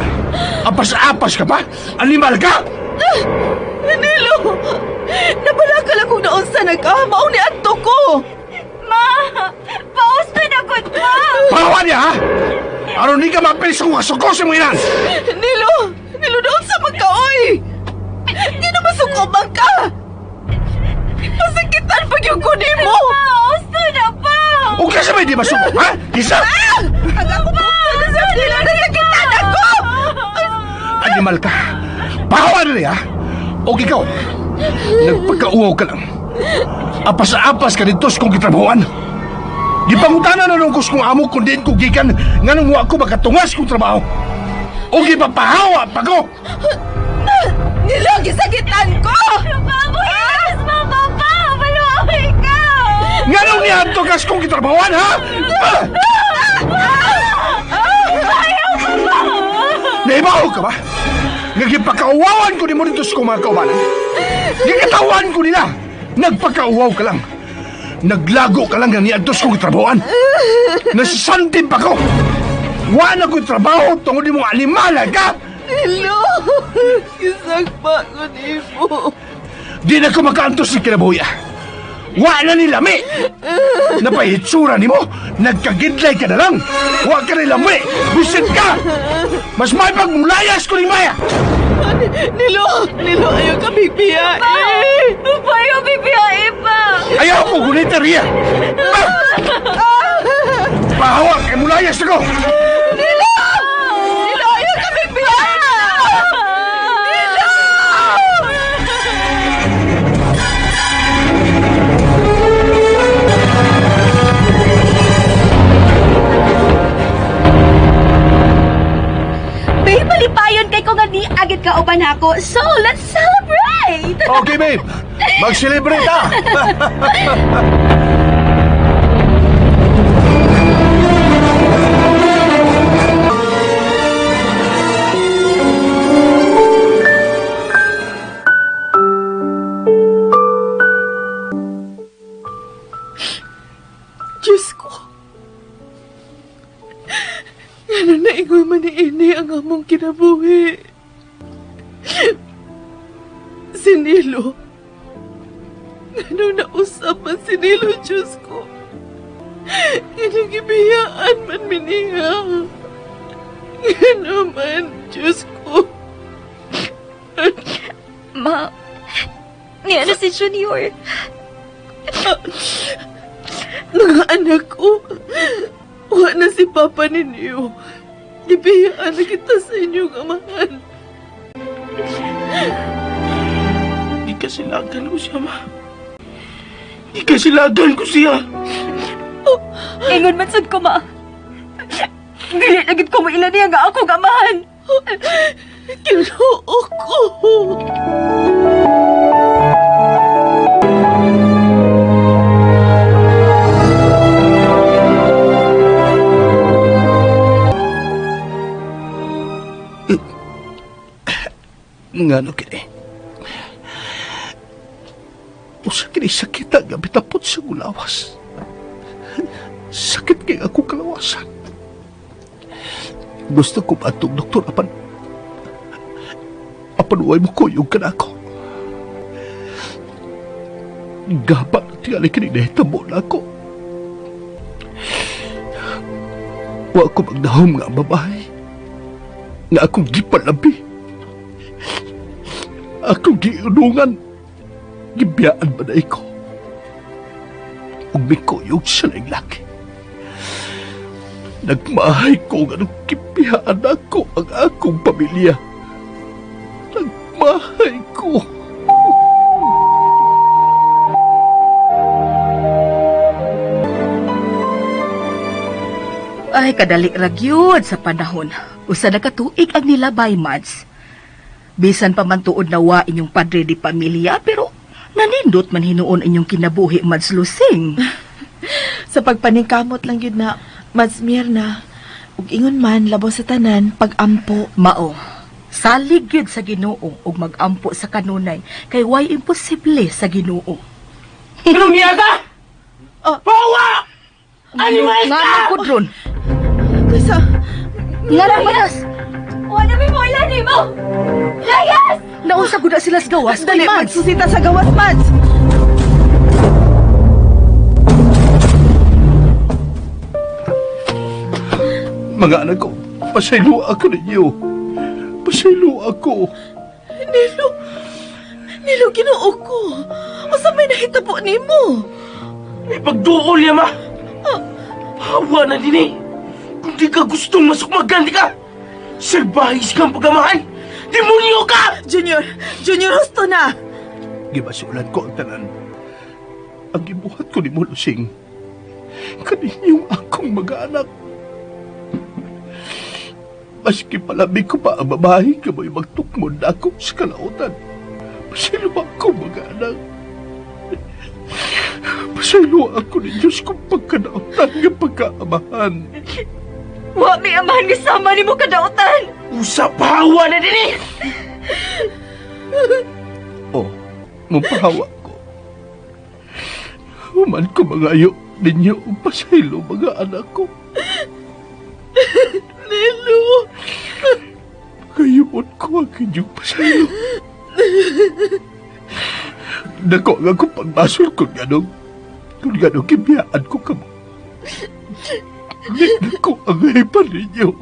Apas-apas ka pa? Animal ka! Nilo! Nabalakal akong naunsa na ka! Mao ni Anto ko! Ma! Paus na nagod, ma! Pahawa niya, ha? Aron di ka mapil sa kong kasuko sa mong inan! Nilo! Nilo, naunsa man ka, oy! Di na masuko man ka! Pasakitan pag yung kunin mo! Paus na pa! O kasi may di masuko, ha? Isa! Ah! Ang ako pa! Sa Nilo, nasakitan ako! Animal ka! Pahawa niya, ha? O ikaw, nagpagkauaw ka lang. Apas-apas ka dito sa kong kitrabahoan. Gipangutana na nung kong amo kung diin ko gikan nganong wa ko makatungas kong trabaho. O gipapahawa pa ko! Nilo, gisakitan ko! Pabuhi! Mama pa! Maluoy ka! Nganong niadto ka sa kong kitrabahoan, ha? Ayaw ka ba? Naibaw ka ba? Nga gipakauwawan ko ni mo dito sa kong mga kaubanan. Gikatawan ko nila. Nagpakauwaw ka lang. Naglago ka lang nga niadto sa kong kitrabahoan. Nasisantin pa ko. Wa na ko'y trabaho tungod ni mong animala ka! Nilo, gisagpa ko nimo. Di na ko makaantos ni kinabuhi. Wa na ni lami. Napahitsura nimo, nagkagidlay ka na lang. Wa ka ni lami, bisit ka. Mas may pagmulayas ko ni Maya. Nilo, Nilo, ayaw ka bigbiya eh. Ayaw bigbiya pa! Ayaw ko gunitin riya. Pahawak, kay mulayas ako. Nilo! Nilo, ayaw ka bigbiya! Nilo! Babe, malipayon kay ko nga di agad ka uban ako. So, let's celebrate! Okay, babe. Mag-celebrate ah. Diyos ko. Ngano na ingoy man ni ini ang among kinabuhi. Si Nilo. Ngano nausap man si Nilo, Diyos ko. Ngano gibiyaan man miniha. Ngano man, Diyos ko. Ma, niya na si Junior. Mga anak ko, wa na si Papa ninyo. Gibiyaan na kita sa inyong amahan. Gikasilagan ko siya, ma. Gikasilagan ko siya. Oh, ingon man sad ko, ma. Dili na gid ko maila niya nga akong amahan. Ginoo ko. Ngano kini? Usa kini sakit nga bitapot sa gulawas. Sakit kay ako kalawasan. Gusto ko atong doktor apan way mo kuyog ka na ako. Gaba na tingali kini nahitabo na ako. Wa ko magdahom nga ang babae. Nga akong gipalabi. Akong giunungan. Gibiyaan ba na ikaw? Ug mikuyog sa laing laki. Nagmahay ko nga nung gibiyaan ako ang akong pamilya. Nagmahay ko. Ay, kadali ra gyud sa panahon. Usa na ka tuig ang nilabay, Mads. Bisan pa man tuod na wa inyong padre di pamilya, pero nanindot man hinuon inyong kinabuhi, Mads Lusing. Sa pagpaningkamot lang yun na, Mads Mirna, ug ingon man labaw sa tanan pagampo. Mao. Salig gyud sa Ginoo ug magampo sa kanunay kay way imposible sa Ginoo. Lumiya ka! Pawa! Animal Nga ka! man ko dron. Kaysa Nga ra manas. Wala may mo ilan mo! Layas! Nausa gud na sila sa gawas. Dali, Oy, Mads. magsusita sa gawas, Mads. Mga anak ko, pasaylo ako ninyo. Pasaylo ako. Nilo, Nilo, Ginoo ko. Unsa may nahitabo nimo? Pagduol niya, ma! Pawa na din eh! Kung di ka gustong masukmagan, di ka! Salbahis kang pagamahan! Demonyo ka! Junior, Junior, husto na. Gibasulan ko ang tanan. Ang gibuhat ko ni mo, Lusing. Kaninyong akong mga anak. Maski palami ko pa ang babae, kamoy magtukmod na ako sa kalautan. Pasaylo ako, mga anak. Pasaylo ako ni Diyos kung pagkanautan nga pagkaamahan. Wa may amahan nga sama nimo kadautan! Usa pawa na din eh! Oh, mapahawa ko. Human ko mga ninyo ang pasaylo mga anak ko. Nilo. Kayumot ko ang inyong pasaylo. Dako nga kong pagbasol kung ganong kibiyaan ko kamo. Dako ang hipan ninyo.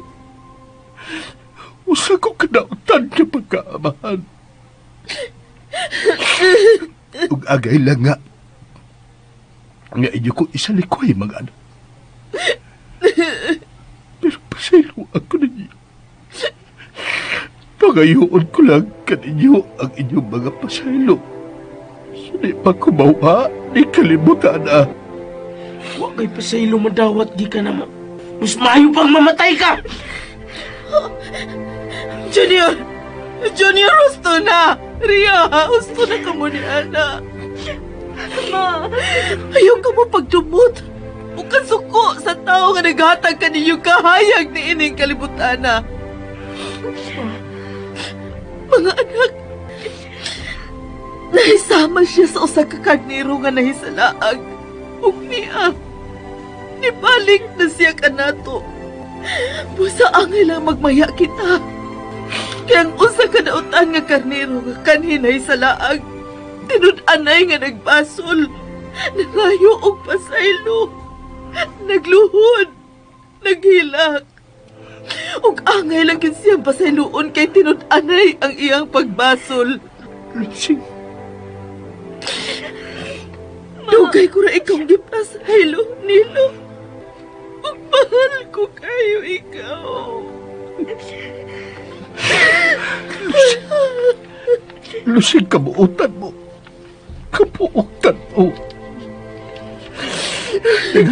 Usa ko kanautan na pagkaamahan. Ug agay lang nga inyo ko isalikoy mga anak. Pero pasaylo ako ninyo. Pagayoon ko lang kaninyo ang inyong mga pasaylo. Hindi pa kumawa ni kalimutan ah. Wa kay pasaylo madawat di ka na mo. Mas maayo pang mamatay ka! Junior! Junior, husto na! Ria, husto na ka mo ni Ana. Ma! Ayaw ka mo pagdumot. O kasuko sa tao nga naghatag ka ninyo kahayag ni ining kalibutana. Mga anak, nahisama siya sa usa ka karnero nga nahisalaag. Ug niya, nibalik na siya kanato. Busa angay lang magmaya kita. Kaya ang usa ka nautan nga karnero nga kanhi nahisalaag, tinud-anay nga nagbasol, nangayo og pasaylo, nagluhod, naghilak. Ug angay lang gyud siyang pasayloon kay tinud-anay ang iyang pagbasol. Lucy. Dugay ko ra ikaw gipasaylo, Nilo. Ug mahal ko kayo ikaw. Lucy, kabuutan mo. Kabuutan mo.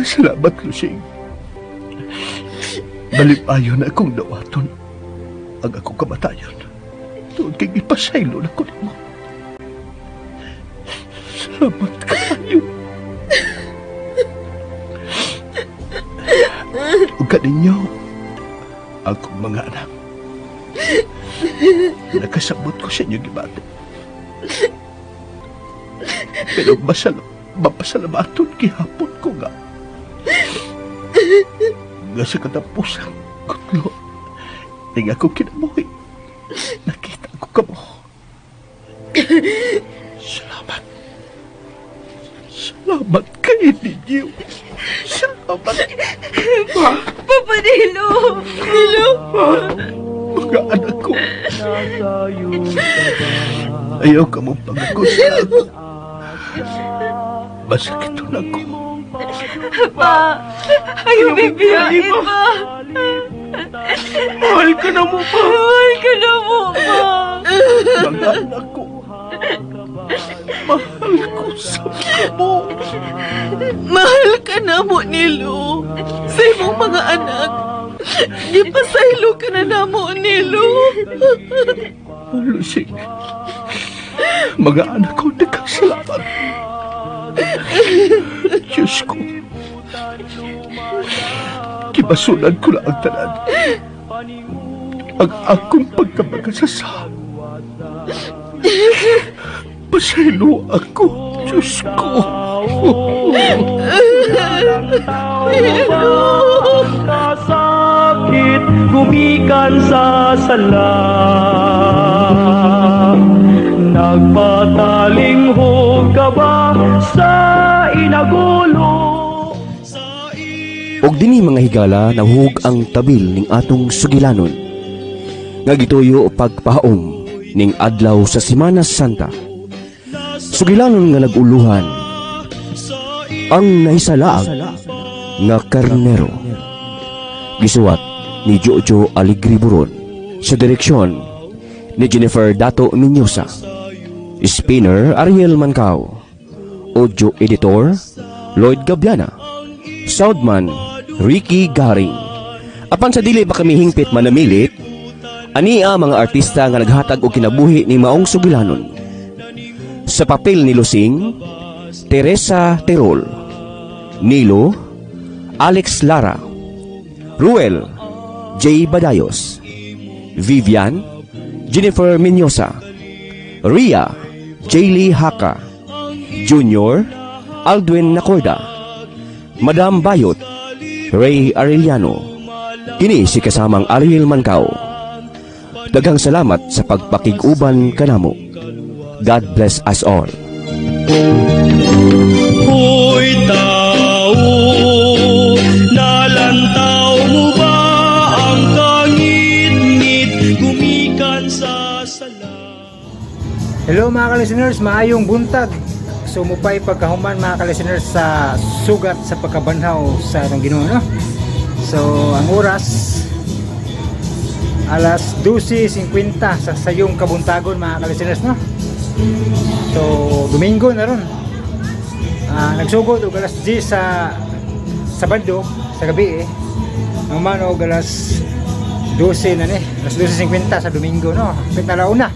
Salamat, Lucy. Balipayo na akong dawaton ang akong kamatayon. Tuod kay ipasaylo na ko nimo. Salamat kayo. Ug kaninyo, akong mga anak, nakasabot ko sa inyo gibati. Pero mapasalamaton gihapon ko nga. Nga sa katapusan, kutlo, ning ako kinabuhi. Nakita ko kamo. Salamat. Salamat kay ninyo. Salamat. Papa Nilo! Nilo! Mga anak ko. Ayaw ka mong pangako sa ako. Masakit na ako. Pa! Ayaw bibiyain, pa! Mahal ka na mo, pa! Mahal ka na mo, pa! Mga anak ko. Mahal ko sa mo. Mahal ka na mo, Nilo. Sa imong mga anak. Gipasaylo ka na namo, Nilo. Lucy, mga anak ko, daghang salamat. Diyos ko, gibasulan ko na ang tanan. Ang akong pagkamakasasa. Pasaylo ako, Diyos ko. Kasakit gumikan sa sala Nagpatalinghog ka ba sa inagulo? Og dinhi, mga higala, nahuog ang tabil ning atong sugilanon nga gituyo pagpahaom ning adlaw sa Simana Santa. Sugilanon nga nag-uluhan, "Ang Nahisalaag nga Karnero." Gisuwat ni Jojo Aligri Buron sa direksyon ni Jennifer Dato Miñosa. Spinner Ariel Mancao. Audio Editor Lloyd Gabiana. Soundman Ricky Garing. Apan sa dili pa kami hingpit manamilit, ania mga artista nga naghatag og kinabuhi ni maong sugilanon. Sa papel ni Lusing, Teresa Terol. Nilo, Alex Lara. Ruel, J. Badayos. Vivian, Jennifer Miñosa. Ria, Jaylee Haka. Junior, Aldwin Nacorda. Madam Bayot, Ray Arellano. Kini si kasamang Ariel Mancao. Daghang salamat sa pagpakig-uban kanamo. God bless us all. Hoy tao, nalantaw mo ba ang kangitngit gumikan sa sala? Hello, mga ka-listeners, maayong buntag. So mupay pagkahuman, mga ka-listeners, sa sugat sa pagkabanhaw sa atong Ginoo, no? So ang oras, alas 12:50 sa sayong kabuntagon, mga ka-listeners, no? So Domingo na ron. Nagsugod og alas 10 sa Sabado sa gabi eh. Nahuman og alas 12 na ni, alas 12:50 sa Domingo, no? Hapit na una.